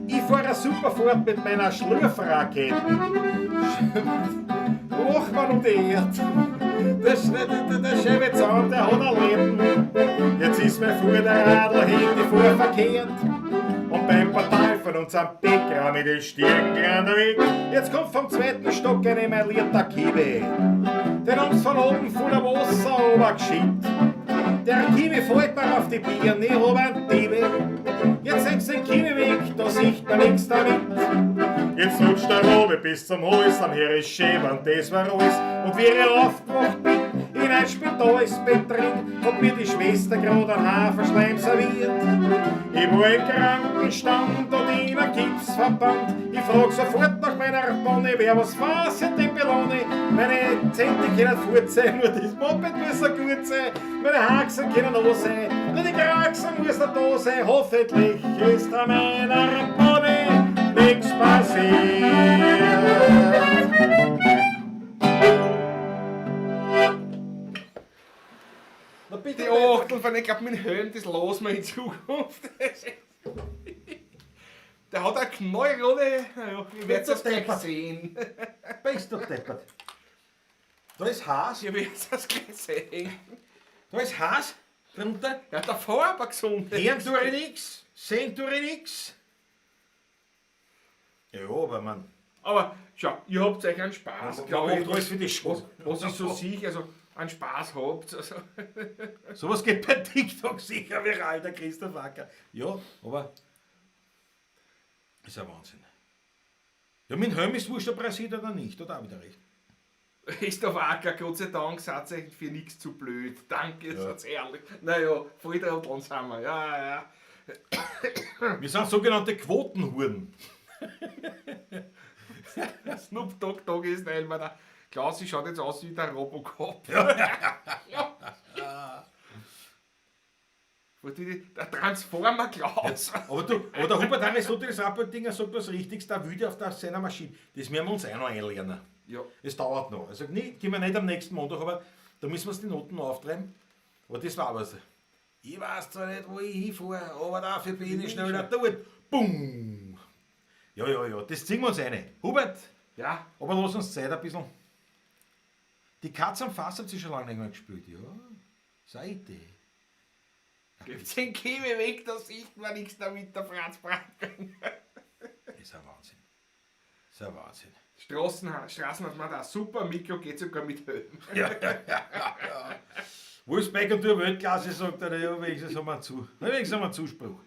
Ich fahre eine super Fahrt mit meiner Schlurfrakete. Lach man um die Erde. Der, der Chevy Zahn, der hat ein Leben. Jetzt ist mein Vorderradl hinten vor verkehrt. Und beim Portal von unserem Bäcker mit den Stirn gleich unterwegs. Jetzt kommt vom zweiten Stock eine emaillierter Kiwi. Den haben's von oben voller Wasser runtergeschickt. Der Kiwi fällt mir auf die Birne, ich hab einen Diebe. Jetzt nimmst den Kiwi weg, da sieht man nix damit. Jetzt rutscht der Robe bis zum Hals, am Herr ist schön, und das war alles. Und wie ich aufgewacht bin, in ein Spitalsbett drin, hat mir die Schwester grad einen Haferschleim serviert. Ich war im Krankenstand und in einem Gipsverband. Ich frag sofort nach meiner Bonne, wer was fass in den Belohne. Meine Zelte können fort sein, nur das Moped muss so gut sein. Meine Haxen können noch sein, nur die Kraxen muss noch da sein. Hoffentlich ist an meiner Bonne nichts passiert. Na bitte, Die Achtel von, ich glaube, mit Helm, das lassen wir in Zukunft. Der hat eine knallrote. Naja, ich werde das gleich sehen. Bist du deppert. Da ist Haas. Ich werde das gleich sehen. Da ist Haas drunter. Ja, der Farbe gesund. Hören tue ich nix, sehen tue ich nix. Ja, aber man. Aber schau, ihr habt euch einen Spaß, Man glaube ich. macht alles für die Show. Was ich so sehe, also einen Spaß habt. Also, Sowas geht bei TikTok sicher viral, der Christoph Acker. Ja, aber ist ja Wahnsinn. Ja, mit dem Helm ist wurscht, ob er sieht oder nicht, oder auch wieder recht. Christoph Acker, Gott sei Dank, seid ihr für nichts zu blöd. Danke, ja. Seid ehrlich. Naja, voll der Trotteln sind wir. Ja, ja. Wir sind sogenannte Quotenhuren. Snoop Dogg Dogg ist nein, weil der Klaus schaut jetzt aus wie der Robocop. Ja. Ja. Der Transformer Klaus. Aber du, aber der Hubert Aristoteles Rappeldinger sagt was Richtiges, der wüde auf der, seiner Maschine. Das müssen wir uns auch noch einlernen. Ja. Es dauert noch. Also nee, gehen wir nicht am nächsten Montag, aber da müssen wir uns die Noten auftreiben. Aber das war was. Ich weiß zwar nicht, wo ich hinfahre, aber dafür bin ich schneller dort. Bumm! Ja, ja, ja, das ziehen wir uns eine. Hubert, Ja, aber lass uns Zeit ein bisschen. Die Katze am Fass hat sie schon lange nicht mehr gespielt, ja. Seite. Gebt den Käme weg, da sieht man nichts damit, der Franz Brandwein. Ist ein Wahnsinn. Ist ein Wahnsinn. Straßen hat man da super, Mikro geht sogar mit Helm. Ja. Wolfsbeck und du Weltklasse, sagt er, ja, wenigstens haben wir einen zu. Na, wenigstens haben wir einen Zuspruch.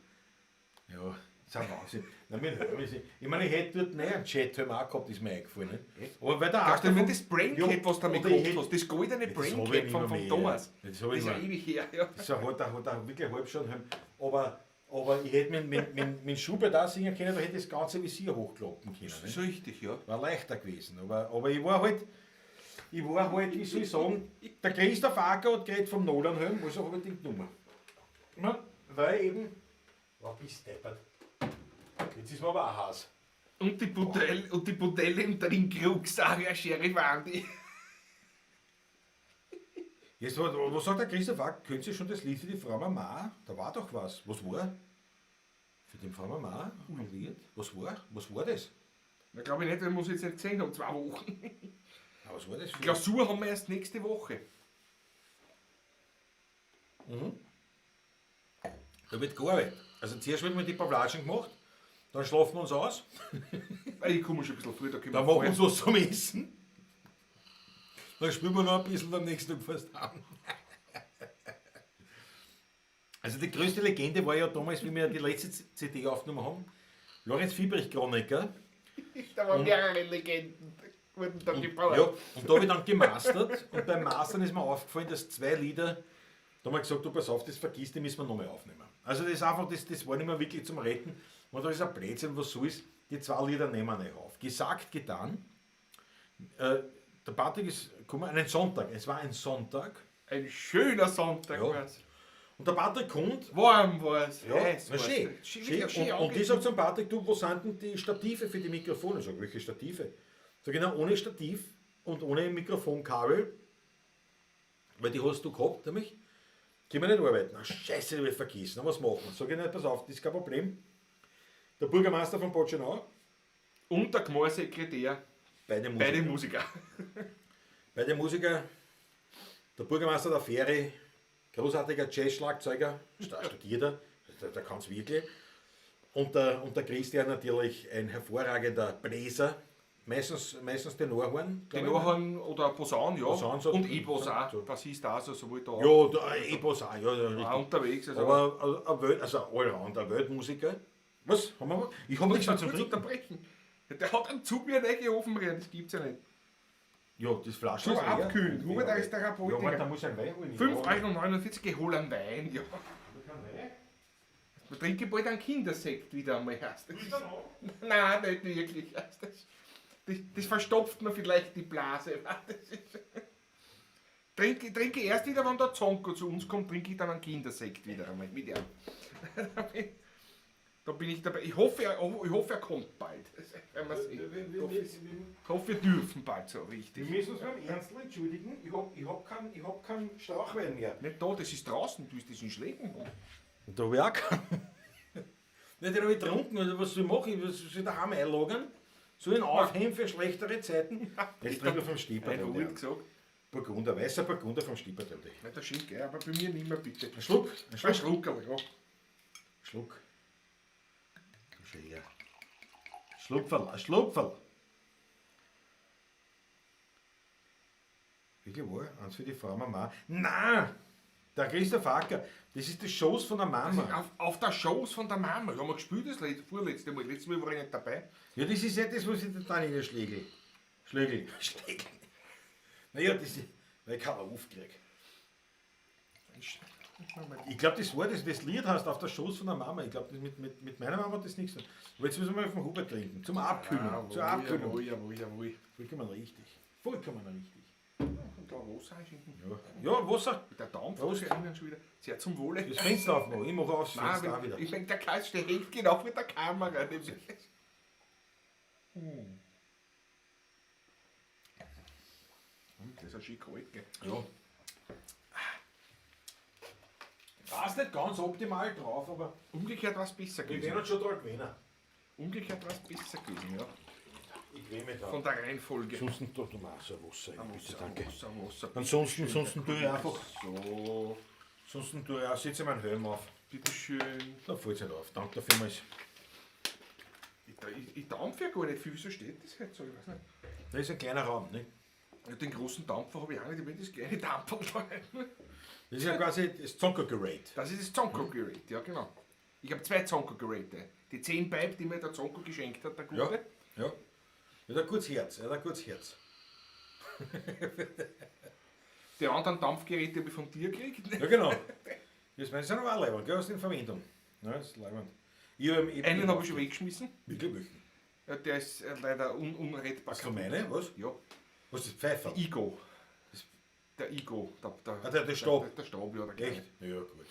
Ja, ist ein Wahnsinn. Na, mit Helm ist, ich meine, ich hätte dort nicht einen Chat-Helm auch gehabt, ist mir eingefallen. Nicht? Aber weil der Glaubst du, Akte wenn das Braincap, was du damit oder ich gehabt hätte- hast, das goldene Das hab ich Braincap nicht vom, mehr vom mehr. Thomas. Das Das hab ich ist ja nicht mehr. ewig her. Ja. Das hat er wirklich halb schon. Aber ich hätte mit Schubert auch singen können, da hätte ich das ganze Visier hochklappen können. Das Ne? ist richtig, ja. War leichter gewesen. Aber ich war halt, wie soll ich sagen, der Christoph Acker hat geredet vom Nolan-Helm, also habe ich den genommen. Na, weil eben, war bist deppert. Jetzt ist mir aber auch heiß. Und die Bordelle, und die Bordelle im Trinkkrug, sag ich, Sheriff Andi. Jetzt, was sagt der Christoph Acker? Könnt ihr schon das Lied für die Frau Mama? Da war doch was. Was war? Für den Frau Mama? Ein Lied? Was war? Was war das? Na, glaube ich nicht, weil wir uns jetzt nicht gesehen haben, 2 Wochen. Na, was war das für Klausur haben wir erst nächste Woche. Mhm. Da wird gearbeitet. Also zuerst wird mal die Pavlatschen gemacht, dann schlafen wir uns aus. Ich komme schon ein bisschen früh, da können Dann wir machen wir uns was zum Essen. Dann spielen wir noch ein bisschen, am nächsten Tag fast an. Also die größte Legende war ja damals, wie wir die letzte CD aufgenommen haben, Lorenz Fiebrich-Kronecker. Da waren mehrere Legenden, wurden dann gebaut. Ja, und da habe ich dann gemastert und beim Mastern ist mir aufgefallen, dass 2 Lieder, da haben wir gesagt, du pass auf, das vergisst, die müssen wir nochmal aufnehmen. Also das ist einfach, das war nicht mehr wirklich zum Retten. Und da ist ein Blödsinn, was so ist, die 2 Lieder nehmen wir nicht auf. Gesagt, getan. Der Patrick ist gekommen, einen Sonntag, es war ein Sonntag. Ein schöner Sonntag Ja. war's. Und der Patrick kommt. Warm war's. Ja, heiß na war's. schön. Schön, Schön. schön Und ich sag zum Patrick, du, wo sind denn die Stative für die Mikrofone? Ich sag, welche Stative? Sag ich, na, ohne Stativ und ohne Mikrofonkabel, weil die hast du gehabt, nämlich, können wir nicht arbeiten. Na, scheiße, die hab ich vergessen. Na, was machen wir? Sag ich, na, pass auf, das ist kein Problem. Der Bürgermeister von Potschenau. Und der Gemeinsekretär. Beide Musiker. Beide Musiker. Beide Musiker. Der Bürgermeister der Fähre, großartiger Jazz-Schlagzeuger, Studierter, der kann's wirklich. Und der Christian natürlich ein hervorragender Bläser, meistens Tenorhorn, glaub ich. Tenorhorn oder Posaun, ja. Posaun, so, und E-Bass auch. So. Bassist auch, so, sowohl da. Ja, der E-Bass auch, ja, ja, richtig. Auch unterwegs. Also. Aber ein Welt, also Allround, ein Weltmusiker. Was? Haben wir was? Ich hab nichts mehr zum kurz Trinken. unterbrechen. Der hat einen Zug mir reingehofen, das gibt's ja nicht. Ja, das Flaschen So ist leer. abkühlen. Hubert, da ist der Rapport. Ja, warte, da muss ich einen Wein holen. 5,49 Euro, ich hol einen Wein. Ja. Man trinke bald einen Kindersekt wieder einmal. Heißt das. Nein, nicht wirklich. Das verstopft mir vielleicht die Blase. Das ist trinke erst wieder, wenn der Zonko zu uns kommt, trinke ich dann einen Kindersekt wieder einmal mit ihm. Da bin ich dabei. Ich hoffe, er kommt bald. Das werden wir sehen. Ich hoffe, wir dürfen bald so richtig. Wir müssen uns beim Ernstl entschuldigen. Ich hab keinen Strauchwein mehr. Nicht da, das ist draußen. Du bist das in Schlägen. Da hab ich auch keinen. Nicht, den hab ich getrunken. Also, was soll ich machen? Was soll ich daheim einlagern? Soll ich ihn aufheben für schlechtere Zeiten? Jetzt trinken wir vom Stieperl. Nein, gut gesagt. Burgunder, weißer Burgunder vom Stieperl. Ja, der Schenk, ja, aber bei mir nicht mehr, bitte. Ein Schluck. Ein Schluck. Ein Schluck, aber ja. Schluck. Komm schon her. Schlupferl, ein Schlupferl. Wirklich wahr? Eins für die Frau Mama. Nein! Der Christoph Acker, das ist die Schoß von der Mama. Auf der Schoß von der Mama. Haben wir gespielt das vorletzte Mal. Letztes Mal war ich nicht dabei. Ja, das ist ja das, was ich da dann schlägel. Schlägel. Schlägel. Naja, das ist, weil ich keinen aufkrieg. Ich glaub, das war das, das Lied heißt auf der Schoß von der Mama. Ich glaub, das mit meiner Mama hat das nichts zu tun. Aber jetzt müssen wir mal vom Hubert trinken. Zum Abkühlen. Jawohl, Zur Abkühlung. Jawohl, jawohl, jawohl. Vollkommen richtig. Vollkommen richtig. Und da Wasser einschenken. Ja, ja, Wasser. Der Dampf Prost. ist ja schon wieder. Sehr zum Wohle. Das Fenster aufmachen. Ich mache aufs Nein, Fenster auch wieder. Ich denke, der Kasten hängt genau vor der Kamera. Das ist ja schön kalt, gell? Ja. War es nicht ganz optimal drauf, aber umgekehrt war es besser wir gewesen. werden uns schon dran gewöhnen. Umgekehrt war es besser gewesen, ja. Ich quäl mich da. Von der Reihenfolge. Ansonsten tut mir auch so ein Wasser rein, bitte, danke. Wasser, Wasser. Ansonsten tue ich einfach, So, ansonsten tue ich auch, setze ich meinen Helm auf. bitteschön. Da fällt es nicht auf. Danke vielmals. Ich dampfe ja gar nicht viel. Wieso steht das halt so? Ich weiß nicht. Das ist ein kleiner Raum, ne? Ja, den großen Dampfer habe ich auch nicht. Ich will das kleine Dampfer da rein. Das ist ja quasi das Zonkergerät. Das ist das Zonko-Gerät, ja genau. Ich habe zwei Zonko-Geräte. Die 10 Pipe, die mir der Zonko geschenkt hat, der Ja, Gute. ja. Er hat ein gutes Herz, er hat ein gutes Herz. Die anderen Dampfgeräte habe ich von dir gekriegt. Ja, genau. Das meine ich, sind aber auch leibend, gell, aus den Verwendung. Ja, das ist leibend. Ich hab eben, Einen habe ich schon weggeschmissen. Wirklich welchen? Ja, der ist leider unrettbar. Was von meine? Was? Ja. Was ist Pfeifer? Igo. Der Igo. Ah, der Stab. Der Stab, ja. Der kleine. Echt? Ja, gut.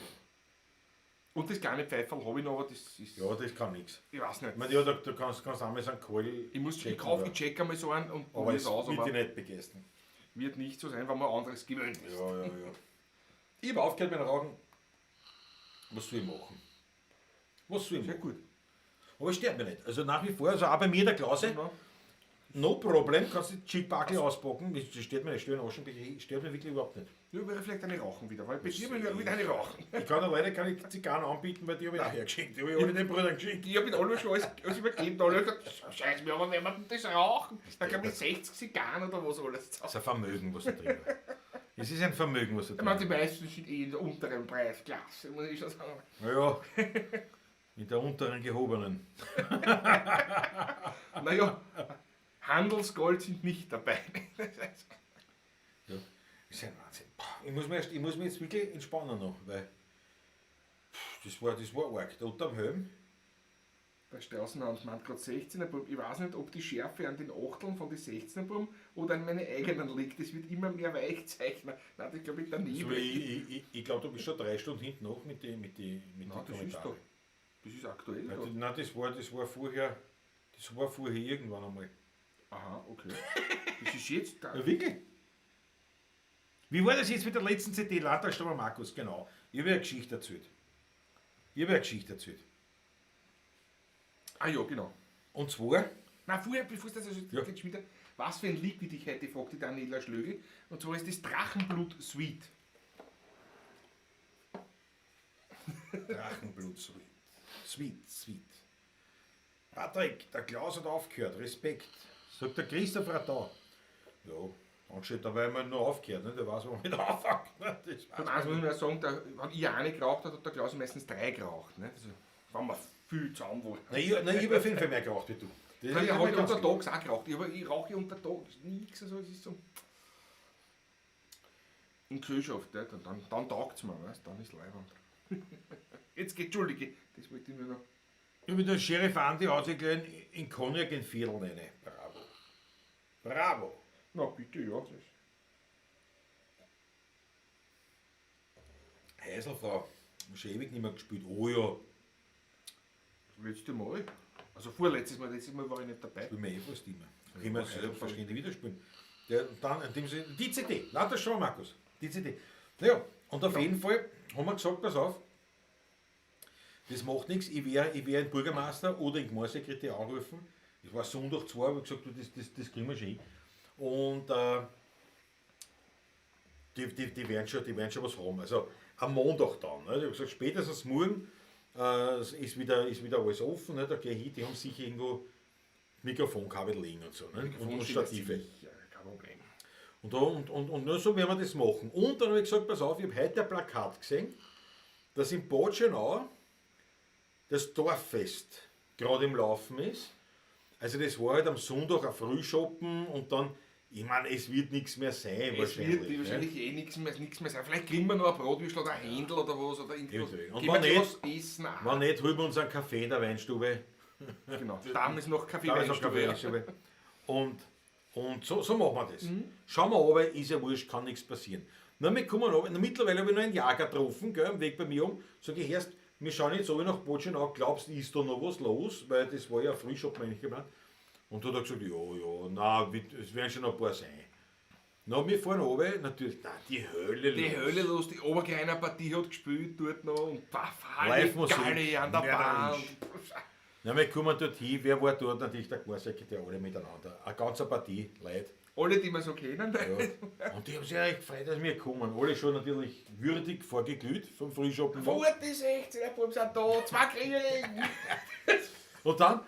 Und das kleine Pfeiferl habe ich noch, aber das ist. Ja, das kann nichts. Ich weiß nicht. Ich meine, ja, da kannst du einmal so einen Keul Ich muss, ich checken, kauf, aber- ich check einmal so einen und Aber probiere es es aus, wird aber dich nicht begeistern. wird nicht so sein, wenn man anderes gewöhnt ist. Ja, ja, ja. Ich habe aufgehört mit dem Rauchen. Was soll ich machen? Was soll ich Sehr machen? gut. Aber es stört mich nicht. Also nach wie vor, also auch bei mir in der Klause, Ja. no problem, kannst du die Chickbackel auspacken. Das stört mich nicht, stört Aschenbecher, stört mich wirklich überhaupt nicht. Ja, wäre vielleicht eine rauchen wieder, weil bei dir will ich wieder eine rauchen. Ich kann ja leider keine Zigarren anbieten, weil die habe ich auch hergeschenkt. Die habe ich alle den Brüdern geschenkt. Ich habe mit alle schon alles übergeben, alle haben gesagt, Scheiße, wir haben jemanden das rauchen. Da glaube ich 60 Zigarren oder was alles Das zusammen. ist ein Vermögen, was da drin war. Es ist ein Vermögen, was da Ich drin meine, die war. meisten sind eh in der unteren Preisklasse, muss ich schon sagen. Naja, in der unteren gehobenen. Naja, Handelsgold sind nicht dabei. Ja, ist ein Wahnsinn. Puh, ich muss mich jetzt wirklich entspannen noch, weil das war arg. Da unterm Helm. Der Straußenhand meint gerade 16er Bub. Ich weiß nicht, ob die Schärfe an den Achteln von den 16er Bub oder an meine eigenen liegt. Das wird immer mehr Weichzeichner. Nein, das glaube ich daneben. Also ich glaube, du bist schon 3 Stunden hinten noch mit den mit die, mit Nein, die das ist Kommentaren. doch. Das ist aktuell. Nein, da. nein, das war vorher irgendwann einmal. Aha, okay. Das ist jetzt da. Ja, wirklich? Wie war das jetzt mit der letzten CD? Landtagsstürmer Markus, genau. Ich habe ja eine Geschichte erzählt. Ah ja, genau. Und zwar, Na, vorher, bevor es das also Ja. jetzt wieder, was für ein Liquid ich heute fragt die Daniela Schlögl. Und zwar ist das Drachenblut Sweet. Drachenblut Sweet. Sweet, Sweet. Patrick, der Klaus hat aufgehört, Respekt. Sagt der Christoph Radau. Ja, ansteht dabei immer nur aufgehört, ne? Der weiß, wo man mit anfängt. Ne? Das Und weiß eins muss ich mir sagen, der, wenn ich eine geraucht habe, hat der Klaus meistens 3 geraucht. Ne? Also, wenn wir viel zusammen wollen. Nein, ich habe auf jeden Fall mehr geraucht wie du. Das Ich ist habe mir ganz unter klar. Tags auch geraucht. Ich rauche ja unter Tags nichts. Also es ist so. In Gesellschaft, ne? Dann taugt es mir, weißt? Dann ist leibend. Jetzt geht, Entschuldige, das wollte ich nur noch. Ich mit dem Sheriff Andi hat sich gleich in Cognac in Viertel rein. Bravo. Bravo. Na bitte, ja. Das Heiselfrau. Hab schon ewig nicht mehr gespielt. Oh ja. Das letzte Mal. Also vorletztes Mal, letztes Mal war ich nicht dabei. Spielen wir eh fast immer. Können wir selbstverständlich wieder spielen. Der, und dann, in dem Sinne, die CD, lauter schon, Markus. Die CD. Naja, und auf jeden Fall haben wir gesagt, pass auf, das macht nichts, ich werde ich wär den Bürgermeister oder den Gemeindesekretär anrufen. Das war Sonntag 2, habe ich gesagt, du, das kriegen wir schon hin. Und die werden schon was haben. Also am Montag dann. Ne? Ich habe gesagt, spätestens morgen ist wieder alles offen. Ne? Da gehe ich hin, die haben sicher irgendwo Mikrofonkabel liegen und so. Ne? Und Stative. Sicher, kein Problem. Und, da, und nur so werden wir das machen. Und dann habe ich gesagt, pass auf, ich habe heute ein Plakat gesehen, dass in Bad Schönau das Dorffest gerade im Laufen ist. Also das war halt am Sonntag ein Frühschoppen und dann, ich meine, es wird nichts mehr sein Es wahrscheinlich. wird ne? wahrscheinlich eh nichts mehr sein. Vielleicht kriegen wir noch ein Brotwürstel oder ein Händel oder was. Oder irgendwas. Eventuell. Und Gehen wenn wir nicht- was essen. Auch. Wenn nicht, holen wir uns einen Kaffee in der Weinstube. Genau. Dann ist noch Kaffee Da ist noch Kaffee in der Stube. Und so machen wir das. Schauen wir runter, ist ja wurscht, kann nichts passieren. Na, wir kommen runter. Na, mittlerweile habe ich noch einen Jager getroffen, gell, am Weg bei mir um. Sag ich, erst, wir schauen jetzt runter nach Bad Schönau, glaubst du, ist da noch was los? Weil das war ja Frühschoppen eigentlich geplant. Und da hat er gesagt, ja, ja, na, es werden schon noch ein paar sein. Na, wir fahren runter, natürlich, na, die Hölle Die los. Hölle los, die Obergreiner Partie hat gespielt dort noch und paf, Live-Musik, Galle an der Bahn. mörderisch. Na, wir kommen dorthin, wer war dort? Natürlich der Chorsekretär, alle miteinander. Eine ganze Partie Leute. Alle, die wir so kennen. Ja. Und die haben sich echt gefreut, dass wir kommen. Alle schon natürlich würdig vorgeglüht vom Frühschoppen. 40, 16, der Buben sind da, zwei Kriegen. Und dann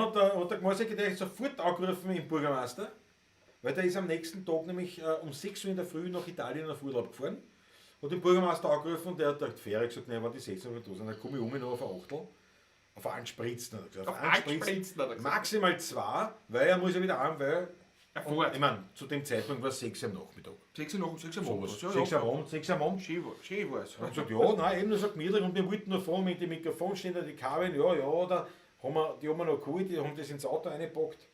hat der Gemeindesekretär sofort angerufen im Bürgermeister, weil der ist am nächsten Tag nämlich um 6 Uhr in der Früh nach Italien auf Urlaub gefahren. Hat den Bürgermeister angerufen und der hat die Fähre gesagt, nein, wenn die 16 Uhr da sind, dann komme ich um noch auf ein Achtel. Auf einen Spritzen, hat er gesagt. Auf einen Spritzen, hat er gesagt. Maximal zwei, weil er muss ja wieder heim, weil. Er fährt. Ich meine, zu dem Zeitpunkt war es 6 Uhr am Nachmittag. 6 Uhr nach, 6 Uhr am Sowas. Abend. Ja, 6 ja. Uhr am Abend, 6 Uhr am Abend. Schön war's. Und gesagt, ja, nein, eben nur so gemütlich und wir wollten nur fahren mit dem Mikrofonständer, die Kabeln, ja, ja, da haben wir, die haben wir noch geholt, die haben das ins Auto reingepackt.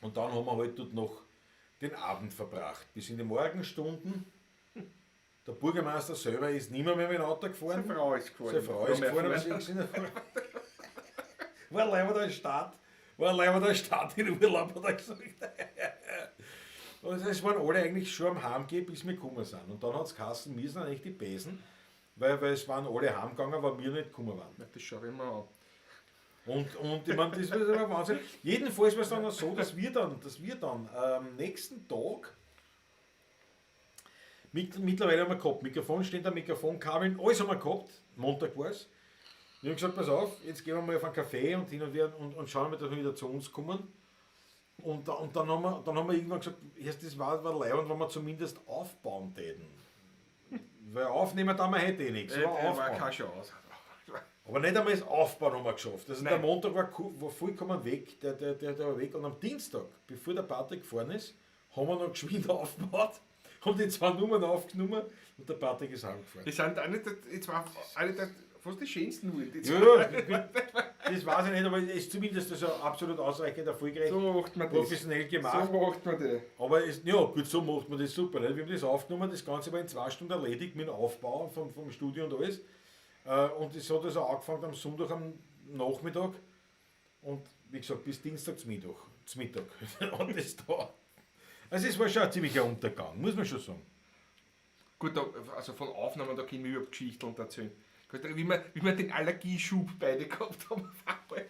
Und dann haben wir halt dort noch den Abend verbracht, bis in die Morgenstunden. Der Bürgermeister selber ist nicht mehr mit dem Auto gefahren. Seine Frau ist gefahren. Seine Frau ist Noch mehr gefahren, aber fahren. sie ist in der Früh. War leider der Start, war leider der Start in Urlaub, hat er gesagt. Und es waren alle eigentlich schon am Heimgehen, bis wir gekommen sind. Und dann hat es geheißen, wir sind eigentlich die Besen, weil es waren alle heimgegangen, aber wir nicht gekommen waren. Ja, das schaue ich mir an. Und ich meine, das war aber Wahnsinn. Jedenfalls war es dann auch so, dass wir dann am nächsten Tag, mittlerweile haben wir gehabt, Mikrofonständer, Mikrofonkabeln, alles haben wir gehabt, Montag war es. Wir haben gesagt, pass auf, jetzt gehen wir mal auf einen Café und hin und wieder und schauen mal, dass wir wieder zu uns kommen. Und dann haben wir irgendwann gesagt, erst das war leibend, wenn wir zumindest aufbauen täten. Weil aufnehmen da wir heute eh nichts. Aber War aufbauen. keine Chance. Aber nicht einmal das Aufbauen haben wir geschafft. Also der Nein. Montag war vollkommen weg, der war weg. Und am Dienstag, bevor der Patrick gefahren ist, haben wir noch geschwind aufgebaut, haben die zwei Nummern aufgenommen und der Patrick ist heimgefahren. Das sind auch nicht, die zwei, eine der fast die schönsten Uhren. Die Ja, ja, das weiß ich nicht, aber es ist zumindest also absolut ausreichend erfolgreich, So macht man das. professionell gemacht. So macht man das. Aber es, ja, gut, so macht man das super. Nicht? Wir haben das aufgenommen, das Ganze war in 2 Stunden erledigt mit dem Aufbau vom Studio und alles. Und es hat also angefangen am Sonntag am Nachmittag und wie gesagt bis Dienstag zum Mittag. Zum Mittag. Und das da. Also es war schon ein ziemlicher Untergang, muss man schon sagen. Gut, da, also von Aufnahmen, da können wir überhaupt Geschichten erzählen. Wie wir den Allergieschub beide gehabt haben. Auf einmal.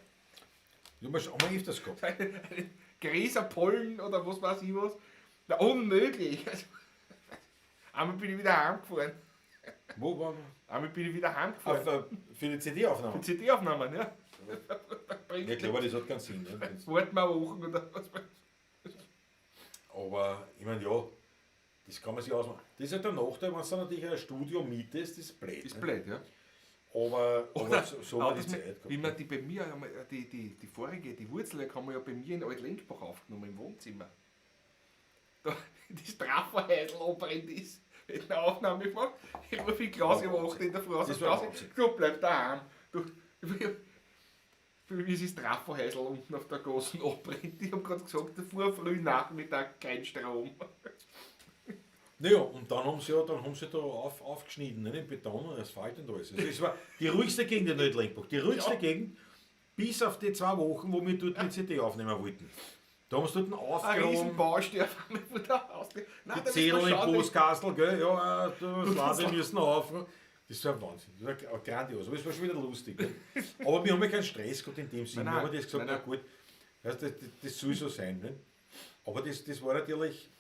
Ja, haben wir öfters gehabt. Eine Gräserpollen oder was weiß ich was. Na, unmöglich. Also, einmal bin ich wieder heimgefahren. Wo waren wir? Einmal bin ich wieder heimgefahren. Für die CD-Aufnahme. CD-Aufnahmen, ja. Ja, klar, aber das hat keinen Sinn. Ne? Wenn's- Warten wir Wochen oder was. Aber ich meine, ja, das kann man sich ausmachen. Das ist halt der Nachteil, wenn du dann natürlich ein Studio mietest, das ist blöd. Ist ne? blöd, ja. Aber Oder so auch haben wir die das Zeit mit, gehabt. wie man die bei mir, die vorige, die Wurzel, haben wir ja bei mir in Altlenkbach aufgenommen, im Wohnzimmer. Da, das Trafferhäusl abbrennt ist, wenn eine Aufnahme gemacht, ich rufe die Klaus um 8 in der Früh aus, Das und war Klaus, Wahnsinn. du bleib daheim. Du, wie ist das Trafferhäusl unten auf der Gassen abbrennt. Ich hab grad gesagt, vor früh Nachmittag kein Strom. Naja, und dann haben sie ja, dann haben sie da aufgeschnitten, ne, den Beton und Asphalt und alles. Also es war die ruhigste Gegend in Altlenkbach, die ruhigste Gegend, bis auf die 2 Wochen, wo wir dort mit CD aufnehmen wollten. Da haben sie dort Ein aufgeräumt, Riesenbaustelle von der Haus. Nein, die da müssen wir Zähler im schauen, Postkastel, gell, ja, das Lade müssen auf. Das war Wahnsinn, das war grandios, aber es war schon wieder lustig. Ne? Aber wir haben ja keinen Stress gehabt in dem Sinne, Nein, wir haben das gesagt, nein, na nein. gut, weißt, das soll so sein. Ne? Aber das war natürlich,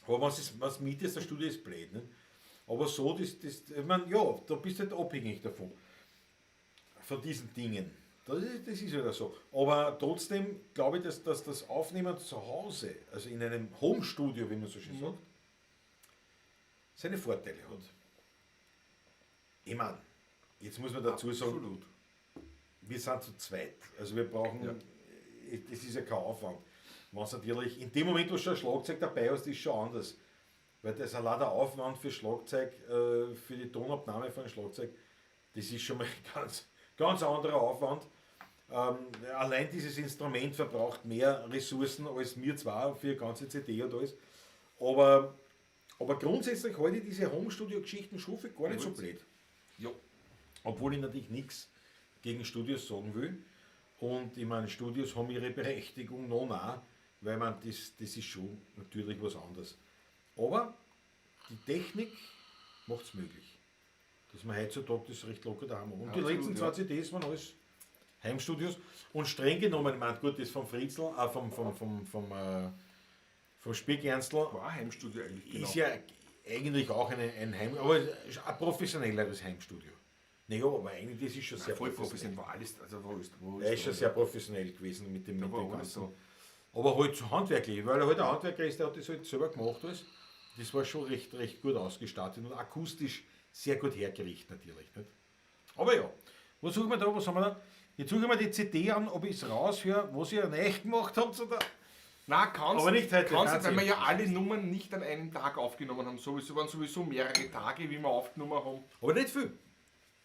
aber wenn es mietest, das Studio ist blöd. Ne? Aber so, ich mein, ja, da bist du halt abhängig davon. Von diesen Dingen. Das ist halt so. Aber trotzdem glaube ich, dass das Aufnehmen zu Hause, also in einem Home-Studio, wie man so schön sagt, seine Vorteile hat. Ich meine, jetzt muss man dazu sagen, Absolut. wir sind zu zweit. Also wir brauchen, das ist ja kein Aufwand. Wenn natürlich, in dem Moment, wo du schon ein Schlagzeug dabei hast, ist schon anders. Weil das allein der Aufwand für Schlagzeug, für die Tonabnahme von Schlagzeug, das ist schon mal ganz, ganz anderer Aufwand. Allein dieses Instrument verbraucht mehr Ressourcen als wir zwei für die ganze CD und alles. Aber grundsätzlich halte ich diese Home-Studio-Geschichten schon für gar nicht so blöd. Ja. Obwohl ich natürlich nichts gegen Studios sagen will. Und ich meine, Studios haben ihre Berechtigung noch nah, weil man das ist schon natürlich was anderes. Aber die Technik macht es möglich. Dass man heutzutage das recht locker daheim hat. Und die Absolut, letzten ja. zwei CDs waren alles Heimstudios. Und streng genommen, ich meine, gut, das vom Fritzl, vom Spickernstl War ein Heimstudio eigentlich, genau. ist ja eigentlich auch ein Heim, aber ein professionelleres Heimstudio. Naja, aber eigentlich, das ist schon sehr voll professionell, war alles, also wo ist, wo Er ist schon sehr professionell gewesen mit dem, mit war dem alles Ganzen. Aber halt handwerklich, weil er halt ein Handwerker ist, der hat das halt selber gemacht alles. Das war schon recht, recht gut ausgestattet und akustisch sehr gut hergerichtet natürlich. Nicht? Aber ja, was suchen wir da, was haben wir da? Jetzt suche ich mir die CD an, ob ich es raushöre, was ihr neu gemacht habt. Oder? Nein, kannst, Aber nicht heute, kannst nicht, weil Wahnsinn. wir ja alle Nummern nicht an einem Tag aufgenommen haben. Sowieso waren sowieso mehrere Tage, wie wir aufgenommen haben. Aber nicht viel.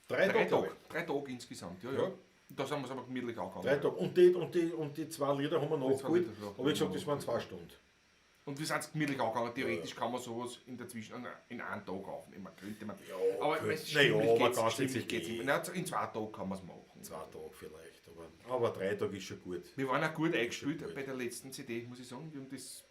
Drei Drei Tage. glaub Tage. ich. 3 Tage insgesamt, ja, ja. Ja. Da sind wir es aber gemütlich auch gegangen. 3 Tage. Und die 2 Lieder haben wir Die zwei nachgeholt. Lieder, ja. Aber wie gesagt, das waren 2 Stunden. Und wir sind es gemütlich auch gegangen. Theoretisch kann man sowas in der Zwischen in einem Tag aufnehmen. Könnte man. Ja, aber könnte- es naja, stimmlich aber geht's, ganz stimmlich jetzt geht's nicht. nicht. Nein, in 2 Tagen kann man es machen. 2 Tage vielleicht. Aber 3 Tage ist schon gut. Wir waren auch gut eingespielt Schon gut. bei der letzten CD, muss ich sagen. Wir haben das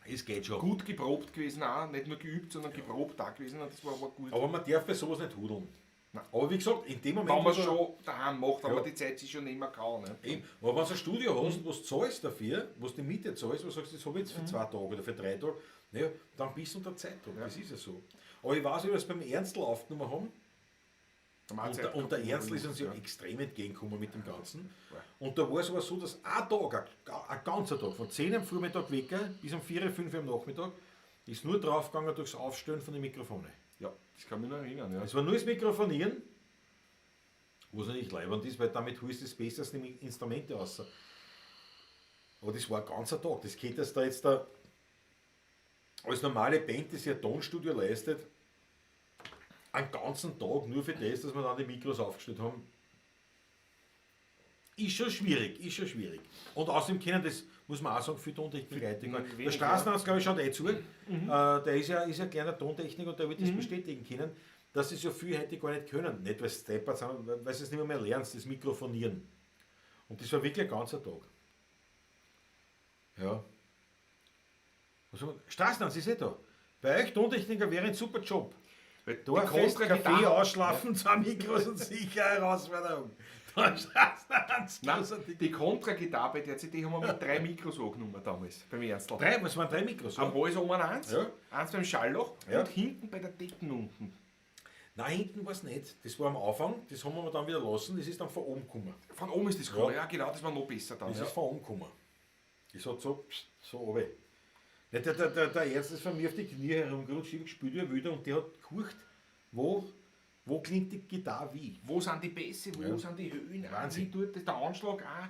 Es geht schon. gut geprobt gewesen auch. Nicht nur geübt, sondern geprobt auch gewesen. Und das war aber gut. Aber man darf bei sowas nicht hudeln. Nein. Aber wie gesagt, in dem Moment. Wenn man wo es du- schon daheim macht, wenn Ja. man die Zeit sich schon nehmen kann. Ne? Eben. Aber wenn du ein Studio hast, wo du zahlst dafür, wo du die Miete zahlst, wo du sagst, das habe ich jetzt für 2 Tage oder für 3 Tage, naja, dann bist du unter Zeitdruck. Das ist ja so. Aber ich weiß, wie wir es beim Ernstl aufgenommen haben. Und der Ernstl ist uns ja extrem entgegengekommen mit dem Ganzen. Und da war es aber so, dass ein Tag, ein ganzer Tag, von 10 am Vormittag Wecker bis um 4, 5 Uhr am Nachmittag, ist nur draufgegangen durchs Aufstellen von den Mikrofonen. Ja, das kann mich noch erinnern. Ja. Es war nur das Mikrofonieren, was natürlich leibend ist, weil damit holst du das besser als die Instrumente raus. Aber das war ein ganzer Tag. Das geht dass da jetzt da als normale Band, die sich ein Tonstudio leistet, einen ganzen Tag nur für das, dass wir dann die Mikros aufgestellt haben, ist schon schwierig, ist schon schwierig. Und außerdem können das, muss man auch sagen, viele Tontechniker heute gar nicht. Der Straßenarzt, glaube ich, schaut eh zu. Der ist ja ein kleiner Tontechniker und der wird das bestätigen können, dass sie so viel heute gar nicht können. Nicht, weil sie deppert sind, weil sie es nicht mehr lernen, das Mikrofonieren. Und das war wirklich ein ganzer Tag. Ja. Was haben wir? Straßenarzt ist eh da. Bei euch Tontechniker wäre ein super Job. Weil die Dorffest, Kaffee Kontragitarre- ausschlafen, 2 Mikros und sicher Herausforderung. Da Straßenarzt. Nein, die Kontragitarre bei der CD haben wir mit 3 Mikros angenommen damals, beim Ernstl. 3, was waren 3 Mikros? Am Hals oben eins, Ja. eins beim Schallloch Ja. und hinten bei der Decken unten. Nein, hinten war es nicht. Das war am Anfang, das haben wir dann wieder lassen, das ist dann von oben gekommen. Von oben ist das gekommen, Ja. ja, genau, das war noch besser dann. Das Ja. ist von oben gekommen. Das hat so, so runter. Nicht, der Ernst ist von mir auf die Knie herumgerutscht, ich hab gespielt wie ein Wilder und der hat geguckt, wo klingt die Gitarre wie. Wo sind die Bässe, wo Ja. sind die Höhen, Wahnsinn. wie tut das, der Anschlag auch,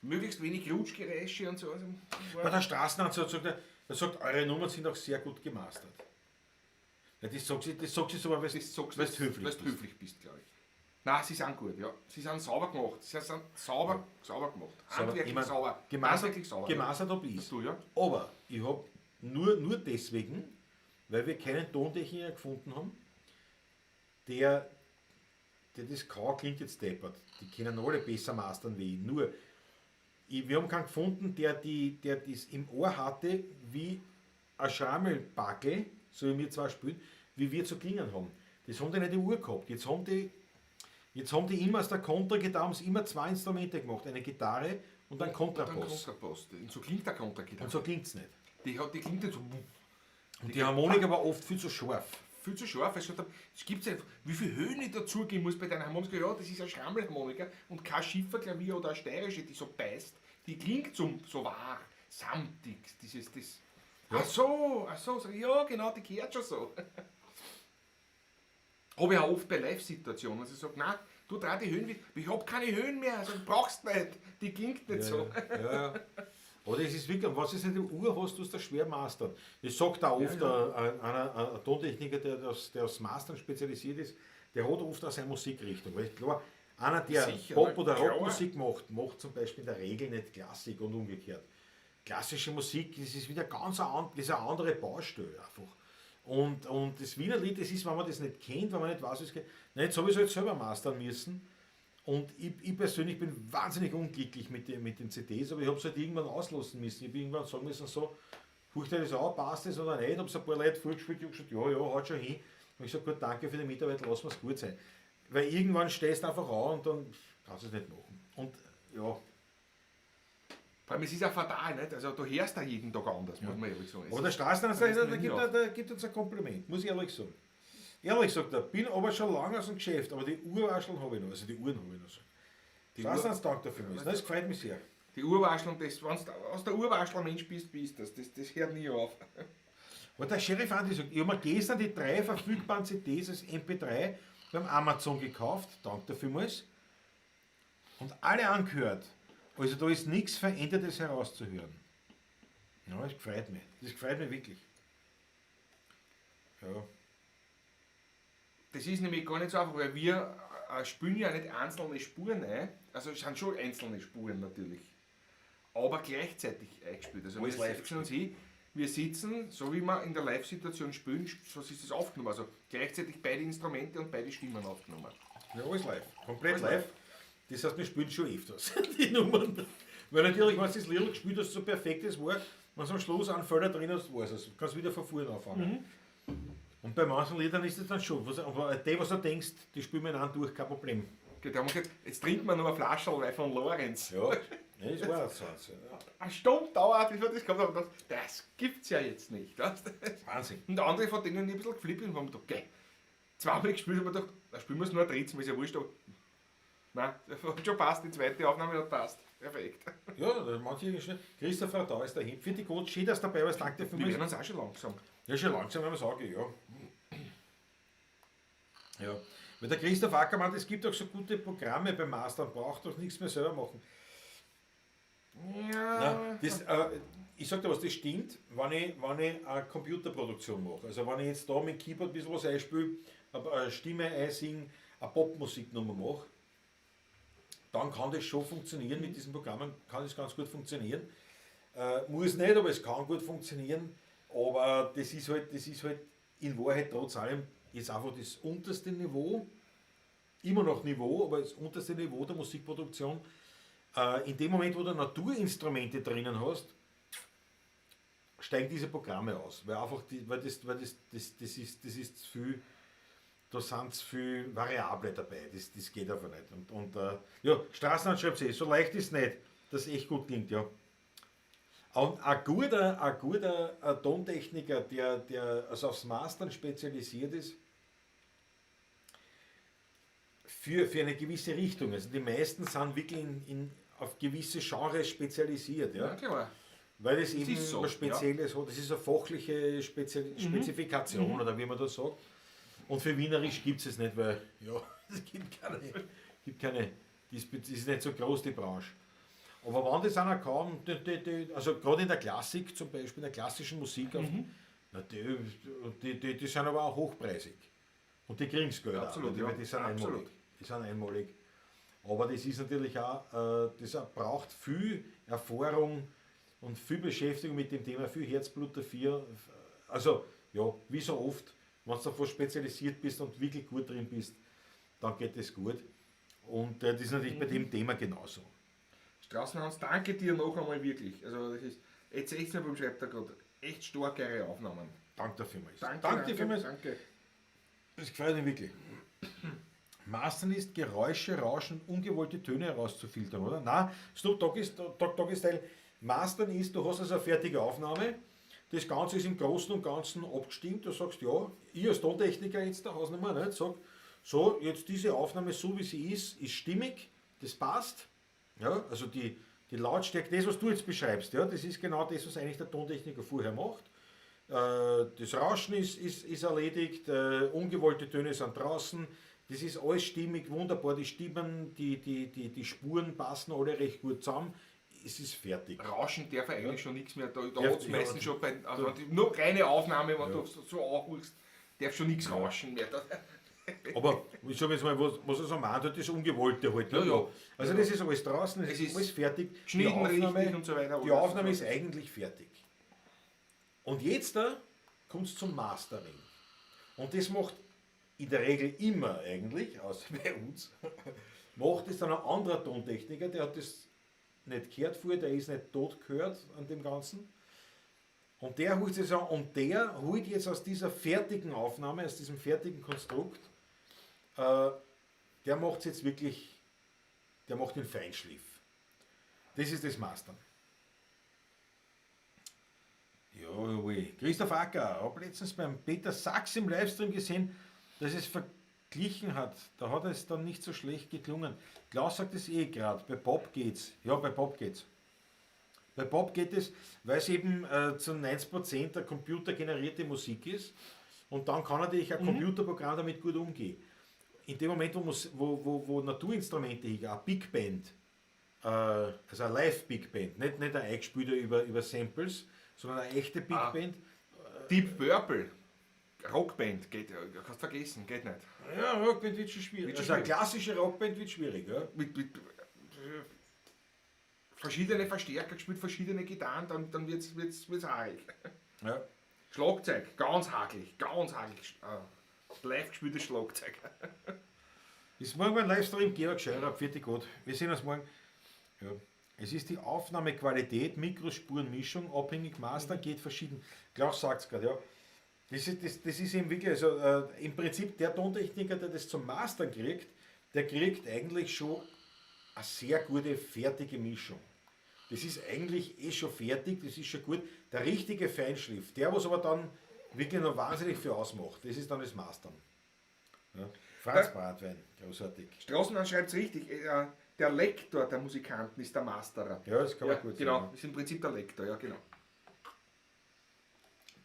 möglichst wenig Rutschgeräusche und so. Also, Bei der Straßenarzt hat gesagt, er sagt, eure Nummern sind auch sehr gut gemastert. Ja, das sagt sie so, weil das sagst du höflich weil du bist. höflich bist, glaube ich. Nein, sie sind gut, ja. Sie sind sauber gemacht. Sie sind sauber, sauber gemacht. Handwerklich Ich mein, sauber. Gemastert, Handwerklich sauber. gemastert hab ich's. Du, ja. Aber ich hab nur deswegen, weil wir keinen Tontechniker gefunden haben, der das kann, klingt jetzt deppert. Die können alle besser mastern wie ich. Nur, wir haben keinen gefunden, der das im Ohr hatte, wie ein Schrammelbackel, so wie wir zwei spielen, wie wir zu klingen haben. Das haben die nicht im Ohr gehabt. Jetzt haben die immer aus der Kontragitarre, haben sie immer 2 Instrumente gemacht, eine Gitarre und einen Kontrabass. Und einen Kontrabass. Und so klingt der Kontragitarre. Und so klingt's nicht. Die klingt nicht so. Und die Harmonika war oft viel zu scharf. Viel zu scharf. Es gibt einfach, wie viel Höhen ich dazugeben muss bei deiner Harmonika. Ja, das ist eine Schrammelharmonika und kein Schifferklavier oder eine steirische, die so beißt. Die klingt so wahr, samtig. Dieses, das. Ja. Ach so, sag ich, ja, genau, die gehört schon so. Habe ich auch oft bei Live-Situationen, dass ich sage, nein, du dreh die Höhen wieder, ich hab keine Höhen mehr, also brauchst nicht, die klingt nicht so. Ja, ja. Aber das ist wirklich, was ist nicht im Uhr hast, du es da schwer mastern. Das sagt auch oft ein Tontechniker, der aufs Mastern spezialisiert ist, der hat oft auch seine Musikrichtung. Weil klar, einer, der Sicher, Pop- oder klar. Rockmusik macht, macht zum Beispiel in der Regel nicht Klassik und umgekehrt. Klassische Musik, das ist wieder ganz eine, das ist eine andere Baustelle einfach. Und das Wiener Lied, das ist, wenn man das nicht kennt, wenn man nicht weiß, wie es geht, na, jetzt habe ich es halt selber mastern müssen. Und ich persönlich bin wahnsinnig unglücklich mit den CDs, aber ich habe es halt irgendwann auslassen müssen. Ich habe irgendwann sagen müssen, so, huch dir das an, passt das oder nicht? Habe es ein paar Leute vorgespielt, die haben gesagt, ja, ja, haut schon hin. Und ich sage, gut, danke für die Mitarbeit, lassen wir es gut sein. Weil irgendwann stehst du einfach an und dann kannst du es nicht machen. Und ja. Vor allem, es ist auch fatal, nicht? Also du hörst da jeden Tag anders, muss man ehrlich sagen. Aber der Straßenanzeiger, der gibt uns ein Kompliment, muss ich ehrlich sagen. Ehrlich sagt er, bin aber schon lange aus dem Geschäft, aber die Urwascheln habe ich noch, also die Uhren habe ich noch. Straßenanzeiger, danke dafür. Das gefällt mich sehr. Die Urwascheln, das, wenn du aus der Urwaschel Mensch bist, das hört nie auf. Aber der Sheriff Andi sagt, ich habe mir gestern die 3 verfügbaren CDs als MP3 beim Amazon gekauft, danke dafür vielmals, und alle angehört. Also da ist nichts Verändertes herauszuhören. Ja, das gefreut mich. Das gefreut mich wirklich. Ja. Das ist nämlich gar nicht so einfach, weil wir spielen ja nicht einzelne Spuren ein. Also es sind schon einzelne Spuren natürlich. Aber gleichzeitig eingespielt. Also wir setzen uns hin, wir sitzen, so wie wir in der Live-Situation spielen, so ist es aufgenommen. Also gleichzeitig beide Instrumente und beide Stimmen aufgenommen. Ja, alles live. Komplett alles live. Das heißt, wir spielen schon öfters die Nummern. Weil natürlich, wenn du das Lied gespielt hast, so perfekt es war, wenn du am Schluss einen Fehler drin hast, weiß es. Du kannst wieder von vorne anfangen. Mhm. Und bei manchen Liedern ist es dann schon. Aber die, was du denkst, die spielen wir dann durch, kein Problem. Okay, da haben wir gesagt, jetzt trinkt man noch eine Flasche Wein von Lorenz. Ja, das war das. Ja. Eine Stunde dauert, bis wir das gehabt haben. Das gibt's ja jetzt nicht. Weißt du? Wahnsinn. Und andere von denen ein bisschen geflippt und haben gedacht, okay, zweimal gespielt und haben gedacht, da spielen wir es nur ein drittes Mal, ist ja wurscht. Aber nein, das hat schon passt, die zweite Aufnahme hat passt. Perfekt. Ja, manche schnell. Christopher, da ist dahin. Für die Gott, schön, dass du dabei warst. Danke für. Wir werden uns auch schon langsam. Ja, schon langsam, wenn man sagen, ja. Ja. Weil der Christoph Ackermann, es gibt auch so gute Programme beim Mastern, braucht doch nichts mehr selber machen. Ja. Na, das, ich sag dir was, das stimmt, wenn ich eine Computerproduktion mache. Also wenn ich jetzt da mit dem Keyboard ein bisschen was einspiele, eine Stimme einsinge, eine Popmusiknummer mache, dann kann das schon funktionieren, mit diesen Programmen kann das ganz gut funktionieren. Muss nicht, aber es kann gut funktionieren. Aber das ist halt in Wahrheit trotz allem jetzt einfach das unterste Niveau, immer noch Niveau, aber das unterste Niveau der Musikproduktion. In dem Moment, wo du Naturinstrumente drinnen hast, steigen diese Programme aus, weil einfach die, weil das, weil das, das, das ist, das ist zu viel. Da sind zu viel Variable dabei, das geht einfach nicht. Und ja, Straßenhand schreibt sie, so leicht ist es nicht, dass es echt gut klingt, ja. Und ein guter Tontechniker, der also aufs Mastern spezialisiert ist, für eine gewisse Richtung. Also die meisten sind wirklich auf gewisse Genres spezialisiert. Ja? Ja, klar. Weil das eben ist so, was Spezielles hat. Das ist eine fachliche Spezifikation, oder wie man das sagt. Und für Wienerisch gibt es es nicht, weil ja, es gibt keine, das ist nicht so groß, die Branche. Aber wenn das einer kann, also gerade in der Klassik zum Beispiel, in der klassischen Musik, na, die sind aber auch hochpreisig. Und die kriegen es Geld Absolut, auch, ja. die sind einmalig. Absolut. Die sind einmalig. Aber das ist natürlich auch, das braucht viel Erfahrung und viel Beschäftigung mit dem Thema, viel Herzblut dafür. Also, ja, wie so oft, wenn du davor spezialisiert bist und wirklich gut drin bist, dann geht es gut. Und das ist natürlich bei dem Thema genauso. Straßenhans, danke dir noch einmal wirklich. Also das ist, jetzt echt beim schreibt er gerade, echt starke Aufnahmen. Danke dafür, Meister. Danke, vielmals. Danke. Das gefällt mir wirklich. Mastern ist, Geräusche, Rauschen, ungewollte Töne herauszufiltern, oder? Nein, Snoop Dogg ist, Dogg Style. Mastern ist, du hast also eine fertige Aufnahme. Das Ganze ist im Großen und Ganzen abgestimmt. Du sagst, ja, ich als Tontechniker jetzt der Hausnummer, nicht? Sag, so, jetzt diese Aufnahme, so wie sie ist, ist stimmig, das passt. Ja, also die Lautstärke, das, was du jetzt beschreibst, ja, das ist genau das, was eigentlich der Tontechniker vorher macht. Das Rauschen ist erledigt, ungewollte Töne sind draußen, das ist alles stimmig, wunderbar, die Stimmen, die Spuren passen alle recht gut zusammen. Es ist fertig. Rauschen darf eigentlich schon nichts mehr. Da Ja, hat es ja, meistens schon bei, also wenn du, nur reine Aufnahme, wenn du so anguckst, darf schon nichts rauschen mehr. Aber ich sag jetzt mal, was er so meint, das Ungewollte halt. Ja, Ne? ja. Also das ist alles draußen, es Es ist ist alles fertig. Die geschnitten Aufnahme, richtig und so weiter. Die Aufnahme ist eigentlich fertig. Und jetzt da kommt es zum Mastering. Und das macht in der Regel immer eigentlich, außer bei uns, macht es dann ein anderer Tontechniker, der hat das nicht gehört vorher, der ist nicht tot gehört an dem Ganzen. Und der holt es an, und der holt jetzt aus dieser fertigen Aufnahme, aus diesem fertigen Konstrukt, Der macht jetzt wirklich, der macht den Feinschliff. Das ist das Mastern. Jawohl. Christoph Acker, habe letztens beim Peter Sachs im Livestream gesehen, dass es verglichen hat. Da hat es dann nicht so schlecht geklungen. Klaus sagt es eh gerade, bei Pop geht's. Ja, bei Pop geht's. Bei Pop geht es, weil es eben zu 90% der computergenerierte Musik ist und dann kann natürlich ein Computerprogramm damit gut umgehen. In dem Moment, wo Naturinstrumente hingehen, eine Big Band, also eine Live-Big Band, nicht eine eingespielte über Samples, sondern eine echte Big Band. Deep Purple, Rockband, geht, kannst vergessen, geht nicht. Ja, Rockband wird schon schwierig. Wird schon Also eine schwierig. klassische Rockband wird schwierig, ja. Mit verschiedene Verstärker gespielt, verschiedene Gitarren, dann wird's haarig. Ja. Schlagzeug, ganz hakelig, ganz hakelig. Live gespieltes Schlagzeug. Bis morgen beim Livestream, Georg Scheurer, vierte Gott. Wir sehen uns morgen. Ja. Es ist die Aufnahmequalität, Mikrospurenmischung, abhängig Master, geht verschieden. Klaus sagt's grad, ja. Das ist eben wirklich, also im Prinzip der Tontechniker, der das zum Mastern kriegt, der kriegt eigentlich schon eine sehr gute, fertige Mischung. Das ist eigentlich eh schon fertig, das ist schon gut. Der richtige Feinschliff, der, was aber dann wirklich noch wahnsinnig viel ausmacht, das ist dann das Mastern. Ja. Franz Bratwein, großartig. Straßenmann schreibt's richtig, der Lektor der Musikanten ist der Masterer. Ja, das kann man Ja, gut genau, sagen. ist im Prinzip der Lektor, ja genau.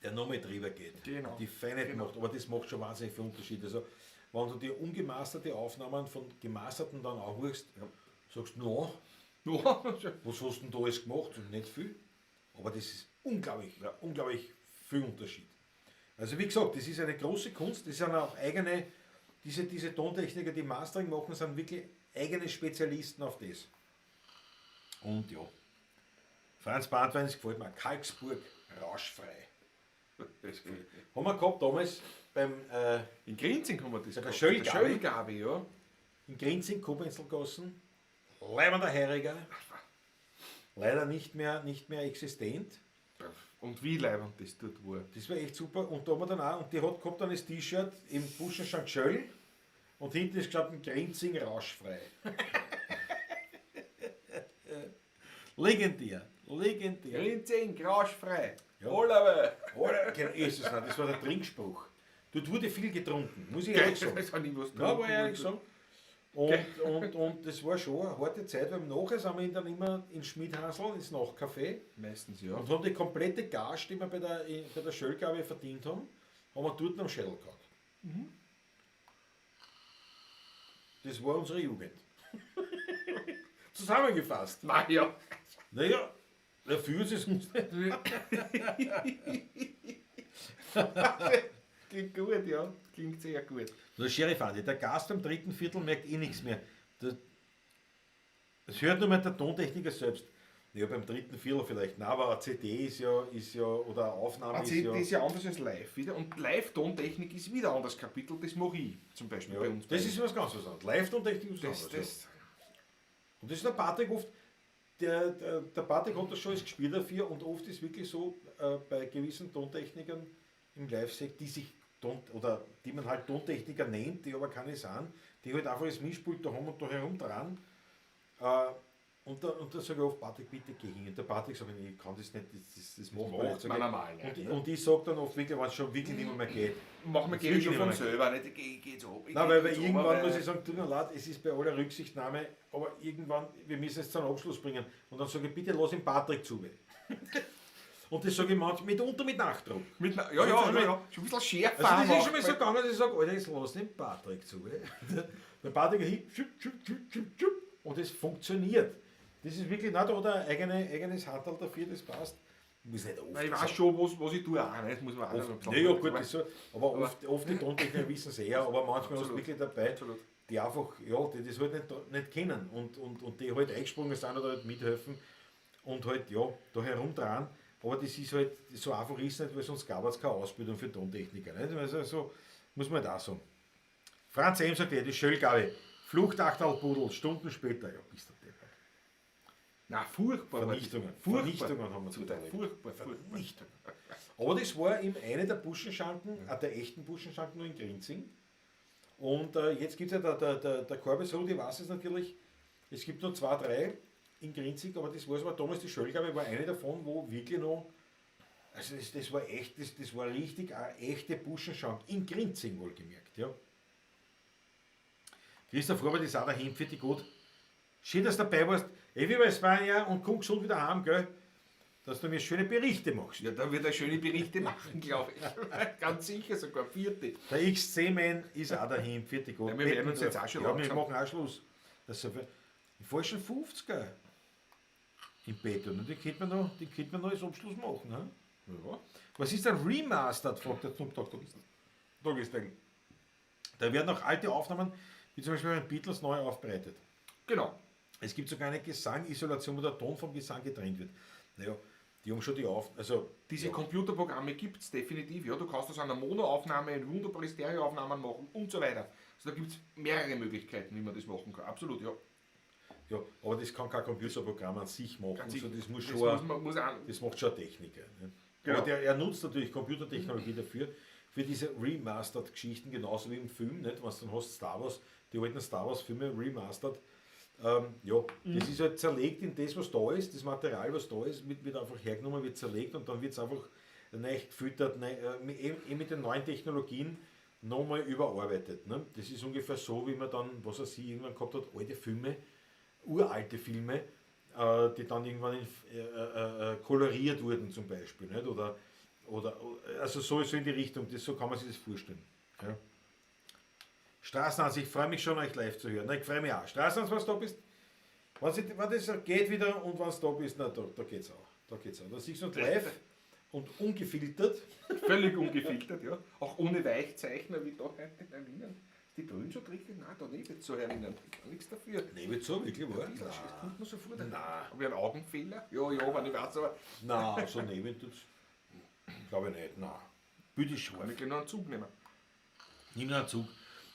Der noch mit drüber geht, Genau. die Feinheit macht, aber das macht schon wahnsinnig viel Unterschied. Also, wenn du dir ungemasterte Aufnahmen von gemasterten dann anhörst, Ja. sagst du, no, Ja. was hast du denn da alles gemacht? Und nicht viel. Aber das ist unglaublich, ja, unglaublich viel Unterschied. Also wie gesagt, das ist eine große Kunst, das sind auch eigene, diese Tontechniker, die Mastering machen, sind wirklich eigene Spezialisten auf das. Und ja, Franz Bartwein, das gefällt mir, Kalksburg, rauschfrei. Das gefällt mir. Haben wir gehabt damals beim In Grinzing haben wir das Der gehabt. Schöllgabi. Der Schöllgabi, ja. In Grinzing, Koblenzelgassen, leibender Heuriger, leider nicht mehr existent. Und wie leibend das dort war. Das war echt super. Und da haben wir dann auch, und die hat gehabt dann das T-Shirt im Buschenschank Schöll und hinten ist gestanden Grinzing rauschfrei. Legendär, legendär. Grinzing, rauschfrei. Ja. Olabe. Oder? Genau, ist es nicht, das war der Trinkspruch. Dort wurde viel getrunken, muss ich ehrlich sagen. Das habe ich was Ja, war ich ehrlich sagen. Und das war schon eine harte Zeit, weil nachher sind wir dann immer in Schmidhansl, ins Nachtcafé. Meistens, ja. Und haben die komplette Gage, die wir bei der Schöllgabe verdient haben, haben wir dort am Schädel gehabt. Das war unsere Jugend. Zusammengefasst. Naja. Naja, dafür ist es uns nicht. Klingt gut, ja. Klingt sehr gut. Der Sheriff Andi, der Gast im dritten Viertel merkt eh nichts mehr. Das hört nur mal der Tontechniker selbst. Ja, beim dritten Viertel vielleicht. Nein, aber eine CD ist ja, oder eine Aufnahme Eine ist CD ja. ist ja anders als live wieder. Und Live-Tontechnik ist wieder ein anderes Kapitel, das mache ich zum Beispiel Ja, bei uns. das ist was ganz was anderes. Live-Tontechnik ist was das, anderes. das, ja. Und das ist der Patrick oft, der Patrick hat das schon als Gespür dafür und oft ist wirklich so, bei gewissen Tontechnikern im Live-Set, die sich Ton, oder die man halt Tontechniker nennt, die aber keine sind, die halt einfach das Mischpult da haben und da herumdrehen. Und da sage ich oft, Patrick, bitte geh hin. Und der Patrick sagt, ich kann das nicht, das macht man nicht. macht man normal nicht, Und, ne? und ich sag dann oft wirklich, wenn es schon wirklich nicht mehr geht. Machen wir Wenn's geht schon wirklich von nicht mehr selber, nicht? Ich geh jetzt ab, ich Nein, geh weil jetzt irgendwann runter, muss weil ich sagen, tut mir leid, es ist bei aller Rücksichtnahme, aber irgendwann, wir müssen jetzt einen Abschluss bringen. Und dann sage ich, bitte lass den Patrick zu. Und das sage ich manchmal, mitunter mit Nachdruck. Mit, ja, ja, ja, ja, schon ein bisschen schärfer. Also das ist auch schon mal so gegangen, dass ich sage, Alter, jetzt lass den Patrick zu. Der Patrick hin, schupp, schupp, schupp, schupp, schupp, und es funktioniert. Das ist wirklich, nein, da hat er ein eigenes Handel dafür, das passt. Muss nicht oft. Nein, ich weiß schon, was ich tue, auch nicht, muss man auch Oft, nicht. ja, ja, gut, das so, aber oft die Tontechniker wissen es eher, aber manchmal hast du Absolut. wirklich dabei, Absolut. die einfach, ja, die das halt nicht kennen und die halt eingesprungen sind oder halt mithelfen und halt, ja, da herumdrehen. Aber das ist halt, so einfach ist es nicht, weil sonst gab es keine Ausbildung für Tontechniker. Nicht? Also, so muss man halt auch sagen. Franz M. sagt ja, die Schöllgabe, Fluchtachtalpudel, Stunden später, ja, bist du deppert. Nein, furchtbar. Vernichtungen. Furchtbar. Vernichtungen haben wir Zum Teil. erlebt. Furchtbar, furchtbar. Vernichtungen. Aber das war eben eine der Buschenschanken, auch der echten Buschenschanken nur in Grinzing. Und jetzt gibt es ja der Korbes Rudi, weiß es natürlich, es gibt nur 2, 3 in Grinzing, aber das war es aber damals, die Schöll, glaube ich, war eine davon, wo wirklich noch, also das war echt, das war richtig eine echte Buschenschank, in Grinzing wohlgemerkt, ja. Christoph Robert ist auch daheim, für die gut. Schön, dass du dabei warst. Ey, wie bei Spanier und komm gesund wieder heim, gell? Dass du mir schöne Berichte machst. Ja, da wird er schöne Berichte machen, glaube ich. Ganz sicher, sogar vierte. Der XC-Man ist auch daheim, vierte Gott. Ja, wir werden uns jetzt auch schon Ja, wir langsam. machen auch Schluss. Das ist im falschen 50er im Bett. Und den könnte man noch als Abschluss machen. Ne? Ja. Was ist ein Remastered, fragt der Snoop Dogg. Da ist der. Da werden auch alte Aufnahmen, wie zum Beispiel bei den Beatles, neu aufbereitet. Genau. Es gibt sogar eine Gesangisolation, wo der Ton vom Gesang getrennt wird. Naja, die haben schon die Auf... Also, Diese ja. Computerprogramme gibt es definitiv. Ja, du kannst aus einer Monoaufnahme eine wunderbare Stereoaufnahmen machen und so weiter. Also da gibt es mehrere Möglichkeiten, wie man das machen kann. Absolut, ja. Ja, aber das kann kein Computerprogramm an sich machen. Ganz Also sicher. das muss Das schon muss man, muss auch, das macht schon ein Techniker. Ne? Genau. Aber er nutzt natürlich Computertechnologie dafür, für diese Remastered-Geschichten, genauso wie im Film, nicht? Was du dann hast, Star Wars, die alten Star Wars-Filme remastered. Ja, das ist halt zerlegt in das, was da ist, das Material, was da ist, wird einfach hergenommen, wird zerlegt und dann wird es einfach neu gefüttert, neu, mit den neuen Technologien nochmal überarbeitet. Ne? Das ist ungefähr so, wie man dann, was er sie irgendwann gehabt hat, alte Filme, uralte Filme, die dann irgendwann koloriert wurden zum Beispiel. Nicht? Oder, also so in die Richtung, so kann man sich das vorstellen. Ja. Straßenhans, ich freue mich schon, euch live zu hören. Na, ich freue mich auch. Straßenhans, wenn du da bist, wenn das geht wieder und wenn du da bist, na, da geht's auch. Da geht's auch. Da siehst du uns live und ungefiltert. Völlig ungefiltert, ja. Auch ohne Weichzeichner wie da heute erinnern. Ist die Brühen so dreckig? Nein, da nebelt so erinnern. Ich kann nichts dafür. Nebelt so, wirklich wahr? Das kommt mir so vor. Nein. Habe ich einen Augenfehler? Ja, ja, wenn ich weiß, aber Nein, so nebelt tut's. Glaube ich nicht, nein. Bitte scharf. kann ich gleich noch einen Zug nehmen. Nimm noch einen Zug.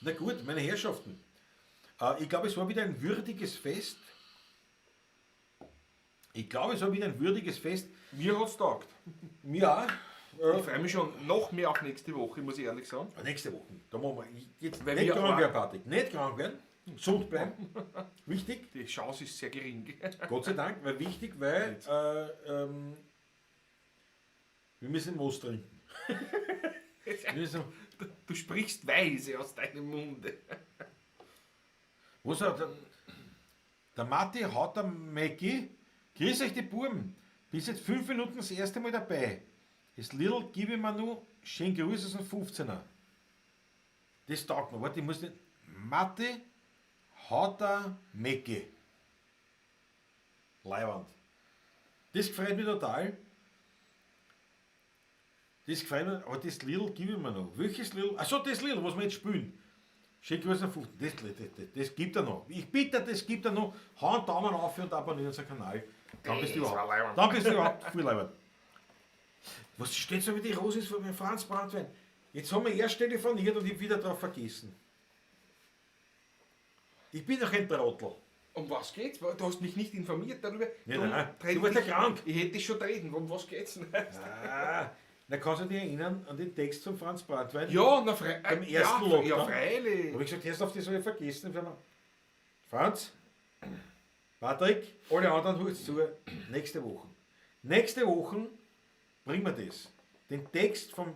Na gut, meine Herrschaften. Ich glaube, es war wieder ein würdiges Fest. Ich glaube, es war wieder ein würdiges Fest. Mir hat's taugt. Ja. Ich freue mich schon noch mehr auf nächste Woche, muss ich ehrlich sagen. Nächste Woche. Da machen wir jetzt Weil nicht wir krank werden, Patrick. Nicht krank werden. Gesund bleiben. Wichtig. Die Chance ist sehr gering. Gott sei Dank, weil wichtig, weil wir müssen Most trinken. Wir müssen, Du sprichst weise aus deinem Munde. Was hat der Matti haut der Mackie? Grüß euch die Buben. Bis jetzt 5 Minuten das erste Mal dabei. Das Lidl gebe ich mir nur. Schön Grüße aus dem 15er. Das taugt mir. Warte, ich muss nicht. Matti haut der Mackie. Leiwand. Das gefreut mich total. Das gefällt mir, aber das Lidl gebe ich mir noch. Welches Lidl? Achso, das Lidl, was wir jetzt spielen. Schön Grüße an 15. Das gibt er noch. Ich bitte, das gibt er noch. Hau einen Daumen auf und abonniere unseren Kanal. Dann bist du überhaupt. Dann bist du überhaupt viel leiwand. Was steht so wie die Rose ist von mir? Franz Branntwein. Jetzt haben wir erst telefoniert und ich hab wieder drauf vergessen. Ich bin doch ein Trottel. Um was geht's? Du hast mich nicht informiert darüber. Ja, Drum nein. trete Du warst ja ich- krank. Ich hätte dich schon reden. Um was geht's denn? Ah, na, kannst du dich erinnern an den Text von Franz Branntwein? Ja, na frei. Beim ersten ja, Lockdown. Ja, freilich. Habe ich gesagt, erst auf das habe ich vergessen. Franz, Patrick, alle anderen hört zu. Nächste Woche. Nächste Woche bringen wir das. Den Text von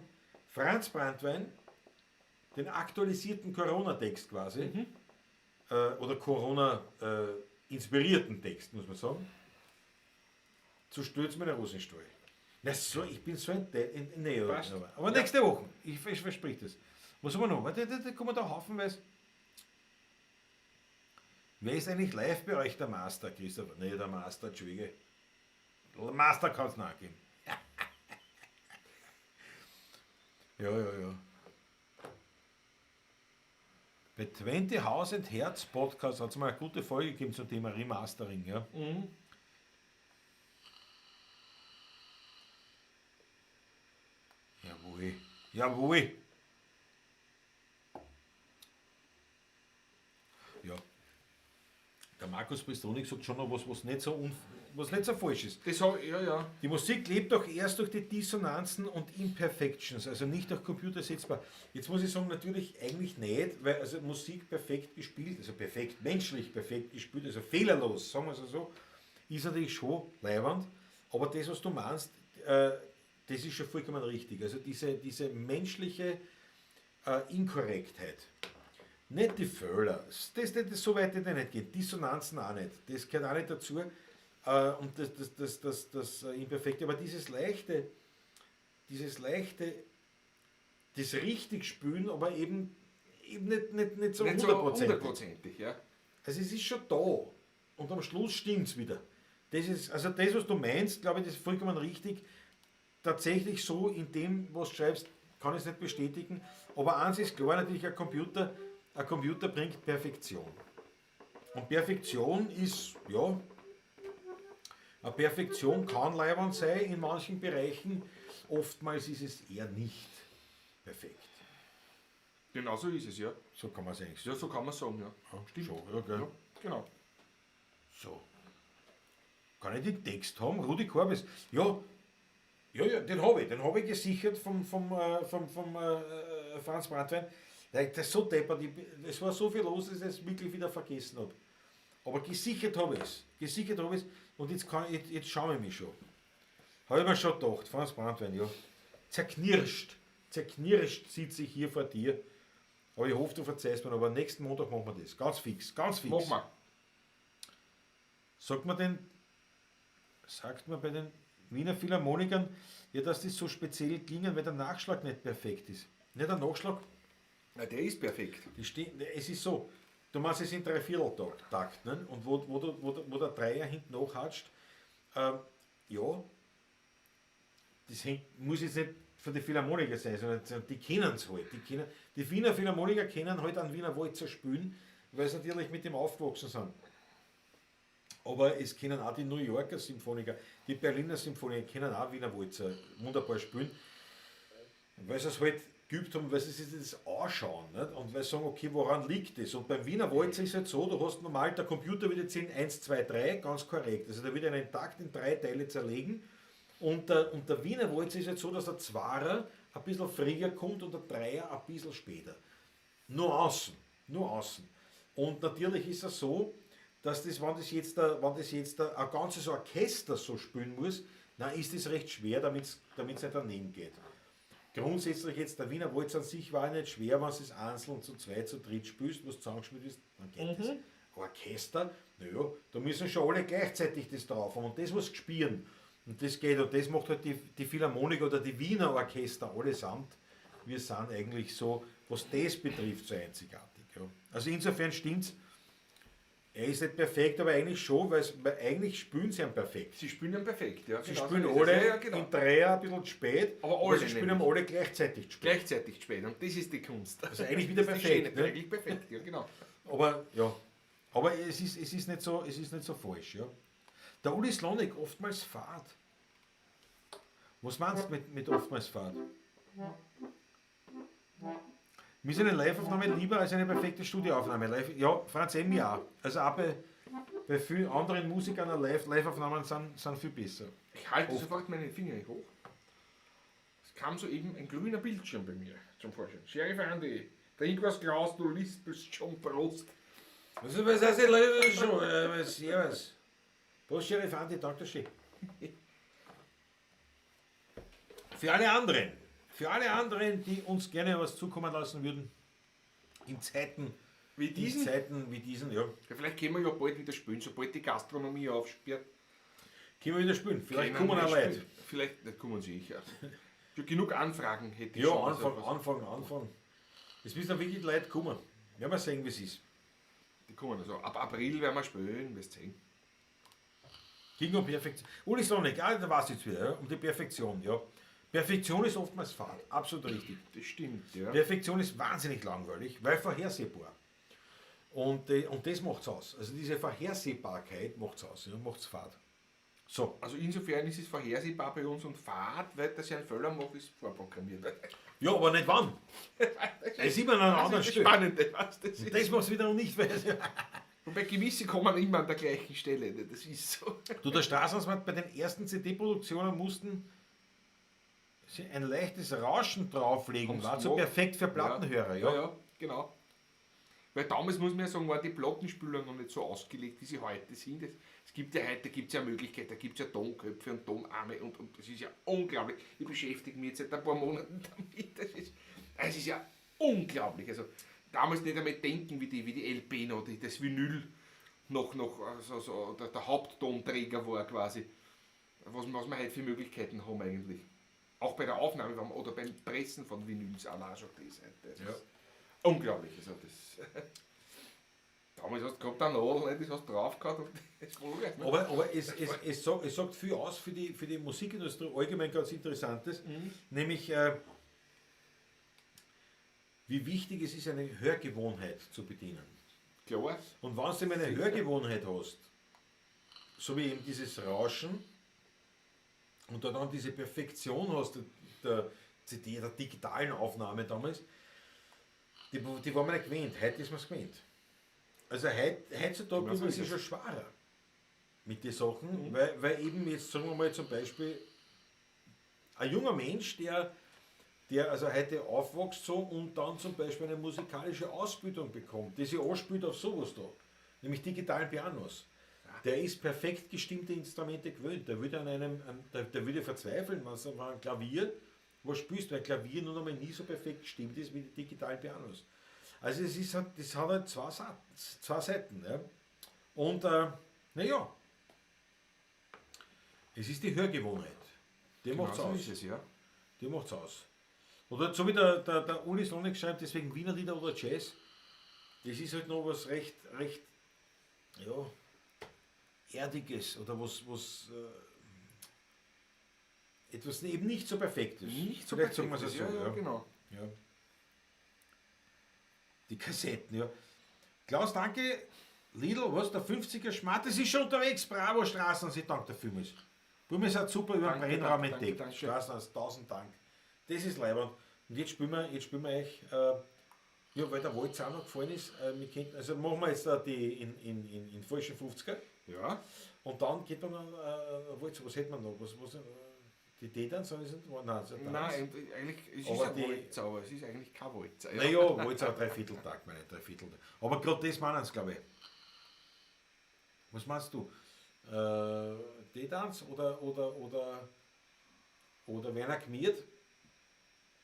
Franz Branntwein, den aktualisierten Corona-Text quasi, oder Corona-inspirierten Text, muss man sagen, zu Stürz meiner Rosenstall. Na so, ich bin so ein nee, Passt. aber nächste Woche, ich versprich das. Was haben wir noch? Warte, da kommen da haufenweise. Wer ist eigentlich live bei euch der Master, Christopher? Nee, der Master, Entschuldige. Master kann es nachgeben. Ja, ja, ja. Bei 20 House and Herz Podcast hat es mal eine gute Folge gegeben zum Thema Remastering. Ja? Mhm. Jawohl. Jawohl. Ja. Der Markus Bristonik sagt schon noch was, was nicht so Was nicht so falsch ist. Das hab, ja, ja. Die Musik lebt doch erst durch die Dissonanzen und Imperfections, also nicht durch Computer ersetzbar. Jetzt muss ich sagen, natürlich eigentlich nicht, weil also Musik perfekt gespielt, also perfekt, menschlich perfekt gespielt, also fehlerlos, sagen wir es so, ist natürlich schon leiwand, aber das, was du meinst, das ist schon vollkommen richtig. Also diese menschliche Inkorrektheit. Nicht die Fehler, das so weit hätte ich nicht gehen, Dissonanzen auch nicht, das gehört auch nicht dazu. Und das Imperfekte, aber dieses leichte, das richtig spülen, aber eben nicht so hundertprozentig. Hundertprozentig, ja. Also es ist schon da und am Schluss stimmt's wieder. Das ist, also das, was du meinst, glaube ich, das ist vollkommen richtig. Tatsächlich so in dem, was du schreibst, kann ich es nicht bestätigen. Aber eins ist klar, natürlich, ein Computer bringt Perfektion. Und Perfektion ist, ja, eine Perfektion kann leiwand sein in manchen Bereichen. Oftmals ist es eher nicht perfekt. Genau so ist es, ja. So kann man es eigentlich sagen. Ja, so kann man es sagen, ja. Ja, stimmt. Schon, ja, gell. Ja, genau. So. Kann ich den Text haben? Rudi Korbes. Ja, ja, ja, den habe ich. Den habe ich gesichert vom Franz Brandwein. Das ist so deppert. Es war so viel los, dass ich es wirklich wieder vergessen habe. Aber gesichert habe ich es. Gesichert habe ich es. Und jetzt schaue ich mich schon. Habe ich mir schon gedacht, Franz Brandwein, ja. Zerknirscht. Zerknirscht sitze ich hier vor dir. Aber ich hoffe, du verzeihst mir. Aber nächsten Montag machen wir das. Ganz fix. Ganz fix. Machen wir. Sagt man bei den Wiener Philharmonikern, ja, dass das so speziell klingen, weil der Nachschlag nicht perfekt ist. Nicht der Nachschlag? Na, der ist perfekt. Es ist so, du machst es in Dreivierteltakt, ne? Und wo der Dreier hinten nachhatscht, ja, das muss jetzt nicht von den Philharmoniker sein, sondern die kennen es halt. Die Wiener Philharmoniker kennen halt einen Wiener Walzer spielen, weil sie natürlich mit dem aufgewachsen sind. Aber es kennen auch die New Yorker Symphoniker, die Berliner Symphoniker kennen auch Wiener Walzer wunderbar spielen, weil sie es halt geübt haben, weil sie sich das anschauen, nicht? Und weil sie sagen, okay, woran liegt das? Und beim Wiener Walzer ist es halt so, du hast normal, der Computer würde zählen 1, 2, 3, ganz korrekt. Also der würde einen Takt in 3 Teile zerlegen. Und der Wiener Walzer ist halt so, dass der Zwarer ein bisschen früher kommt und der Dreier ein bisschen später. Nur außen, nur außen. Und natürlich ist es so, dass das, wenn das jetzt ein ganzes Orchester so spielen muss, dann ist das recht schwer, damit es nicht daneben geht. Grundsätzlich jetzt, der Wiener Walzer an sich war nicht schwer, wenn du es einzeln zu zweit, zu dritt spielst, was zusammengespielt ist, dann geht das. Orchester, naja, da müssen schon alle gleichzeitig das drauf haben und das muss spielen. Und das geht, und das macht halt die Philharmoniker oder die Wiener Orchester allesamt. Wir sind eigentlich so, was das betrifft, so einzigartig. Ja. Also insofern stimmt's. Er ist nicht perfekt, aber eigentlich schon, weil eigentlich spielen sie ihn perfekt. Sie spielen ihn perfekt, ja. Sie genau, spielen so alle ja, ja, genau. im Dreier ein bisschen spät, aber sie spielen alle gleichzeitig spät. Gleichzeitig spät, und das ist die Kunst. Also eigentlich wieder perfekt. Ne? Eigentlich perfekt, ja, genau. Aber, ja, aber es ist nicht so, es ist nicht so falsch, ja. Der Uli Slonik, oftmals fad. Was meinst du mit oftmals fad? Mir ist eine Live-Aufnahme lieber als eine perfekte Studioaufnahme. Live, ja, Franz M. ja. Also auch bei vielen anderen Musikern Live-Aufnahmen sind viel besser. Ich halte sofort meine Finger hoch. Es kam soeben ein grüner Bildschirm bei mir zum Vorschein. Sheriff Andi, trink was Glas, du lispelst schon, Prost. Was heißt das, Leute, schon? Servus. Prost, Sheriff Andi, danke schön. Für alle anderen. Für alle anderen, die uns gerne was zukommen lassen würden, in Zeiten wie diesen, ja. Ja, vielleicht können wir ja bald wieder spielen, sobald die Gastronomie aufsperrt. Können wir wieder spielen, vielleicht kommen auch Leute. Vielleicht nicht kommen sie sicher. Ja, genug Anfragen hätte ich ja, schon. Ja, Anfang. Es müssen auch wirklich Leute kommen. Werden wir sehen, wie es ist. Die kommen also. Ab April werden wir spielen, wirst sehen. Ging um Perfektion. Uli Slonik, ah, da war es jetzt wieder, ja, um die Perfektion, ja. Perfektion ist oftmals fad, absolut richtig. Das stimmt, ja. Perfektion ist wahnsinnig langweilig, weil vorhersehbar. Und das macht's aus. Also diese Vorhersehbarkeit macht's aus, ja, macht's fad. So. Also insofern ist es vorhersehbar bei uns und fad, weil das ja ein Fehler macht, ist vorprogrammiert. Ja, aber nicht wann. Es ist immer an einer anderen Stelle. Spannend, was das ist. Das macht's wiederum nicht, weil Wobei gewisse kommen immer an der gleichen Stelle, ne? Das ist so. Du, der Straßensmann, bei den ersten CD-Produktionen mussten sie ein leichtes Rauschen drauflegen. Haben's War so gemacht. perfekt für Plattenhörer, ja. Ja, ja, genau. Weil damals, muss man ja sagen, waren die Plattenspüler noch nicht so ausgelegt, wie sie heute sind. Es gibt ja heute gibt's ja Möglichkeiten, da gibt es ja Tonköpfe und Tonarme und das ist ja unglaublich. Ich beschäftige mich jetzt seit ein paar Monaten damit. Das ist ja unglaublich. Also damals nicht einmal denken, wie die LP noch, das Vinyl noch also, so der Haupttonträger war quasi. Was wir heute für Möglichkeiten haben eigentlich. Auch bei der Aufnahme oder beim Pressen von Vinyls allein schon das. Das Ja. ist unglaublich. Also das damals hast du gehabt eine Nadel, das hast du drauf gehabt und das war ne? Aber es sagt viel aus für die Musikindustrie, allgemein ganz Interessantes, nämlich wie wichtig es ist, eine Hörgewohnheit zu bedienen. Klar. Und wenn du eben eine Hörgewohnheit hast, so wie eben dieses Rauschen und da dann diese Perfektion hast, der CD, der digitalen Aufnahme damals, die war man nicht gewöhnt. Heute ist man es gewöhnt. Also heutzutage Genau tut so man ist sich es. schon schwerer mit den Sachen, weil eben jetzt, sagen wir mal zum Beispiel, ein junger Mensch, der also heute aufwächst so und dann zum Beispiel eine musikalische Ausbildung bekommt, die sich anspielt auf sowas da, nämlich digitalen Pianos. Der ist perfekt gestimmte Instrumente gewöhnt. Der würde der würde verzweifeln, wenn es auf einem Klavier was spielst, weil Klavier nun einmal nie so perfekt gestimmt ist wie die digitalen Pianos. Also es ist halt, das hat halt zwei Seiten. Ja. Und naja, es ist die Hörgewohnheit. Die macht's Genau so aus. ist es, ja. Die macht's aus. Oder so wie der Uli Slonek schreibt, deswegen Wiener Lieder oder Jazz, das ist halt noch was recht, ja, Erdiges oder was etwas eben nicht so Perfektes. Nicht so Vielleicht sagen wir es perfekt so. ist, Ja, ja, genau. Ja. Die Kassetten, ja. Klaus, danke. Lidl, was, der 50er Schmatt, das ist schon unterwegs. Bravo, Straßen, ich danke dir vielmals. Buben, es hat super über den Danke, Brennraum danke, entdeckt. danke. Straßen, 1000 Dank. Das ist leibend. Und jetzt spielen wir euch, ja, weil der Walzer auch noch gefallen ist, wir könnten, also machen wir jetzt da die in falschen 50er. Ja. Und dann geht man dann, Walzer, was hätten wir noch? Die Tätern, sollen es nicht? Nein, das ist ein Tanz. Nein, eigentlich, es ist Aber ein die- Walzer, aber es ist eigentlich kein Walzer. Ja. Naja, Walzer ein Dreivierteltag, meine Dreiviertel. Aber gerade das meinen sie, glaube ich. Was meinst du? Tetanz oder Werner Gmiert?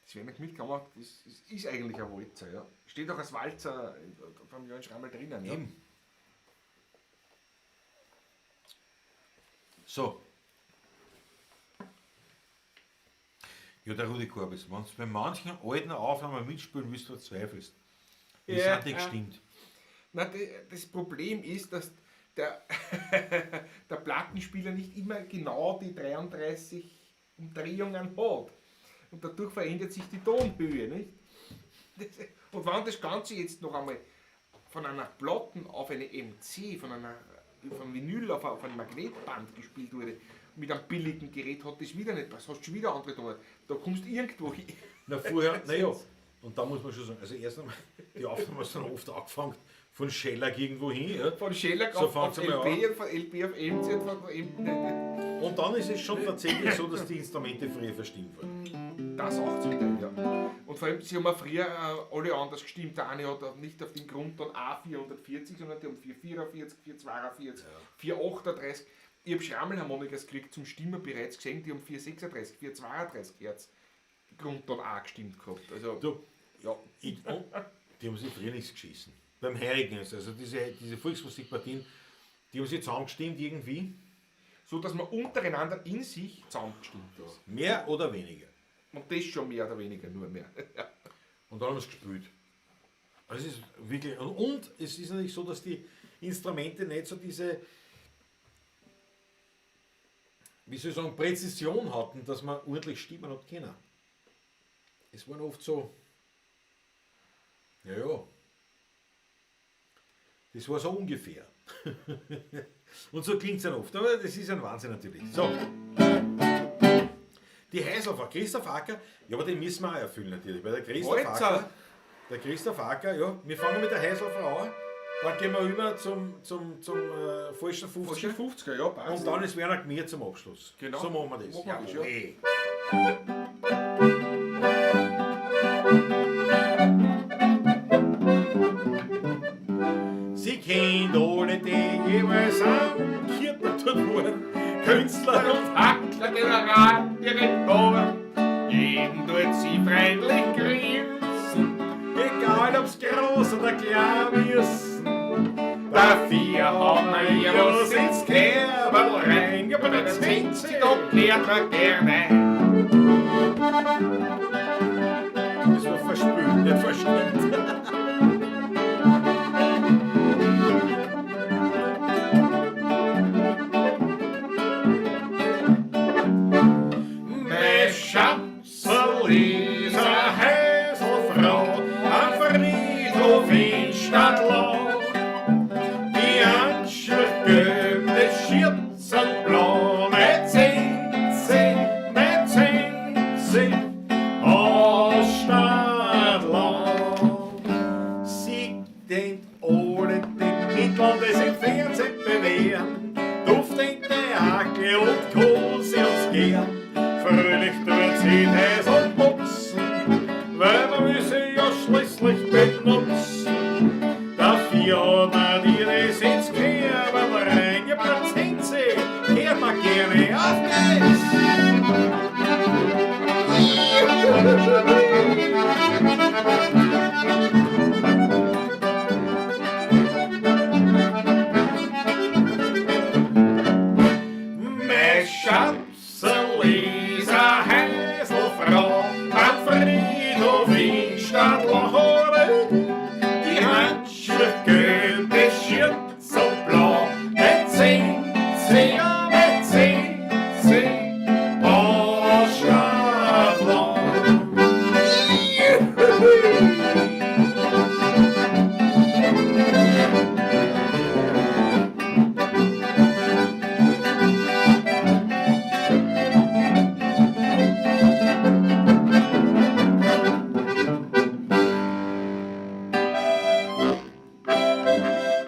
Das Werner Gmiert kann man, das ist eigentlich ein Walzer, ja. Steht auch als Walzer beim Jörn Schrammel drinnen. Ja. Eben. So. Ja, der Rudi Korbis, wenn du bei manchen alten Aufnahmen mitspielen willst, verzweifelst. Wie Ja, sind die ja. gestimmt? Na, das Problem ist, dass der Plattenspieler nicht immer genau die 33 Umdrehungen hat. Und dadurch verändert sich die Tonhöhe, nicht? Und wenn das Ganze jetzt noch einmal von einer Platten auf eine MC, von Vinyl auf ein Magnetband gespielt wurde, mit einem billigen Gerät hat das wieder nicht passt, hast schon wieder andere Ton. Da kommst du irgendwo hin. Na, vorher, naja, und da muss man schon sagen, also erst einmal, die Aufnahmen sind oft angefangen von Schellack irgendwo hin. Ja. Von Schellack So auf fangt's einmal LP und von LP auf MC und von MC. Und dann ist es schon tatsächlich so, dass die Instrumente früher verstimmt wurden. Das auch zum Teil, ja. Und vor allem, sie haben auch früher alle anders gestimmt. Der eine hat nicht auf den Grundton A440, sondern die haben 444, 442, 438. Ich habe Schrammelharmonikas gekriegt zum Stimmen bereits gesehen, die haben 436, 432 Hertz Grundton A gestimmt gehabt. Also, Du, ja. Die haben sich früher nichts geschissen. Beim Heurigen, also diese Volksmusikpartien, die haben sich zusammengestimmt irgendwie. So, dass man untereinander in sich zusammengestimmt ist. Mehr oder weniger. Und das schon mehr oder weniger, nur mehr. Und dann haben sie gespielt. Also es ist wirklich, und es ist natürlich so, dass die Instrumente nicht so diese, wie soll ich sagen, Präzision hatten, dass man ordentlich stimmen hat können. Es waren oft so, ja, ja, das war so ungefähr. Und so klingt es dann oft, aber das ist ein Wahnsinn natürlich. So. Die Heißelfer, Christoph Acker, ja, aber den müssen wir auch erfüllen natürlich, weil der Christoph Walzer. Acker, der Christoph Acker, ja, wir fangen mit der Heißelfer an. Dann gehen wir über zum falschen 50er. Falschen 50er, ja, passt. Und dann ist Werner Gmür zum Abschluss. Genau. So machen wir das. Machen wir das, ja. Hey. Sie kennt alle, die jeweils angekehrt wurden. Künstler und Hackler, General, Direktor, jeden tut sie freundlich grinsen. Egal ob's groß oder klein müssen. Dafür haben wir ihr was ins Kerberl rein. Ja, bei der Zinse, da klärt man gerne. Das war verspült, nicht verstimmt. Mein Schatzel ist eine Häselfrau am Friedhof in Stadtlau. Die Anschrift gibt es Schürzenblau mit Zinse, mit Zinse aus Stadtlau. Sie denkt alle die Mittel, die sich im Fernsehen bewähren. Duft in der Hacke und Kohl sie uns gern. Fröhlich tut sie das und putzen, weil man will sie ja schließlich benutzen. Dafür hat man ihr das ins Kerberl rein. Ja, bei Zinse kehrt man gerne. Auf geht's! Mein Schatzel ist eine Häselfrau am Friedhof in Stadtlachore. Die Handschrift gilt des Schürzelblau, mit Zinse, mit Zinse aus Stadtlau.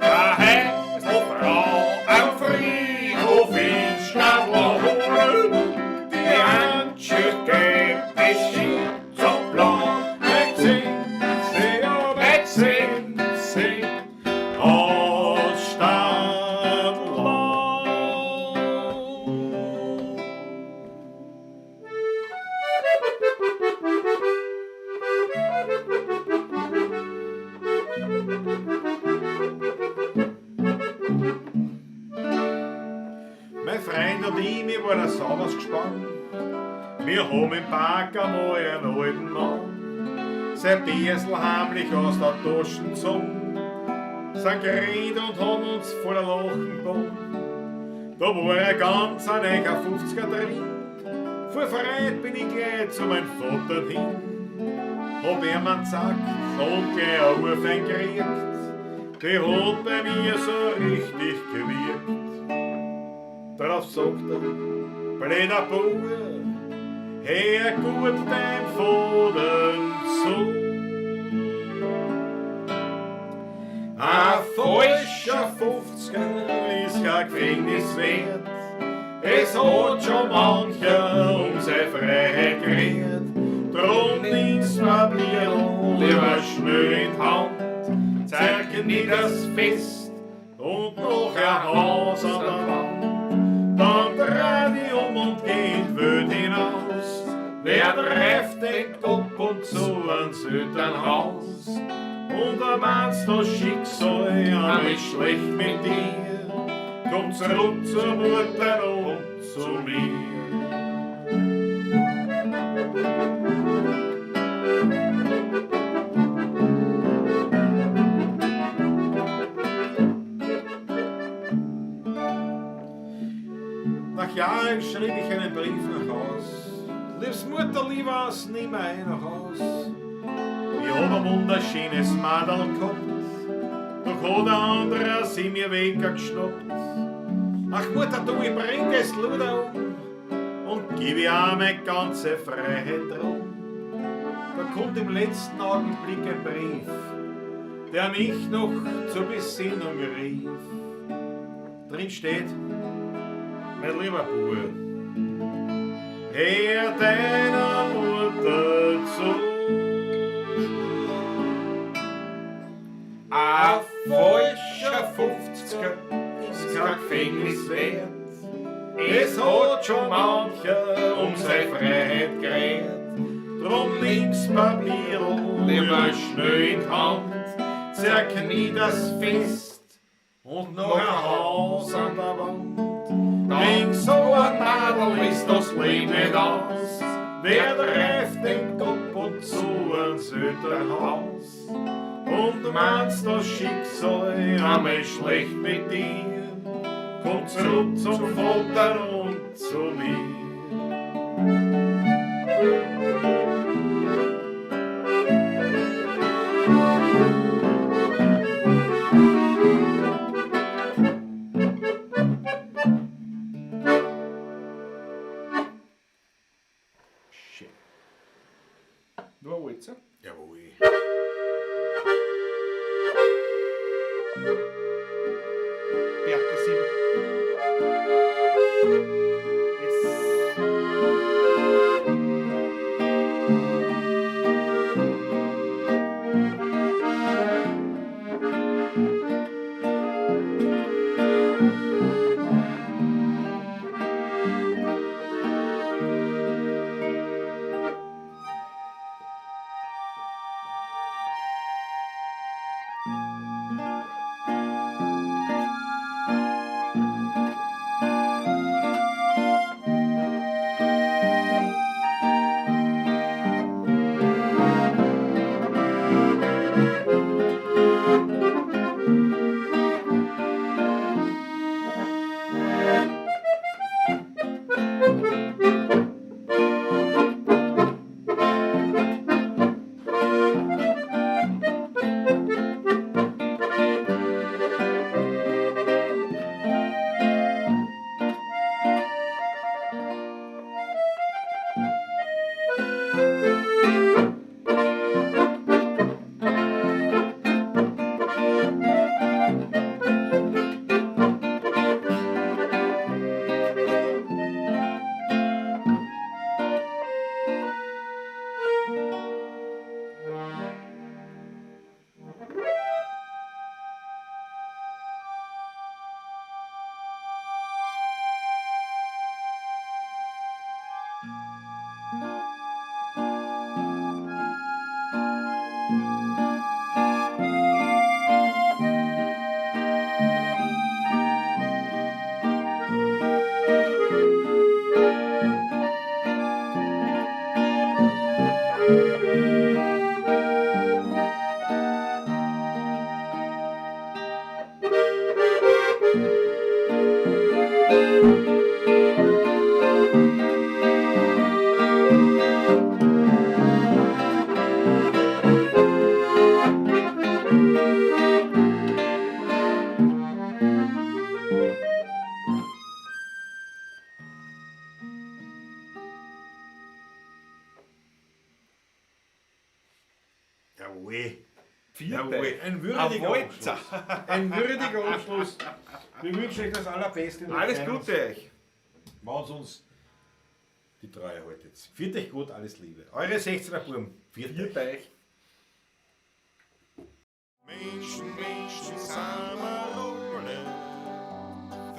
Der Häselfrau am Friedhof in Stadtlachore. Die Handschrift gibt es Schürzelblau, mit Zinse, mit Zinse aus Stadtlau. Mein Freund und ich, wir waren ein sauberes Gespann. Wir haben im Park einmal einen alten Mann sein Biersl heimlich aus der Tasche gezogen, sind geredet und haben uns voller Lachen gebogen. Da war ein ganz ein neuer 50er drin. Vor Freude bin ich gleich zu meinem Vater hin. Hab ihm einen gesagt und gleich eine Urfein gekriegt. Die hat bei mir so richtig gewirkt. Drauf sagt er, blöder Bub, hör gut dein Vater zu. Ein falscher 50er ist kein Gefängnis wert. Es hat schon mancher um seine Freiheit geredet. Drum nimm's Papier lieber schnell in die Hand, zeig mir das Fest und noch ein Haus an der Wand. Dann dreh dich um und geh in die Welt hinaus. Wer trifft den ab und zu ans Elternhaus? Und da meinst das Schicksal einmal schlecht mit dir, komm zurück zur Mutter und zu mir. Nach Jahren schrieb ich einen Brief nach Haus. Liebs Mutter, lieber was, nimm ein nach Haus. Ich hab ein wunderschönes Madel gehabt, doch hat ein anderer sie mir weggeschnappt. Ach Mutter, du, ich bring das Luder um und gib ihr auch meine ganze Freiheit drum. Da kommt im letzten Augenblick ein Brief. der mich noch zur Besinnung rief. Drin steht, mein lieber Bub, hör deiner Mutter zu. Ein falscher 50er ist kein Gefängnis wert. Es hat schon mancher um seine Freiheit geredet. Drum nimm's Papierl Lieber schnell in die Hand, zerknie das fest und noch ein Haus an der Wand. Wegen so ein Nadel ist das Leben nicht aus. Wer treibt, denkt ab und zu ans Elternhaus. Und meinst das Schicksal einmal schlecht mit dir, komm zurück zum Vater und zu mir. Schön. Nur ein Walzer. Jawohl. Bertha 7. S. Jawohl. Vierte. Jawohl. Ein würdiger Ein Walzer. Abschluss. Ein würdiger Abschluss. Wir wünschen euch das Allerbeste. Wir Alles freuen uns, Gute euch. Wenn ihr uns die Treue haltet. Viert euch gut, alles Liebe. Eure 16er Buben. Viert euch. Viert euch. Menschen, Menschen sind wir alle.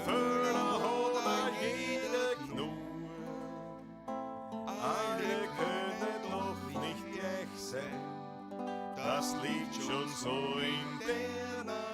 Fehler hat auch jeder genug. Alle können doch nicht gleich sein. Das liegt schon so in der Natur.